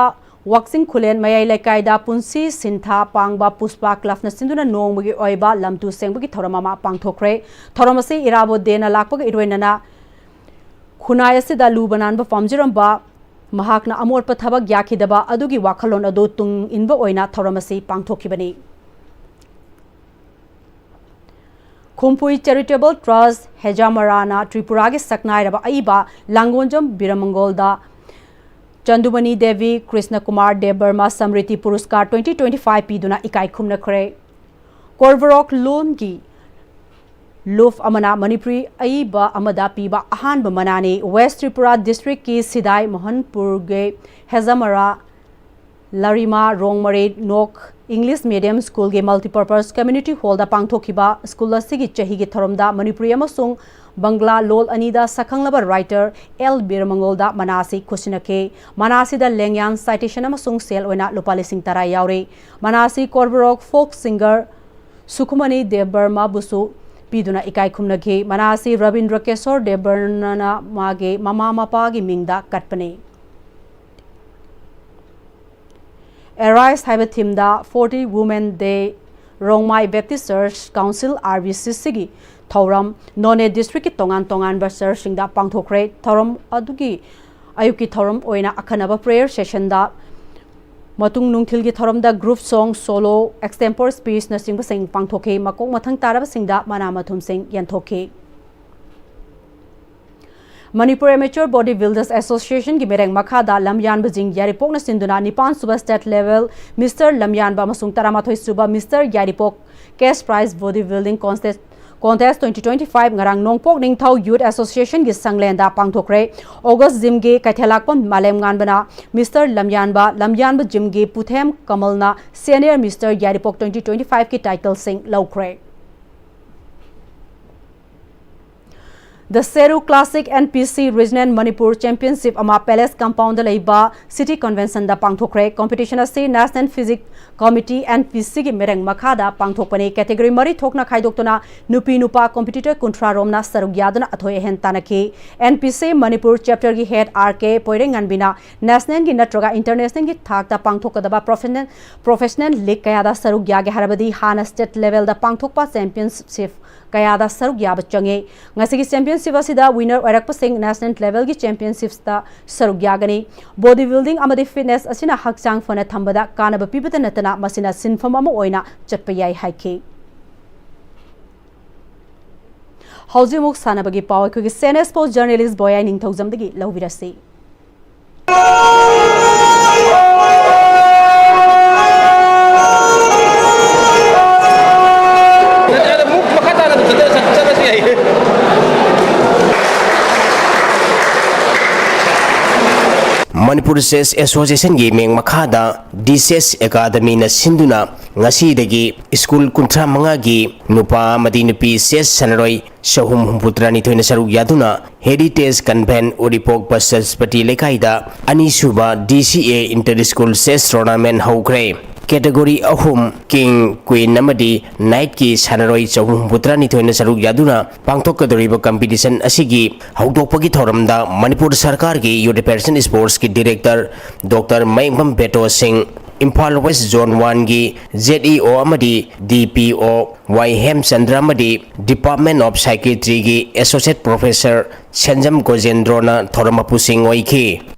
ꯋꯥꯛꯆꯤꯡ ꯈꯨꯂꯦꯟ ꯃꯌꯥꯏ ꯂꯩꯀꯥꯏꯗ ꯄꯨꯟꯁꯤ ꯁꯤꯟꯊꯥ ꯄꯥꯡꯕ ꯄꯨꯁꯄꯥ ꯀ꯭ꯂꯕꯅ ꯁꯤꯟꯗꯨꯅ ꯅꯣꯡꯃꯒꯤ ꯑꯣꯏꯕ ꯂꯝꯇꯨ ꯁꯦꯡꯕꯒꯤ ꯊꯧꯔꯝ ꯑꯃ ꯄꯥꯡꯊꯣꯛꯈ꯭ꯔꯦ꯫ ꯊꯧꯔꯝ ꯑꯁꯤ ꯏꯔꯥꯕꯣꯠ ꯗꯦꯅ ꯂꯥꯛꯄꯒ ꯏꯔꯣꯏꯅꯅ ꯈꯨꯟꯅꯥꯏ ꯑꯁꯤꯗ ꯂꯨꯕ ꯅꯥꯟꯕ ꯄꯥꯝꯖꯔꯝꯕ ꯃꯍꯥꯛꯅ ꯑꯃꯣꯠꯄ ꯊꯕꯛ ꯌꯥꯈꯤꯗꯕ ꯑꯗꯨꯒꯤ ꯋꯥꯈꯜꯂꯣꯟ ꯑꯗꯨ ꯇꯨꯡ ꯏꯟꯕ ꯑꯣꯏꯅ ꯊꯧꯔꯝ ꯑꯁꯤ ꯄꯥꯡꯊꯣꯛꯈꯤꯕꯅꯤ꯫ ꯈꯨꯝꯄꯨꯏ ꯆꯦꯔꯤꯇꯦꯕꯜ ꯇ꯭ꯔꯁ ꯍꯦꯖꯥꯃꯔꯥꯅ ꯇ꯭ꯔꯤꯄꯨꯔꯥꯒꯤ ꯁꯛꯅꯥꯏꯔꯕ ꯑꯏꯕ ꯂꯥꯡꯒꯣꯟꯖꯝ ꯕꯤꯔꯃꯪꯒꯣꯜꯗ ꯆꯟꯗꯨꯃꯅꯤ ꯗꯦꯕꯤ, ꯀ꯭ꯔꯤꯁꯅ ꯀꯨꯃꯥꯔ ꯗꯦꯕꯕꯔꯃ ꯁꯝꯔꯤꯇꯤ ꯄꯨꯔꯁꯀꯥꯔ twenty twenty-five ꯄꯤꯗꯨꯅ ꯏꯀꯥꯏ ꯈꯨꯝꯅꯈ꯭ꯔꯦ꯫ ꯀꯣꯔꯕꯔꯣꯛ ꯂꯣꯟꯒꯤ ꯂꯨꯞ ꯑꯃꯅ ꯃꯅꯤꯄꯨꯔꯤ ꯑꯏꯕ ꯑꯃꯗ ꯄꯤꯕ ꯑꯍꯥꯟꯕ ꯃꯅꯥꯅꯤ꯫ ꯋꯦꯁ ꯇ꯭ꯔꯤꯄꯨꯔꯥ ꯗꯤꯁꯇ꯭ꯔꯤꯛꯀꯤ ꯁꯤꯗꯥꯏ ꯃꯣꯍꯟꯄꯨꯔꯒꯤ ꯍꯦꯖꯥꯃꯔꯥ ꯂꯥꯔꯤꯃꯥ ꯔꯣꯡꯃꯔꯦ ꯅꯣꯛ ꯏꯪꯂꯤꯁ ꯃꯤꯗꯤꯌꯝ ꯁ꯭ꯀꯨꯜꯒꯤ ꯃꯜꯇꯤꯄꯔꯄꯁ ꯀꯝꯃ꯭ꯌꯨꯅꯤꯇꯤ ꯍꯣꯜꯗ ꯄꯥꯡꯊꯣꯛꯈꯤꯕ ꯁ꯭ꯀꯨꯜ ꯑꯁꯤꯒꯤ ꯆꯍꯤꯒꯤ ꯊꯧꯔꯝꯗ ꯃꯅꯤꯄꯨꯔꯤ ꯑꯃꯁꯨꯡ ꯕꯪꯒ꯭ꯂꯥ ꯂꯣꯜ ꯑꯅꯤꯗ ꯁꯛꯈꯪꯂꯕ ꯔꯥꯏꯇꯔ ꯑꯦꯜ ꯕꯤꯔꯃꯪꯒꯣꯜꯗ ꯃꯅꯥ ꯑꯁꯤ ꯈꯨꯠꯁꯤꯟꯅꯈꯤ꯫ ꯃꯅꯥ ꯑꯁꯤꯗ ꯂꯦꯡꯌꯥꯟ ꯁꯥꯏꯇꯦꯁꯟ ꯑꯃꯁꯨꯡ ꯁꯦꯜ ꯑꯣꯏꯅ ꯂꯨꯄꯥ ꯂꯤꯁꯤꯡ ꯇꯔꯥ ꯌꯥꯎꯔꯤ꯫ ꯃꯅꯥ ꯑꯁꯤ ꯀꯣꯔꯕꯔꯣꯛ ꯐꯣꯛ ꯁꯤꯡꯒꯔ ꯁꯨꯈꯃꯅꯤ ꯗꯦꯕꯕꯔꯃꯕꯨꯁꯨ ꯄꯤꯗꯨꯅ ꯏꯀꯥꯏ ꯈꯨꯝꯅꯈꯤ꯫ ꯃꯅꯥ ꯑꯁꯤ ꯔꯕꯤꯟꯗ꯭ꯔ ꯀꯦꯁꯣꯔ ꯗꯦꯕꯕꯔꯃꯅ ꯃꯥꯒꯤ ꯃꯃꯥ ꯃꯄꯥꯒꯤ ꯃꯤꯡꯗ ꯀꯠꯄꯅꯤ꯫ ꯑꯦꯔꯥꯏꯁ ꯍꯥꯏꯕ ꯊꯤꯝꯗ forty Women Day ꯔꯣꯡꯃꯥꯏ Baptist Church Council, R B C C ꯒꯤ ꯊꯧꯔꯝ ꯅꯣꯅꯦ ꯗꯤꯁꯇ꯭ꯔꯤꯛꯀꯤ ꯇꯣꯉꯥꯟ ꯇꯣꯉꯥꯟꯕ ꯆꯔꯆꯁꯤꯡꯗ ꯄꯥꯡꯊꯣꯛꯈ꯭ꯔꯦ꯫ ꯊꯧꯔꯝ ꯑꯗꯨꯒꯤ ꯑꯌꯨꯛꯀꯤ ꯊꯧꯔꯝ ꯑꯣꯏꯅ ꯑꯈꯟꯅꯕ ꯄ꯭ꯔꯦꯌꯔ ꯁꯦꯁꯟꯗ ꯃꯇꯨꯡ ꯅꯨꯡꯊꯤꯜꯒꯤ ꯊꯧꯔꯝꯗ ꯒ꯭ꯔꯨꯞ ꯁꯣꯡ, ꯁꯣꯂꯣ, ꯑꯦꯛꯁꯇꯦꯝꯄꯣꯔ ꯁ꯭ꯄꯤꯆꯅꯆꯤꯡꯕꯁꯤꯡ ꯄꯥꯡꯊꯣꯛꯈꯤ꯫ ꯃꯀꯣꯛ ꯃꯊꯪ ꯇꯥꯔꯕꯁꯤꯡꯗ ꯃꯅꯥ ꯃꯊꯨꯝꯁꯤꯡ ꯌꯦꯟꯊꯣꯛꯈꯤ꯫ ꯃꯅꯤꯄꯨꯔ ꯑꯦꯃꯦꯆꯔ ꯕꯣꯗꯤ ꯕꯤꯜꯗꯔꯁ ꯑꯦꯁꯣꯁꯤꯌꯦꯁꯟꯒꯤ ꯃꯤꯔꯦꯡ ꯃꯈꯥꯗ ꯂꯝꯌꯥꯟꯕ ꯖꯤꯡ ꯌꯥꯏꯔꯤꯄꯣꯛꯅ ꯁꯤꯟꯗꯨꯅ ꯅꯤꯄꯥꯟ ꯁꯨꯕ ꯁ꯭ꯇꯦꯠ ꯂꯦꯚꯦꯜ ꯃꯤꯁꯇꯔ ꯂꯝꯌꯥꯟꯕ ꯑꯃꯁꯨꯡ ꯇꯔꯥꯃꯥꯊꯣꯏ ꯁꯨꯕ mister Yairipok cash prize body building contest, contest twenty twenty-five ꯉꯔꯥꯡ ꯅꯣꯡꯄꯣꯛ ꯅꯤꯡꯊꯧ ꯌꯨꯠ ꯑꯦꯁꯣꯁꯤꯌꯦꯁꯟꯒꯤ ꯁꯪꯂꯦꯟꯗ ꯄꯥꯡꯊꯣꯛꯈ꯭ꯔꯦ꯫ ꯑꯣꯒꯁ ꯖꯤꯝꯒꯤ ꯀꯩꯊꯦꯜꯂꯥꯛꯄꯝ ꯃꯥꯂꯦꯝꯉꯥꯟꯕꯅ ꯃꯤꯁꯇꯔ ꯂꯝꯌꯥꯟꯕ, ꯂꯝꯌꯥꯟꯕ ꯖꯤꯝꯒꯤ ꯄꯨꯊꯦꯝ ꯀꯃꯜꯅ senior mister Yairipok twenty twenty-five ꯀꯤ ꯇꯥꯏꯇꯜꯁꯤꯡ ꯂꯧꯈ꯭ꯔꯦ꯫ The Seru Classic N P C Regional Manipur Championship ꯑꯃ Palace Compound ꯗ ꯂꯩꯕ City Convention ꯗ ꯄꯥꯡꯊꯣꯛꯈ꯭ꯔꯦ꯫ Competition ꯑꯁꯤ National Physique Committee, N P C ꯒꯤ ꯃꯤꯠꯌꯦꯡ ꯃꯈꯥꯗ ꯄꯥꯡꯊꯣꯛꯄꯅꯤ꯫ Category ꯃꯔꯤ ꯊꯣꯛꯅ ꯈꯥꯏꯗꯣꯛꯇꯨꯅ ꯅꯨꯄꯤ ꯅꯨꯄꯥ competitor ꯀꯨꯟꯊ꯭ꯔꯥ ꯔꯣꯝꯅ ꯁꯔꯨꯛ ꯌꯥꯗꯨꯅ ꯑꯊꯣꯏ ꯑꯍꯦꯟ ꯇꯥꯟꯅꯈꯤ꯫ N P C Manipur Chapter ꯒꯤ Head R K ꯄꯣꯏꯔꯩꯉꯥꯟꯕꯤꯅ national ꯒꯤ ꯅꯠꯇ꯭ꯔꯒ international ꯒꯤ ꯊꯥꯛꯇ ꯄꯥꯡꯊꯣꯛꯀꯗꯕ professional, professional league ꯀꯌꯥꯗ ꯁꯔꯨꯛ ꯌꯥꯒꯦ ꯍꯥꯏꯔꯕꯗꯤ ꯍꯥꯟꯅ state level ꯗ ꯄꯥꯡꯊꯣꯛꯄ championship ꯀꯌꯥꯗ ꯁꯔꯨꯛ ꯌꯥꯕ ꯆꯪꯉꯤ꯫ ꯉꯁꯤꯒꯤ championship ꯑꯁꯤꯗ winner ꯑꯣꯏꯔꯛꯄꯁꯤꯡ national level ꯒꯤ championships ꯇ ꯁꯔꯨꯛ ꯌꯥꯒꯅꯤ꯫ Body building ꯑꯃꯗꯤ fitness ꯑꯁꯤꯅ ꯍꯛꯆꯥꯡ ꯐꯅ ꯊꯝꯕꯗ ꯀꯥꯟꯅꯕ ꯄꯤꯕꯇ ꯅꯠꯇꯅ ꯃꯁꯤꯅ ꯁꯤꯟꯐꯝ ꯑꯃ ꯑꯣꯏꯅ ꯆꯠꯄ ꯌꯥꯏ ꯍꯥꯏꯈꯤ꯫ ꯍꯧꯖꯤꯛ ꯑꯃꯨꯛ ꯁꯥꯟꯅꯕꯒꯤ ꯄꯥꯎ ꯑꯩꯈꯣꯏꯒꯤ CNS Sports journalist ꯕꯣꯌꯥꯏ ꯅꯤꯡꯊꯧꯖꯝꯗꯒꯤ ꯂꯧꯕꯤꯔꯁꯤ꯫ ꯃꯅꯤꯄꯨꯔ ꯆꯦꯁ ꯑꯦꯁꯣꯁꯤꯌꯦꯁꯟꯒꯤ ꯃꯤꯡ ꯃꯈꯥꯗ ꯗꯤ ꯆꯦꯁ ꯑꯦꯀꯥꯗꯃꯤꯅ ꯁꯤꯟꯗꯨꯅ ꯉꯁꯤꯗꯒꯤ ꯁ꯭ꯀꯨꯜ ꯀꯨꯟꯊ꯭ꯔꯥ ꯃꯉꯥꯒꯤ ꯅꯨꯄꯥ ꯑꯃꯗꯤ ꯅꯨꯄꯤ ꯆꯦꯁ ꯁꯥꯟꯅꯔꯣꯏ ꯆꯍꯨꯝ ꯍꯨꯝꯐꯨꯇꯔꯥꯅꯤꯊꯣꯏꯅ ꯁꯔꯨꯛ ꯌꯥꯗꯨꯅ Heritage Convent ꯎꯔꯤꯄꯣꯛ ꯕꯁꯁꯄꯇꯤ ꯂꯩꯀꯥꯏꯗ ꯑꯅꯤꯁꯨꯕ D C A Inter School Chess Tournament ꯍꯧꯈ꯭ꯔꯦ꯫ Category ꯑꯍꯨꯝ, King, Queen ꯑꯃꯗꯤ Knightꯀꯤ ꯁꯥꯟꯅꯔꯣꯏ ꯆꯍꯨꯝ ꯍꯨꯝꯐꯨꯇꯔꯥꯅꯤꯊꯣꯏꯅ ꯁꯔꯨꯛ ꯌꯥꯗꯨꯅ ꯄꯥꯡꯊꯣꯛꯀꯗꯧꯔꯤꯕ competition ꯑꯁꯤꯒꯤ ꯍꯧꯗꯣꯛꯄꯒꯤ ꯊꯧꯔꯝꯗ ꯃꯅꯤꯄꯨꯔ ꯁꯔꯀꯥꯔꯒꯤ Youth Affairs and Sportsꯀꯤ Director Doctor ꯃꯌꯦꯡꯕꯝ ꯕꯦꯇꯣ ꯁꯤꯡ, Imphal West Zone Oneꯒꯤ Z E O ꯑꯃꯗꯤ D P O ꯋꯥꯏ ꯍꯦꯝꯆꯟꯗ꯭ꯔ ꯑꯃꯗꯤ Department of Psychiatryꯒꯤ Associate Professor ꯁꯦꯟꯖꯝ ꯒꯣꯖꯦꯟꯗ꯭ꯔꯣꯅ ꯊꯧꯔꯝ ꯃꯄꯨꯁꯤꯡ ꯑꯣꯏꯈꯤ꯫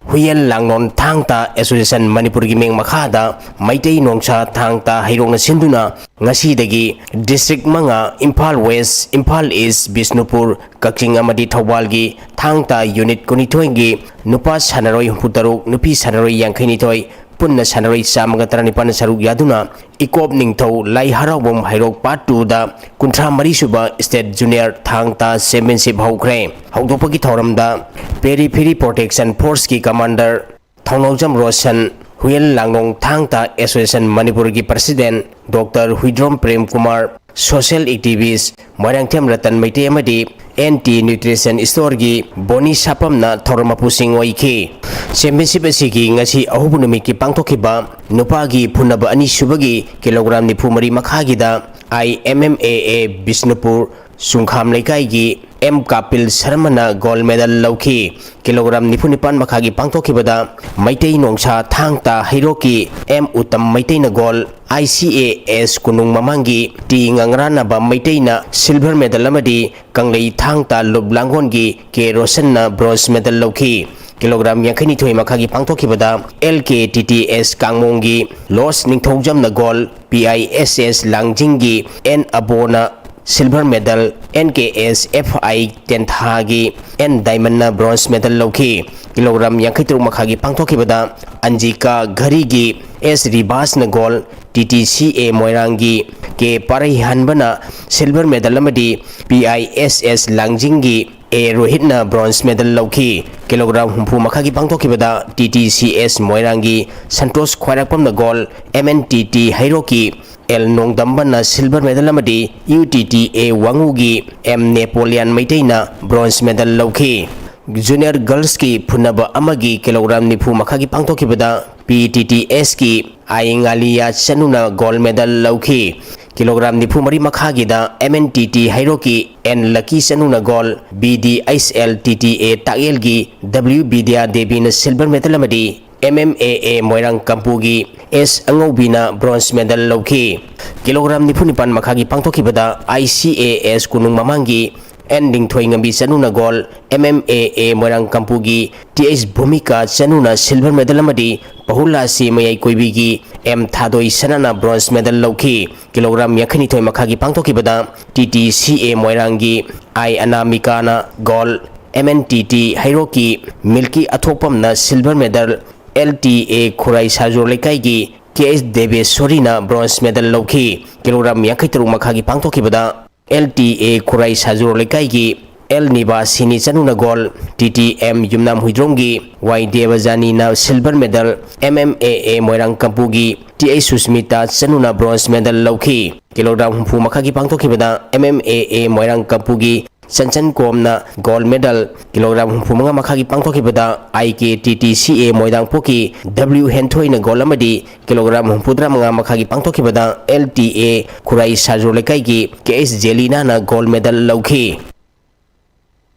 ꯍꯨꯏꯌꯦꯟ ꯂꯥꯡꯂꯣꯟ ꯊꯥꯡ ꯇꯥ ꯑꯦꯁꯣꯁꯤꯌꯦꯁꯟ ꯃꯅꯤꯄꯨꯔꯒꯤ ꯃꯤꯡ ꯃꯈꯥꯗ ꯃꯩꯇꯩ ꯅꯣꯡꯁꯥ ꯊꯥꯡ ꯇꯥ ꯍꯩꯔꯣꯛꯅ ꯁꯤꯟꯗꯨꯅ ꯉꯁꯤꯗꯒꯤ district ꯃꯉꯥ, ꯏꯝꯐꯥꯜ West, ꯏꯝꯐꯥꯜ East, ꯕꯤꯁꯅꯨꯄꯨꯔ, ꯀꯛꯆꯤꯡ ꯑꯃꯗꯤ ꯊꯧꯕꯥꯜꯒꯤ ꯊꯥꯡ ꯇꯥ unit ꯀꯨꯟꯅꯤꯊꯣꯏꯒꯤ ꯅꯨꯄꯥ ꯁꯥꯟꯅꯔꯣꯏ ꯍꯨꯝꯐꯨꯇꯔꯨꯛ, ꯅꯨꯄꯤ ꯁꯥꯟꯅꯔꯣꯏ ꯌꯥꯡꯈꯩꯅꯤꯊꯣꯏ, ꯄꯨꯟꯅ ꯁꯥꯟꯅꯔꯣꯏ ꯆꯥꯝꯃꯒ ꯇꯔꯥꯅꯤꯄꯥꯟꯅ ꯁꯔꯨꯛ ꯌꯥꯗꯨꯅ ꯏꯀꯣꯞ ꯅꯤꯡꯊꯧ ꯂꯥꯏ ꯍꯔꯥꯎꯕꯝ ꯍꯩꯔꯣꯛ Part Twoꯗ ꯀꯨꯟꯊ꯭ꯔꯥ ꯃꯔꯤ ꯁꯨꯕ State Junior ꯊꯥꯡ ꯇꯥ Championship ꯍꯧꯈ꯭ꯔꯦ꯫ ꯍꯧꯗꯣꯛꯄꯒꯤ ꯊꯧꯔꯝꯗ Periphery Protection Forceꯀꯤ Commander ꯊꯧꯅꯥꯎꯖꯝ ꯔꯣꯁꯟ, ꯍꯨꯌꯦꯟ ꯂꯥꯡꯂꯣꯡ ꯊꯥꯡ ꯇꯥ ꯑꯦꯁꯣꯁꯤꯌꯦꯁꯟ ꯃꯅꯤꯄꯨꯔꯒꯤ president doctor Huidrom Prem Kumar, social activist Moirangthem Ratan Meitei ꯑꯃꯗꯤ ꯑꯦꯟ ꯇꯤ ꯅ꯭ꯌꯨꯇ꯭ꯔꯤꯁꯟ ꯁ꯭ꯇꯣꯔꯒꯤ ꯕꯣꯅꯤ ꯁꯥꯄꯝꯅ ꯊꯧꯔꯝ ꯃꯄꯨꯁꯤꯡ ꯑꯣꯏꯈꯤ꯫ ꯆꯦꯝꯄꯤꯌꯟꯁꯤꯞ ꯑꯁꯤꯒꯤ ꯉꯁꯤ ꯑꯍꯧꯕ ꯅꯨꯃꯤꯠꯀꯤ ꯄꯥꯡꯊꯣꯛꯈꯤꯕ ꯅꯨꯄꯥꯒꯤ ꯐꯨꯅꯕ ꯑꯅꯤꯁꯨꯕꯒꯤ ꯀꯤꯂꯣꯒ꯭ꯔꯥꯝ ꯅꯤꯐꯨ ꯃꯔꯤ ꯃꯈꯥꯒꯤꯗ ꯑꯥꯏ ꯑꯦꯝ ꯑꯦꯝ ꯑꯦ ꯑꯦ ꯕꯤꯁꯅꯨꯄꯨꯔ ꯆꯨꯡꯈꯥꯝ ꯂꯩꯀꯥꯏꯒꯤ ꯑꯦꯝ ꯀꯥꯄꯤꯜ ꯁꯔꯃꯅ ꯒꯣꯜꯗ ꯃꯦꯗꯜ ꯂꯧꯈꯤ꯫ ꯀꯤꯂꯣꯒ꯭ꯔꯥꯝ ꯅꯤꯐꯨ ꯅꯤꯄꯥꯟ ꯃꯈꯥꯒꯤ ꯄꯥꯡꯊꯣꯛꯈꯤꯕꯗ ꯃꯩꯇꯩ ꯅꯣꯡꯁꯥ ꯊꯥꯡ ꯇꯥ ꯍꯩꯔꯣꯛꯀꯤ M Uttam ꯃꯩꯇꯩꯅ gold, I C A S ꯀꯣꯅꯨꯡ ꯃꯃꯥꯡꯒꯤ ꯇꯤ ꯉꯪꯔꯥꯟꯅꯕ ꯃꯩꯇꯩꯅ ꯁꯤꯜꯚꯔ ꯃꯦꯗꯜ ꯑꯃꯗꯤ ꯀꯪꯂꯩ ꯊꯥꯡ ꯇꯥ ꯂꯨꯞ ꯂꯥꯡꯒꯣꯟꯒꯤ ꯀꯦ ꯔꯣꯁꯟꯅ ꯕ꯭ꯔꯣꯟꯖ ꯃꯦꯗꯜ ꯂꯧꯈꯤ꯫ ꯀꯤꯂꯣꯒ꯭ꯔꯥꯝ ꯌꯥꯡꯈꯩꯅꯤꯊꯣꯏ ꯃꯈꯥꯒꯤ ꯄꯥꯡꯊꯣꯛꯈꯤꯕꯗ L K T T S ꯀꯥꯡꯃꯣꯡꯒꯤ ꯂꯣꯁ ꯅꯤꯡꯊꯧꯖꯝꯅ gold, P I S S ꯂꯥꯡꯖꯤꯡꯒꯤ ꯑꯦꯟ ꯑꯕꯣꯅ silver medal, N K S F I ꯇꯦꯟꯊꯥꯒꯤ ꯑꯦꯟ ꯗꯥꯏꯃꯟꯅ ꯕ꯭ꯔꯣꯟꯖ ꯃꯦꯗꯜ ꯂꯧꯈꯤ꯫ ꯀꯤꯂꯣꯒ꯭ꯔꯥꯝ ꯌꯥꯡꯈꯩ ꯇꯔꯨꯛ ꯃꯈꯥꯒꯤ ꯄꯥꯡꯊꯣꯛꯈꯤꯕꯗ ꯑꯟꯖꯤꯀꯥ ꯘꯔꯤꯒꯤ ꯑꯦꯁ ꯔꯤꯕꯥꯁꯅ gold, T T C A ꯃꯣꯏꯔꯥꯡꯒꯤ ꯀꯦ ꯄꯥꯔꯩꯍꯟꯕꯅ ꯁꯤꯜꯚꯔ ꯃꯦꯗꯜ ꯑꯃꯗꯤ ꯄꯤ ꯑꯥꯏ ꯑꯦꯁ ꯑꯦꯁ ꯂꯥꯡꯖꯤꯡꯒꯤ ꯑꯦ ꯔꯣꯍꯤꯠꯅ ꯕ꯭ꯔꯣꯟꯖ ꯃꯦꯗꯜ ꯂꯧꯈꯤ꯫ ꯀꯤꯂꯣꯒ꯭ꯔꯥꯝ ꯍꯨꯝꯐꯨ ꯃꯈꯥꯒꯤ ꯄꯥꯡꯊꯣꯛꯈꯤꯕꯗ ꯇꯤ ꯇꯤ ꯁꯤ ꯑꯦꯁ ꯃꯣꯏꯔꯥꯡꯒꯤ ꯁꯟꯇꯣꯁ ꯈ꯭ꯋꯥꯏꯔꯥꯛꯄꯝꯅ gold, M N T T ꯍꯩꯔꯣꯛꯀꯤ ꯑꯦꯜ ꯅꯣꯡꯗꯝꯕꯅ ꯁꯤꯜꯚꯔ ꯃꯦꯗꯜ ꯑꯃꯗꯤ ꯌꯨ ꯇꯤ ꯇꯤ ꯑꯦ ꯋꯥꯉꯨꯒꯤ ꯑꯦꯝ ꯅꯦꯄꯣꯂꯤꯌꯥꯟ ꯃꯩꯇꯩꯅ ꯕ꯭ꯔꯣꯟꯖ ꯃꯦꯗꯜ ꯂꯧꯈꯤ꯫ ꯖꯨꯅꯤꯌꯔ ꯒꯔꯜꯁꯀꯤ ꯐꯨꯅꯕ ꯑꯃꯒꯤ ꯀꯤꯂꯣꯒ꯭ꯔꯥꯝ ꯅꯤꯐꯨ ꯃꯈꯥꯒꯤ ꯄꯥꯡꯊꯣꯛꯈꯤꯕꯗ ꯄꯤ ꯇꯤ ꯇꯤ ꯑꯦꯁꯀꯤ ꯑꯥꯏ ꯉꯥꯂꯤꯌꯥ ꯆꯅꯨꯅ ꯒꯣꯜꯗ ꯃꯦꯗꯜ ꯂꯧꯈꯤ꯫ ꯀꯤꯂꯣꯒ꯭ꯔꯥꯝ ꯅꯤꯐꯨ ꯃꯔꯤ ꯃꯈꯥꯒꯤꯗ ꯑꯦꯝ ꯑꯦꯟ ꯇꯤ ꯇꯤ ꯍꯩꯔꯣꯛꯀꯤ ꯑꯦꯟ ꯂꯀꯤ ꯆꯅꯨꯅ gold, B D H L T T A ꯇꯥꯛꯌꯦꯜꯒꯤ ꯗꯕ꯭ꯂꯤꯎ ꯕꯤꯗ꯭ꯌꯥ ꯗꯦꯕꯤꯅ ꯁꯤꯜꯚꯔ ꯃꯦꯗꯜ ꯑꯃꯗꯤ M M A A Moirang ꯀꯝꯄꯨꯒꯤ ꯑꯦꯁ ꯑꯉꯧꯕꯤꯅ ꯕ꯭ꯔꯣꯟꯖ ꯃꯦꯗꯜ ꯂꯧꯈꯤ꯫ ꯀꯤꯂꯣꯒ꯭ꯔꯥꯝ ꯅꯤꯐꯨ ꯅꯤꯄꯥꯟ ꯃꯈꯥꯒꯤ ꯄꯥꯡꯊꯣꯛꯈꯤꯕꯗ ꯑꯥꯏ ꯁꯤ ꯑꯦ ꯑꯦꯁ ꯀꯣꯅꯨꯡ ꯃꯃꯥꯡꯒꯤ ꯑꯦꯟ ꯂꯤꯡꯊꯣꯏꯉꯝꯕꯤ ꯆꯅꯨꯅ gold, M M A A Moirang ꯀꯝꯄꯨꯒꯤ ꯇꯤ ꯑꯩꯆ ꯚꯨꯃꯤꯀꯥ ꯆꯅꯨꯅ ꯁꯤꯜꯚꯔ ꯃꯦꯗꯜ ꯑꯃꯗꯤ ꯄꯍꯨꯂꯥꯁꯤ ꯃꯌꯥꯏ ꯀꯣꯏꯕꯤꯒꯤ ꯑꯦꯝ ꯊꯥꯗꯣꯏ ꯁꯅꯥꯅ ꯕ꯭ꯔꯣꯟꯖ ꯃꯦꯗꯜ ꯂꯧꯈꯤ꯫ ꯀꯤꯂꯣꯒ꯭ꯔꯥꯝ ꯌꯥꯡꯈꯩꯅꯤꯊꯣꯏ ꯃꯈꯥꯒꯤ ꯄꯥꯡꯊꯣꯛꯈꯤꯕꯗ ꯇꯤ ꯇꯤ ꯁꯤ ꯑꯦ ꯃꯣꯏꯔꯥꯡꯒꯤ ꯑꯥꯏ ꯑꯅꯥꯃꯤꯀꯥꯅ gold, M N T T ꯍꯩꯔꯣꯛꯀꯤ ꯃꯤꯜꯀꯤ ꯑꯊꯣꯛꯄꯝꯅ silver medal, L T A Khurai Sajor ꯂꯩꯀꯥꯏꯒꯤ ꯀꯦ ꯑꯦꯁ ꯗꯦꯕꯦꯁꯣꯔꯤꯅ ꯕ꯭ꯔꯣꯟꯖ ꯃꯦꯗꯜ ꯂꯧꯈꯤ꯫ ꯀꯤꯂꯣꯒ꯭ꯔꯥꯝ ꯌꯥꯡꯈꯩ ꯇꯔꯨꯛ ꯃꯈꯥꯒꯤ ꯄꯥꯡꯊꯣꯛꯈꯤꯕꯗ L T A Khurai Sajor ꯂꯩꯀꯥꯏꯒꯤ ꯑꯦꯜ ꯅꯤꯕꯥꯁꯤꯅꯤ ꯆꯅꯨꯅ gold, T T M Yumnam ꯍꯨꯏꯗ꯭ꯔꯣꯝꯒꯤ ꯋꯥꯏ ꯗꯦꯕꯖꯥꯅꯤꯅ silver medal, M M A A Moirang ꯀꯝꯄꯨꯒꯤ ꯇꯤ ꯑꯩꯆ ꯁꯨꯁꯃꯤꯇꯥ ꯆꯅꯨꯅ bronze medal ꯂꯧꯈꯤ꯫ Kilogram ꯍꯨꯝꯐꯨ ꯃꯈꯥꯒꯤ ꯄꯥꯡꯊꯣꯛꯈꯤꯕꯗ M M A A Moirang ꯀꯝꯄꯨꯒꯤ Chanchan ꯀꯣꯝꯅ gold medal, kilogram ꯍꯨꯝꯐꯨ ꯃꯉꯥ ꯃꯈꯥꯒꯤ ꯄꯥꯡꯊꯣꯛꯈꯤꯕꯗ ꯑꯥꯏ ꯀꯦ ꯇꯤ ꯇꯤ ꯁꯤ ꯑꯦ ꯃꯣꯏꯔꯥꯡꯄꯣꯛꯀꯤ ꯗꯕ꯭ꯂꯤꯎ ꯍꯦꯟꯊꯣꯏꯅ gold ꯑꯃꯗꯤ kilogram ꯍꯨꯝꯐꯨꯇꯔꯥ ꯃꯉꯥ ꯃꯈꯥꯒꯤ ꯄꯥꯡꯊꯣꯛꯈꯤꯕꯗ ꯑꯦꯜ ꯇꯤ ꯑꯦ ꯈꯨꯔꯥꯏ ꯁꯥꯖꯨ ꯂꯩꯀꯥꯏꯒꯤ ꯀꯦ ꯑꯦꯁ ꯖꯦꯂꯤꯅꯥꯅ gold medal ꯂꯧꯈꯤ꯫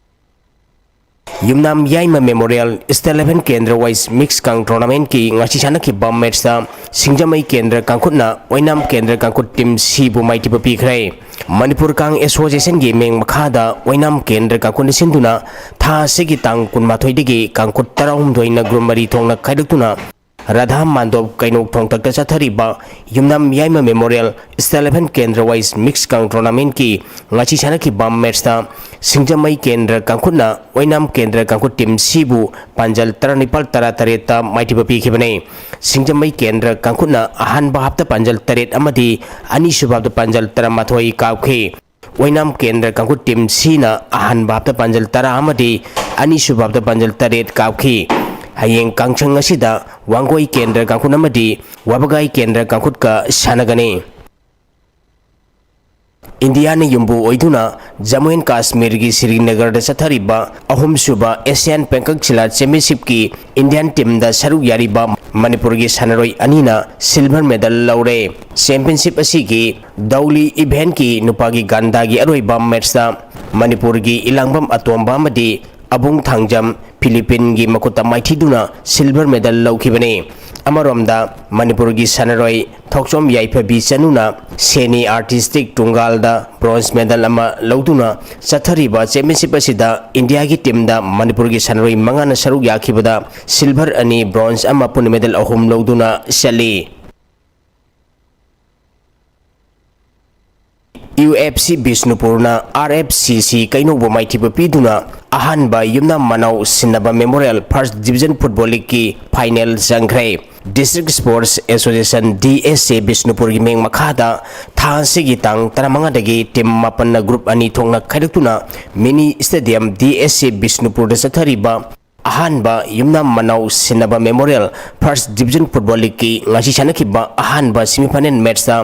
ꯌꯨꯝꯅꯥꯝ ꯌꯥꯏꯃ Memorial State Level Kendra Wise Mix Kang Tournamentꯀꯤ ꯉꯁꯤ ꯁꯥꯟꯅꯈꯤꯕ matchꯇ ꯁꯤꯡꯖꯃꯩ ꯀꯦꯟꯗ꯭ꯔ ꯀꯥꯡꯈꯨꯠꯅ ꯑꯣꯏꯅꯥꯝ ꯀꯦꯟꯗ꯭ꯔ ꯀꯥꯡꯈꯨꯠ team Cꯕꯨ ꯃꯥꯏꯊꯤꯕ ꯄꯤꯈ꯭ꯔꯦ꯫ ꯃꯅꯤꯄꯨꯔ ꯀꯥꯡ Associationꯒꯤ ꯃꯤꯡ ꯃꯈꯥꯗ ꯑꯣꯏꯅꯥꯝ ꯀꯦꯟꯗ꯭ꯔ ꯀꯥꯡꯈꯨꯠꯅ ꯁꯤꯟꯗꯨꯅ ꯊꯥ ꯑꯁꯤꯒꯤ ꯇꯥꯡ ꯀꯨꯟꯃꯥꯊꯣꯏꯗꯒꯤ ꯀꯥꯡꯈꯨꯠ ꯇꯔꯥꯍꯨꯝꯗꯣꯏꯅ group ꯃꯔꯤ ꯊꯣꯛꯅ ꯈꯥꯏꯗꯣꯛꯇꯨꯅ ꯔꯥꯙꯥ ꯃꯥꯟꯗꯣꯞ ꯀꯩꯅꯧ ꯊꯣꯡꯇꯛꯇ ꯆꯠꯊꯔꯤꯕ ꯌꯨꯝꯅꯥꯝ ꯌꯥꯏꯃ Memorial State Level Kendra Wise Mix Kang Tournamentꯀꯤ ꯉꯁꯤ ꯁꯥꯟꯅꯈꯤꯕ matchꯇ ꯁꯤꯡꯖꯃꯩ ꯀꯦꯟꯗ꯭ꯔ ꯀꯥꯡꯈꯨꯠꯅ ꯑꯣꯏꯅꯥꯝ ꯀꯦꯟꯗ꯭ꯔ ꯀꯥꯡꯈꯨꯠ team Cꯕꯨ ꯄꯥꯟꯖꯜ ꯇꯔꯥꯅꯤꯄꯥꯜ ꯇꯔꯥꯇꯔꯦꯠꯇ ꯃꯥꯏꯊꯤꯕ ꯄꯤꯈꯤꯕꯅꯤ꯫ ꯁꯤꯡꯖꯃꯩ ꯀꯦꯟꯗ꯭ꯔ ꯀꯥꯡꯈꯨꯠꯅ ꯑꯍꯥꯟꯕ halfꯇ ꯄꯥꯟꯖꯜ ꯇꯔꯦꯠ ꯑꯃꯗꯤ ꯑꯅꯤꯁꯨꯕ halfꯇ ꯄꯥꯟꯖꯜ ꯇꯔꯥꯃꯥꯊꯣꯏ ꯀꯥꯞꯈꯤ꯫ ꯑꯣꯏꯅꯥꯝ ꯀꯦꯟꯗ꯭ꯔ ꯀꯥꯡꯈꯨꯠ team Cꯅ ꯑꯍꯥꯟꯕ halfꯇ ꯄꯥꯟꯖꯜ ꯇꯔꯥ ꯑꯃꯗꯤ ꯑꯅꯤꯁꯨꯕ halfꯇ ꯄꯥꯟꯖꯜ ꯇꯔꯦꯠ ꯀꯥꯞꯈꯤ꯫ ꯍꯌꯦꯡ ꯀꯥꯡꯁꯪ ꯑꯁꯤꯗ ꯋꯥꯡꯒꯣꯏ ꯀꯦꯟꯗ꯭ꯔ ꯀꯥꯡꯈꯨꯠ ꯑꯃꯗꯤ ꯋꯥꯕꯒꯥꯏ ꯀꯦꯟꯗ꯭ꯔ ꯀꯥꯡꯈꯨꯠꯀ ꯁꯥꯟꯅꯒꯅꯤ꯫ ꯏꯟꯗꯤꯌꯥꯅ ꯌꯨꯝꯕꯨ ꯑꯣꯏꯗꯨꯅ ꯖꯝꯃꯨ ꯑꯦꯟ ꯀꯥꯁꯃꯤꯔꯒꯤ ꯁ꯭ꯔꯤꯅꯒꯔꯗ ꯆꯠꯊꯔꯤꯕ ꯑꯍꯨꯝꯁꯨꯕ Asian Penkak Silat Championshipꯀꯤ Indian teamꯗ ꯁꯔꯨꯛ ꯌꯥꯔꯤꯕ ꯃꯅꯤꯄꯨꯔꯒꯤ ꯁꯥꯟꯅꯔꯣꯏ ꯑꯅꯤꯅ silver medal ꯂꯧꯔꯦ꯫ Championship ꯑꯁꯤꯒꯤ ꯗꯧꯂꯤ eventꯀꯤ ꯅꯨꯄꯥꯒꯤ ꯒꯟꯗꯥꯒꯤ ꯑꯔꯣꯏꯕ matchꯇ ꯃꯅꯤꯄꯨꯔꯒꯤ ꯏꯂꯥꯡꯕꯝ ꯑꯇꯣꯝꯕ ꯑꯃꯗꯤ ꯑꯕꯨꯡ ꯊꯥꯡꯖꯝ ꯐꯤꯂꯤꯄꯤꯟꯒꯤ ꯃꯈꯨꯠꯇ ꯃꯥꯏꯊꯤꯗꯨꯅ silver medal ꯂꯧꯈꯤꯕꯅꯤ꯫ ꯑꯃꯔꯣꯝꯗ ꯃꯅꯤꯄꯨꯔꯒꯤ ꯁꯥꯟꯅꯔꯣꯏ ꯊꯣꯛꯆꯣꯝ ꯌꯥꯏꯐꯕꯤ ꯆꯅꯨꯅ ꯁꯦꯅꯤ artistic ꯇꯨꯡꯒꯥꯜꯗ bronze medal ꯑꯃ ꯂꯧꯗꯨꯅ ꯆꯠꯊꯔꯤꯕ championship ꯑꯁꯤꯗ ꯏꯟꯗꯤꯌꯥꯒꯤ teamꯗ ꯃꯅꯤꯄꯨꯔꯒꯤ ꯁꯥꯟꯅꯔꯣꯏ ꯃꯉꯥꯅ ꯁꯔꯨꯛ ꯌꯥꯈꯤꯕꯗ silver ꯑꯅꯤ, bronze ꯑꯃ, ꯄꯨꯟꯅ medal ꯑꯍꯨꯝ ꯂꯧꯗꯨꯅ ꯆꯠꯂꯤ꯫ U F C ꯕꯤꯁꯅꯨꯄꯨꯔꯅ R F C ꯁꯤ ꯀꯩꯅꯧꯕꯨ ꯃꯥꯏꯊꯤꯕ ꯄꯤꯗꯨꯅ ꯑꯍꯥꯟꯕ ꯌꯨꯝꯅꯥꯝ ꯃꯅꯥꯎ ꯁꯤꯟꯅꯕ Memorial First Division Football Leagueꯀꯤ final ꯆꯪꯈ꯭ꯔꯦ꯫ District Sports Association, D S A, ꯕꯤꯁꯅꯨꯄꯨꯔꯒꯤ ꯃꯤꯡ ꯃꯈꯥꯗ ꯊꯥ ꯑꯁꯤꯒꯤ ꯇꯥꯡ ꯇꯔꯥꯃꯉꯥꯗꯒꯤ team ꯃꯥꯄꯟꯅ group ꯑꯅꯤ ꯊꯣꯛꯅ ꯈꯥꯏꯗꯣꯛꯇꯨꯅ mini stadium D S A ꯕꯤꯁꯅꯨꯄꯨꯔꯗ ꯆꯠꯊꯔꯤꯕ ꯑꯍꯥꯟꯕ ꯌꯨꯝꯅꯥꯝ ꯃꯅꯥꯎ ꯁꯤꯟꯅꯕ Memorial First Division Football Leagueꯀꯤ ꯉꯁꯤ ꯁꯥꯟꯅꯈꯤꯕ ꯑꯍꯥꯟꯕ semifinal matchꯇ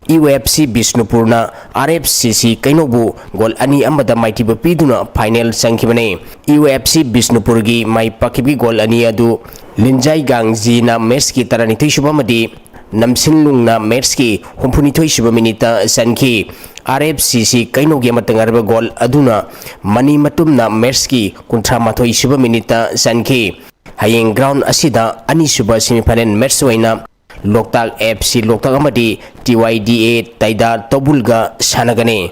U F C ꯕꯤꯁꯅꯨꯄꯨꯔꯅ R F C ꯁꯤ ꯀꯩꯅꯧꯕꯨ goal ꯑꯅꯤ ꯑꯃꯗ ꯃꯥꯏꯊꯤꯕ ꯄꯤꯗꯨꯅ final ꯆꯪꯈꯤꯕꯅꯤ꯫ ꯌꯨ ꯑꯦꯐ ꯁꯤ ꯕꯤꯁꯅꯨꯄꯨꯔꯒꯤ ꯃꯥꯏ ꯄꯥꯛꯈꯤꯕꯒꯤ goal ꯑꯅꯤ ꯑꯗꯨ ꯂꯤꯟꯖꯥꯏ ꯒꯥꯡꯖꯤꯅ matchꯀꯤ ꯇꯔꯥꯅꯤꯊꯣꯏ ꯁꯨꯕ ꯑꯃꯗꯤ ꯅꯝꯁꯤꯟꯂꯨꯡꯅ matchꯀꯤ ꯍꯨꯝꯐꯨꯅꯤꯊꯣꯏ ꯁꯨꯕ minuteꯇ ꯆꯟꯈꯤ꯫ ꯑꯥꯔ ꯑꯦꯐ ꯁꯤ ꯁꯤ ꯀꯩꯅꯧꯒꯤ ꯑꯃꯠꯇ ꯉꯥꯏꯔꯕ goal ꯑꯗꯨꯅ ꯃꯅꯤ ꯃꯇꯨꯝꯅ matchꯀꯤ ꯀꯨꯟꯊ꯭ꯔꯥ ꯃꯥꯊꯣꯏ ꯁꯨꯕ minuteꯇ ꯆꯟꯈꯤ꯫ ꯍꯌꯦꯡ ground ꯑꯁꯤꯗ ꯑꯅꯤꯁꯨꯕ semifinal match ꯑꯣꯏꯅ ꯂꯣꯛꯇꯥꯛ ꯑꯦꯐ ꯁꯤ ꯂꯣꯛꯇꯥꯛ ꯑꯃꯗꯤ ꯇꯤ ꯋꯥꯏ ꯗꯤ ꯑꯦ ꯇꯩꯗꯥ ꯇꯧꯕꯨꯜꯒ ꯁꯥꯟꯅꯒꯅꯤ꯫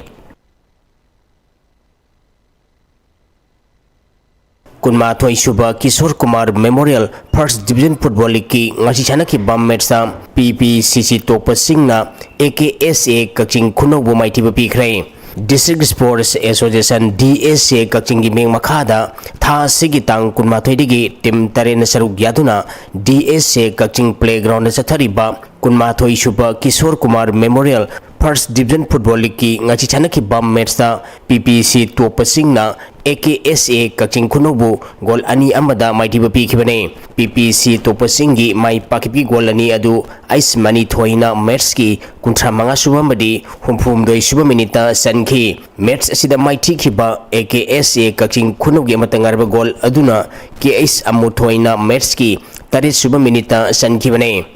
ꯀꯨꯟꯃꯥꯊꯣꯏ ꯁꯨꯕ Kishore Kumar Memorial First Division Football Leagueꯀꯤ ꯉꯁꯤ ꯁꯥꯟꯅꯈꯤꯕ matchꯇ ꯄꯤ ꯄꯤ ꯁꯤ ꯁꯤ ꯇꯣꯛꯄꯁꯤꯡꯅ ꯑꯦ ꯀꯦ ꯑꯦꯁ ꯑꯦ ꯀꯛꯆꯤꯡ ꯈꯨꯅꯧꯕꯨ ꯃꯥꯏꯊꯤꯕ ꯄꯤꯈ꯭ꯔꯦ꯫ District Sports Association, D S A, ꯀꯛꯆꯤꯡꯒꯤ ꯃꯤꯡ ꯃꯈꯥꯗ ꯊꯥ ꯑꯁꯤꯒꯤ ꯇꯥꯡ ꯀꯨꯟꯃꯥꯊꯣꯏꯗꯒꯤ team ꯇꯔꯦꯠꯅ ꯁꯔꯨꯛ ꯌꯥꯗꯨꯅ D S A ꯀꯛꯆꯤꯡ playgroundꯗ ꯆꯠꯊꯔꯤꯕ ꯀꯨꯟꯃꯥꯊꯣꯏ ꯁꯨꯕ Kishore Kumar Memorial First Division Football Leagueꯀꯤ ꯉꯁꯤ ꯁꯥꯟꯅꯈꯤꯕ matchꯇ ꯄꯤ ꯄꯤ ꯁꯤ ꯇꯣꯛꯄꯁꯤꯡꯅ A K S A Kakching ꯈꯨꯅꯧꯕꯨ goal ꯑꯅꯤ ꯑꯃꯗ ꯃꯥꯏꯊꯤꯕ ꯄꯤꯈꯤꯕꯅꯤ꯫ ꯄꯤ ꯄꯤ ꯁꯤ ꯇꯣꯛꯄꯁꯤꯡꯒꯤ ꯃꯥꯏ ꯄꯥꯛꯈꯤꯕꯒꯤ goal ꯑꯅꯤ ꯑꯗꯨ ꯑꯩꯁ ꯃꯅꯤ ꯊꯣꯏꯅ matchꯀꯤ ꯀꯨꯟꯊ꯭ꯔꯥ ꯃꯉꯥ ꯁꯨꯕ ꯑꯃꯗꯤ ꯍꯨꯝꯐꯨ ꯍꯨꯝꯗꯣꯏ ꯁꯨꯕ minuteꯇ ꯆꯟꯈꯤ꯫ Match ꯑꯁꯤꯗ ꯃꯥꯏꯊꯤꯈꯤꯕ ꯑꯦ ꯀꯦ ꯑꯦꯁ ꯑꯦ ꯀꯛꯆꯤꯡ ꯈꯨꯅꯧꯒꯤ ꯑꯃꯠꯇ ꯉꯥꯏꯔꯕ goal ꯑꯗꯨꯅ ꯀꯦ ꯑꯩꯁ ꯑꯃꯨꯊꯣꯏꯅ matchꯀꯤ ꯇꯔꯦꯠ ꯁꯨꯕ minuteꯇ ꯆꯟꯈꯤꯕꯅꯤ꯫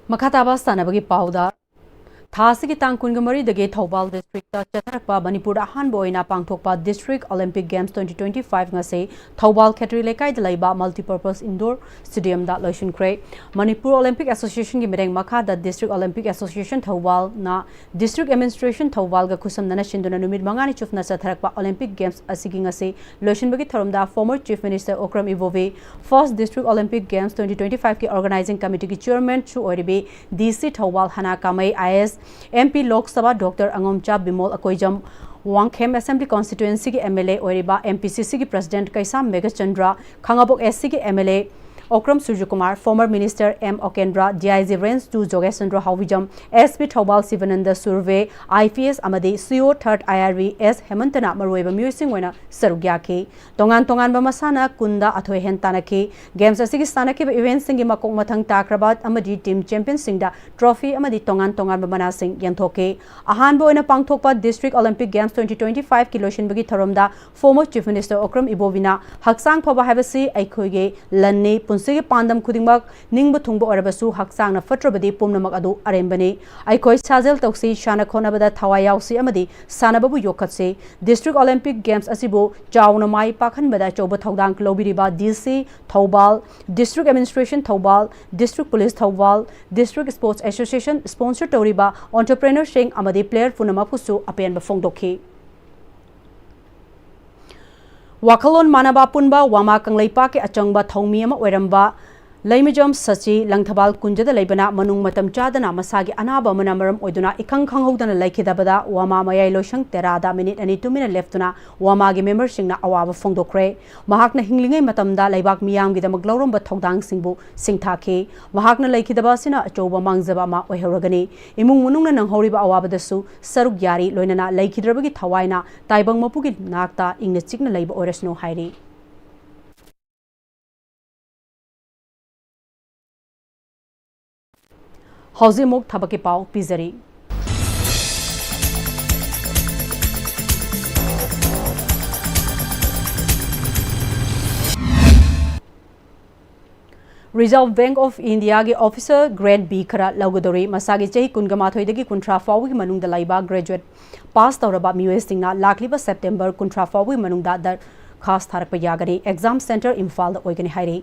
ꯃꯈꯥ ꯇꯥꯕ ꯁꯥꯟꯅꯕꯒꯤ ꯄꯥꯎꯗ, ꯊꯥ ꯑꯁꯤꯒꯤ ꯇꯥꯡ ꯀꯨꯟꯒ ꯃꯔꯤꯗꯒꯤ ꯊꯧꯕꯥꯜ districtꯇ ꯆꯠꯊꯔꯛꯄ ꯃꯅꯤꯄꯨꯔꯗ ꯑꯍꯥꯟꯕ ꯑꯣꯏꯅ ꯄꯥꯡꯊꯣꯛꯄ District Olympic Games twenty twenty-five ꯉꯁꯤ ꯊꯧꯕꯥꯜ ꯈꯦꯇ꯭ꯔꯤ ꯂꯩꯀꯥꯏꯗ ꯂꯩꯕ multipurpose indoor stadiumꯗ ꯂꯣꯏꯁꯤꯟꯈ꯭ꯔꯦ꯫ ꯃꯅꯤꯄꯨꯔ Olympic Associationꯒꯤ ꯃꯤꯠꯌꯦꯡ ꯃꯈꯥꯗ District Olympic Association ꯊꯧꯕꯥꯜꯅ District Administration ꯊꯧꯕꯥꯜꯒ ꯈꯨꯠꯁꯝꯅꯅ ꯁꯤꯟꯗꯨꯅ ꯅꯨꯃꯤꯠ ꯃꯉꯥꯅꯤ ꯆꯨꯞꯅ ꯆꯠꯊꯔꯛꯄ Olympic Games ꯑꯁꯤꯒꯤ ꯉꯁꯤ ꯂꯣꯏꯁꯤꯟꯕꯒꯤ ꯊꯧꯔꯝꯗ former Chief Minister Okram Ibobi, First District Olympic Games twenty twenty-fiveꯀꯤ Organizing Committeeꯒꯤ Chairmanꯁꯨ ꯑꯣꯏꯔꯤꯕꯤ D C Thoubal ꯍꯅꯥ ꯀꯥꯃꯩ, I A S MP Lok Sabha Doctor Angomcha Bimol Akoijam, Wangkhem Assembly Constituency ꯒꯤ MLA ꯑꯣꯏꯔꯤꯕ MPCC ꯒꯤ President ꯀꯩꯁꯥꯝ ꯃꯦꯘꯆꯟꯗ꯭ꯔ, ꯈꯥꯉꯕꯣꯛ SC ꯒꯤ MLA Okram ꯁꯨꯔꯖꯀꯨꯃꯥꯔ, former Minister M Okendra, DIG Range two ꯖꯣꯒꯦꯁꯆꯟꯗ꯭ꯔ ꯍꯥꯎꯕꯤꯖꯝ, SP Thoubal Sivananda ꯁꯨꯔꯚꯦ, IPS ꯑꯃꯗꯤ CO third IRV S ꯍꯦꯃꯟꯇꯅ ꯃꯔꯨꯑꯣꯏꯕ ꯃꯤꯑꯣꯏꯁꯤꯡ ꯑꯣꯏꯅ ꯁꯔꯨꯛ ꯌꯥꯈꯤ꯫ ꯇꯣꯉꯥꯟ ꯇꯣꯉꯥꯟꯕ ꯃꯁꯥꯟꯅ ꯀꯨꯟꯗ ꯑꯊꯣꯏ ꯑꯍꯦꯟ ꯇꯥꯟꯅꯈꯤ꯫ Games ꯑꯁꯤꯒꯤ ꯁꯥꯟꯅꯈꯤꯕ event ꯁꯤꯡꯒꯤ ꯃꯀꯣꯛ ꯃꯊꯪ ꯇꯥꯈ꯭ꯔꯕ ꯑꯃꯗꯤ team champion ꯁꯤꯡꯗ trophy ꯑꯃꯗꯤ ꯇꯣꯉꯥꯟ ꯇꯣꯉꯥꯟꯕ ꯃꯅꯥꯁꯤꯡ ꯌꯦꯟꯊꯣꯛꯈꯤ꯫ ꯑꯍꯥꯟꯕ ꯑꯣꯏꯅ ꯄꯥꯡꯊꯣꯛꯄ District Olympic Games twenty twenty-five ꯀꯤ ꯂꯣꯏꯁꯤꯟꯕꯒꯤ ꯊꯧꯔꯝꯗ former Chief Minister ꯑꯣꯀ꯭ꯔꯝ ꯏꯕꯣꯕꯤꯅ ꯍꯛꯆꯥꯡ ꯐꯕ ꯍꯥꯏꯕꯁꯤ ꯑꯩꯈꯣꯏꯒꯤ ꯂꯟꯅꯤ, ꯄꯨꯟꯁꯤꯒꯤ ꯄꯥꯟꯗꯝ ꯈꯨꯗꯤꯡꯃꯛ ꯅꯤꯡꯕ ꯊꯨꯡꯕ ꯑꯣꯏꯔꯕꯁꯨ ꯍꯛꯆꯥꯡꯅ ꯐꯠꯇ꯭ꯔꯕꯗꯤ ꯄꯨꯝꯅꯃꯛ ꯑꯗꯨ ꯑꯔꯦꯝꯕꯅꯤ꯫ ꯑꯩꯈꯣꯏ ꯁꯥꯖꯦꯜ ꯇꯧꯁꯤ, ꯁꯥꯟꯅ ꯈꯣꯠꯅꯕꯗ ꯊꯋꯥꯏ ꯌꯥꯎꯁꯤ ꯑꯃꯗꯤ ꯁꯥꯟꯅꯕꯕꯨ ꯌꯣꯛꯈꯠꯁꯤ꯫ District Olympic Games ꯑꯁꯤꯕꯨ ꯆꯥꯎꯅ ꯃꯥꯏ ꯄꯥꯛꯍꯟꯕꯗ ꯑꯆꯧꯕ ꯊꯧꯗꯥꯡ ꯂꯧꯕꯤꯔꯤꯕ DC Thoubal, District Administration Thoubal, District Police Thoubal, District Sports Association sponsor ꯇꯧꯔꯤꯕ entrepreneur ꯁꯤꯡ ꯑꯃꯗꯤ player ꯄꯨꯝꯅꯃꯛꯄꯨꯁꯨ ꯑꯄꯦꯟꯕ ꯐꯣꯡꯗꯣꯛꯈꯤ꯫ ꯋꯥꯈꯜꯂꯣꯟ ꯃꯥꯟꯅꯕ ꯑꯄꯨꯟꯕ ꯋꯥꯃꯥ ꯀꯪꯂꯩꯄꯥꯛꯀꯤ ꯑꯆꯪꯕ ꯊꯧꯃꯤ ꯑꯃ ꯑꯣꯏꯔꯝꯕ ꯂꯩꯃꯖꯝ ꯁꯆꯤ ꯂꯪꯊꯕꯥꯜ ꯀꯨꯟꯖꯗ ꯂꯩꯕꯅ ꯃꯅꯨꯡ ꯃꯇꯝ ꯆꯥꯗꯅ ꯃꯁꯥꯒꯤ ꯑꯅꯥꯕ ꯑꯃꯅ ꯃꯔꯝ ꯑꯣꯏꯗꯨꯅ ꯏꯈꯪ ꯈꯪꯍꯧꯗꯅ ꯂꯩꯈꯤꯗꯕꯗ ꯋꯥꯃꯥ ꯃꯌꯥꯏ ꯂꯣꯏꯁꯪ ꯇꯦꯔꯥꯗ ꯃꯤꯅꯤꯠ ꯑꯅꯤ ꯇꯨꯃꯤꯟꯅ ꯂꯦꯞꯇꯨꯅ ꯋꯥꯃꯥꯒꯤ member ꯁꯤꯡꯅ ꯑꯋꯥꯕ ꯐꯣꯡꯗꯣꯛꯈ꯭ꯔꯦ꯫ ꯃꯍꯥꯛꯅ ꯍꯤꯡꯂꯤꯉꯩ ꯃꯇꯝꯗ ꯂꯩꯕꯥꯛ ꯃꯤꯌꯥꯝꯒꯤꯗꯃꯛ ꯂꯧꯔꯝꯕ ꯊꯧꯗꯥꯡꯁꯤꯡꯕꯨ ꯁꯤꯡꯊꯥꯈꯤ꯫ ꯃꯍꯥꯛꯅ ꯂꯩꯈꯤꯗꯕ ꯑꯁꯤꯅ ꯑꯆꯧꯕ ꯃꯥꯡꯖꯕ ꯑꯃ ꯑꯣꯏꯍꯧꯔꯒꯅꯤ꯫ ꯏꯃꯨꯡ ꯃꯅꯨꯡꯅ ꯅꯪꯍꯧꯔꯤꯕ ꯑꯋꯥꯕꯗꯁꯨ ꯁꯔꯨꯛ ꯌꯥꯔꯤ, ꯂꯣꯏꯅꯅ ꯂꯩꯈꯤꯗ꯭ꯔꯕꯒꯤ ꯊꯋꯥꯏꯅ ꯇꯥꯏꯕꯪ ꯃꯄꯨꯒꯤ ꯅꯥꯛꯇ ꯏꯪꯅ ꯆꯤꯛꯅ ꯂꯩꯕ ꯑꯣꯏꯔꯁꯅꯨ ꯍꯥꯏꯔꯤ꯫ ꯍꯧꯖꯤꯛ ꯑꯃꯨꯛ ꯊꯕꯛꯀꯤ ꯄꯥꯎ ꯄꯤꯖꯔꯤ꯫ Reserve Bank of India ꯒꯤ officer grade B ꯈꯔ ꯂꯧꯒꯗꯧꯔꯤ꯫ ꯃꯁꯥꯒꯤ ꯆꯍꯤ ꯀꯨꯟꯒ ꯃꯥꯊꯣꯏꯗꯒꯤ ꯀꯨꯟꯊ꯭ꯔꯥ ꯐꯥꯎꯕꯒꯤ ꯃꯅꯨꯡꯗ ꯂꯩꯕ graduate pass ꯇꯧꯔꯕ ꯃꯤꯑꯣꯏꯁꯤꯡꯅ ꯂꯥꯛꯂꯤꯕ September ꯀꯨꯟꯊ꯭ꯔꯥ ꯐꯥꯎꯕꯒꯤ ꯃꯅꯨꯡꯗ ꯗ-, ꯈꯥꯁ ꯊꯥꯔꯛꯄ ꯌꯥꯒꯅꯤ꯫ ꯑꯦꯛꯖꯥꯝ ꯁꯦꯟꯇꯔ ꯏꯝꯐꯥꯜꯗ ꯑꯣꯏꯒꯅꯤ ꯍꯥꯏꯔꯤ꯫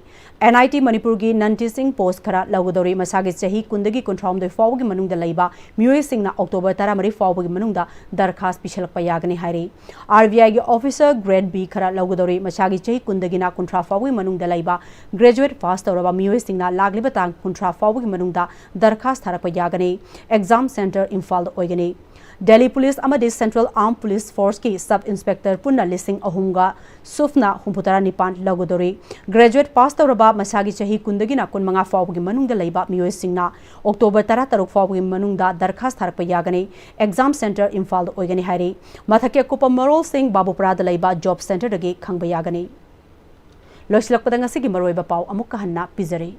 ꯑꯦꯟ ꯑꯥꯏ ꯇꯤ ꯃꯅꯤꯄꯨꯔꯒꯤ ꯅꯟ ꯇꯤꯆꯤꯡ ꯄꯣꯁ ꯈꯔ ꯂꯧꯒꯗꯧꯔꯤ꯫ ꯃꯁꯥꯒꯤ ꯆꯍꯤ ꯀꯨꯟꯗꯒꯤ ꯀꯨꯟꯊ꯭ꯔꯥꯍꯨꯝꯗꯣꯏ ꯐꯥꯎꯕꯒꯤ ꯃꯅꯨꯡꯗ ꯂꯩꯕ ꯃꯤꯑꯣꯏꯁꯤꯡꯅ ꯑꯣꯛꯇꯣꯕꯔ ꯇꯔꯥꯃꯔꯤ ꯐꯥꯎꯕꯒꯤ ꯃꯅꯨꯡꯗ ꯗꯔꯈꯥꯁ ꯄꯤꯁꯤꯜꯂꯛꯄ ꯌꯥꯒꯅꯤ ꯍꯥꯏꯔꯤ꯫ ꯑꯥꯔ ꯕꯤ ꯑꯥꯏꯒꯤ ꯑꯣꯐꯤꯁꯔ ꯒ꯭ꯔꯦꯗ ꯕꯤ ꯈꯔ ꯂꯧꯒꯗꯧꯔꯤ꯫ ꯃꯁꯥꯒꯤ ꯆꯍꯤ ꯀꯨꯟꯗꯒꯤꯅ ꯀꯨꯟꯊ꯭ꯔꯥ ꯐꯥꯎꯕꯒꯤ ꯃꯅꯨꯡꯗ ꯂꯩꯕ ꯒ꯭ꯔꯦꯖꯨꯑꯦꯠ ꯄꯥꯁ ꯇꯧꯔꯕ ꯃꯤꯑꯣꯏꯁꯤꯡꯅ ꯂꯥꯛꯂꯤꯕ ꯇꯥꯡ ꯀꯨꯟꯊ꯭ꯔꯥ ꯐꯥꯎꯕꯒꯤ ꯃꯅꯨꯡꯗ ꯗꯔꯈꯥꯁ ꯊꯥꯔꯛꯄ ꯌꯥꯒꯅꯤ꯫ ꯑꯦꯛꯖꯥꯝ ꯁꯦꯟꯇꯔ ꯏꯝꯐꯥꯜꯗ ꯑꯣꯏꯒꯅꯤ꯫ ꯗꯦꯜꯂꯤ ꯄꯨꯂꯤꯁ ꯑꯃꯗꯤ ꯁꯦꯟꯇ꯭ꯔꯦꯜ ꯑꯥꯔꯝ ꯄꯨꯂꯤꯁ ꯐꯣꯔꯁꯀꯤ ꯁꯕ ꯏꯟꯁꯄꯦꯛꯇꯔ ꯄꯨꯟꯅ ꯂꯤꯁꯤꯡ ꯑꯍꯨꯝꯒ ꯁꯨꯞꯅ ꯍꯨꯝꯐꯨꯇꯔꯥ ꯅꯤꯄꯥꯟ ꯂꯧꯒꯗꯧꯔꯤ꯫ ꯒ꯭ꯔꯦꯖꯨꯑꯦꯠ ꯄꯥꯁ ꯇꯧꯔꯕ ꯃꯁꯥꯒꯤ ꯆꯍꯤ ꯀꯨꯟꯗꯒꯤꯅ ꯀꯨꯟꯃꯉꯥ ꯐꯥꯎꯕꯒꯤ ꯃꯅꯨꯡꯗ ꯂꯩꯕ ꯃꯤꯑꯣꯏꯁꯤꯡꯅ ꯑꯣꯛꯇꯣꯕꯔ ꯇꯔꯥꯇꯔꯨꯛ ꯐꯥꯎꯕꯒꯤ ꯃꯅꯨꯡꯗ ꯗꯔꯈꯥꯁ ꯊꯥꯔꯛꯄ ꯌꯥꯒꯅꯤ꯫ ꯑꯦꯛꯖꯥꯝ ꯁꯦꯟꯇꯔ ꯏꯝꯐꯥꯜꯗ ꯑꯣꯏꯒꯅꯤ ꯍꯥꯏꯔꯤ꯫ ꯃꯊꯛꯀꯤ ꯑꯀꯨꯞꯄ ꯃꯔꯣꯜꯁꯤꯡ ꯕꯥꯕꯨꯄꯨꯔꯥꯗ ꯂꯩꯕ ꯖꯣꯕ ꯁꯦꯟꯇꯔꯗꯒꯤ ꯈꯪꯕ ꯌꯥꯒꯅꯤ꯫ ꯂꯣꯏꯁꯤꯜꯂꯛꯄꯗ ꯉꯁꯤꯒꯤ ꯃꯔꯨꯑꯣꯏꯕ ꯄꯥꯎ ꯑꯃꯨꯛꯀ ꯍꯟꯅ ꯄꯤꯖꯔꯤ꯫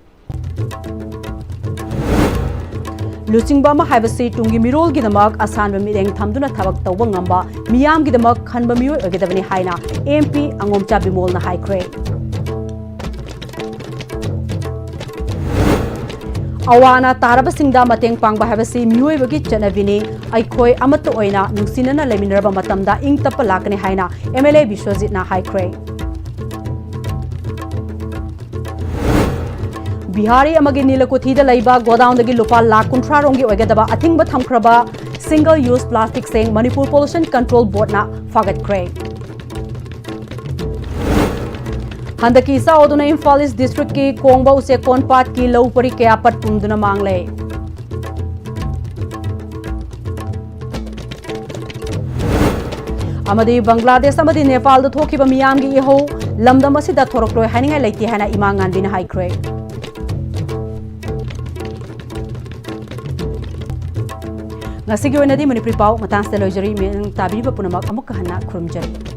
ꯂꯨꯆꯤꯡꯕ ꯑꯃ ꯍꯥꯏꯕꯁꯤ ꯇꯨꯡꯒꯤ ꯃꯤꯔꯣꯜꯒꯤꯗꯃꯛ ꯑꯁꯥꯟꯕ ꯃꯤꯠꯌꯦꯡ ꯊꯝꯗꯨꯅ ꯊꯕꯛ ꯇꯧꯕ ꯉꯝꯕ, ꯃꯤꯌꯥꯝꯒꯤꯗꯃꯛ ꯈꯟꯕ ꯃꯤꯑꯣꯏ ꯑꯣꯏꯒꯗꯕꯅꯤ ꯍꯥꯏꯅ ꯑꯦꯝ ꯄꯤ ꯑꯉꯣꯝꯆꯥ ꯕꯤꯃꯣꯜꯅ ꯍꯥꯏꯈ꯭ꯔꯦ꯫ ꯑꯋꯥ ꯑꯅꯥ ꯇꯥꯔꯕꯁꯤꯡꯗ ꯃꯇꯦꯡ ꯄꯥꯡꯕ ꯍꯥꯏꯕꯁꯤ ꯃꯤꯑꯣꯏꯕꯒꯤ ꯆꯠꯅꯕꯤꯅꯤ꯫ ꯑꯩꯈꯣꯏ ꯑꯃꯠꯇ ꯑꯣꯏꯅ ꯅꯨꯡꯁꯤꯅꯅ ꯂꯩꯃꯤꯟꯅꯔꯕ ꯃꯇꯝꯗ ꯏꯪ ꯇꯞꯄ ꯂꯥꯛꯀꯅꯤ ꯍꯥꯏꯅ ꯑꯦꯝ ꯑꯦꯜ ꯑꯦ ꯕꯤꯁ꯭ꯋꯖꯤꯠꯅ ꯍꯥꯏꯈ꯭ꯔꯦ꯫ ꯕꯤꯍꯥꯔꯤ ꯑꯃꯒꯤ ꯅꯤꯂꯀꯨꯊꯤꯗ ꯂꯩꯕ ꯒꯣꯗꯥꯎꯟꯗꯒꯤ ꯂꯨꯄꯥ ꯂꯥꯈ ꯀꯨꯟꯊ꯭ꯔꯥ ꯔꯣꯝꯒꯤ ꯑꯣꯏꯒꯗꯕ ꯑꯊꯤꯡꯕ ꯊꯝꯈ꯭ꯔꯕ ꯁꯤꯡꯒꯜ ꯌꯨꯁ ꯄ꯭ꯂꯥꯁꯇꯤꯛꯁꯤꯡ ꯃꯅꯤꯄꯨꯔ ꯄꯣꯂꯨꯁꯟ ꯀꯟꯇ꯭ꯔꯣꯜ ꯕꯣꯔꯗꯅ ꯐꯥꯒꯠꯈ꯭ꯔꯦ꯫ ꯍꯟꯗꯛꯀꯤ ꯏꯆꯥꯎ ꯑꯗꯨꯅ ꯏꯝꯐꯥꯜ ꯏꯁ ꯗꯤꯁꯇ꯭ꯔꯤꯛꯀꯤ ꯀꯣꯡꯕ ꯎꯆꯦꯛꯀꯣꯟ ꯄꯥꯠꯀꯤ ꯂꯧ ꯄꯔꯤ ꯀꯌꯥ ꯄꯠ ꯄꯨꯝꯗꯨꯅ ꯃꯥꯡꯂꯦ꯫ ꯑꯃꯗꯤ ꯕꯪꯒ꯭ꯂꯥꯗꯦꯁ ꯑꯃꯗꯤ ꯅꯦꯄꯥꯜꯗ ꯊꯣꯛꯈꯤꯕ ꯃꯤꯌꯥꯝꯒꯤ ꯏꯍꯧ ꯂꯝꯗꯝ ꯑꯁꯤꯗ ꯊꯣꯔꯛꯂꯣꯏ ꯍꯥꯏꯅꯤꯡꯉꯥꯏ ꯂꯩꯇꯦ ꯍꯥꯏꯅ ꯏꯃꯥ ꯉꯥꯟꯕꯤꯅ ꯍꯥꯏꯈ꯭ꯔꯦ꯫ ꯉꯁꯤꯒꯤ ꯑꯣꯏꯅꯗꯤ ꯃꯅꯤꯄꯨꯔꯤ ꯄꯥꯎ ꯃꯇꯥꯡꯁꯤꯗ ꯂꯣꯏꯖꯔꯤ꯫ ꯃꯤꯠꯌꯦꯡ ꯇꯥꯕꯤꯔꯤꯕ ꯄꯨꯝꯅꯃꯛ ꯑꯃꯨꯛꯀ ꯍꯟꯅ ꯈꯨꯔꯨꯝꯖꯔꯤ꯫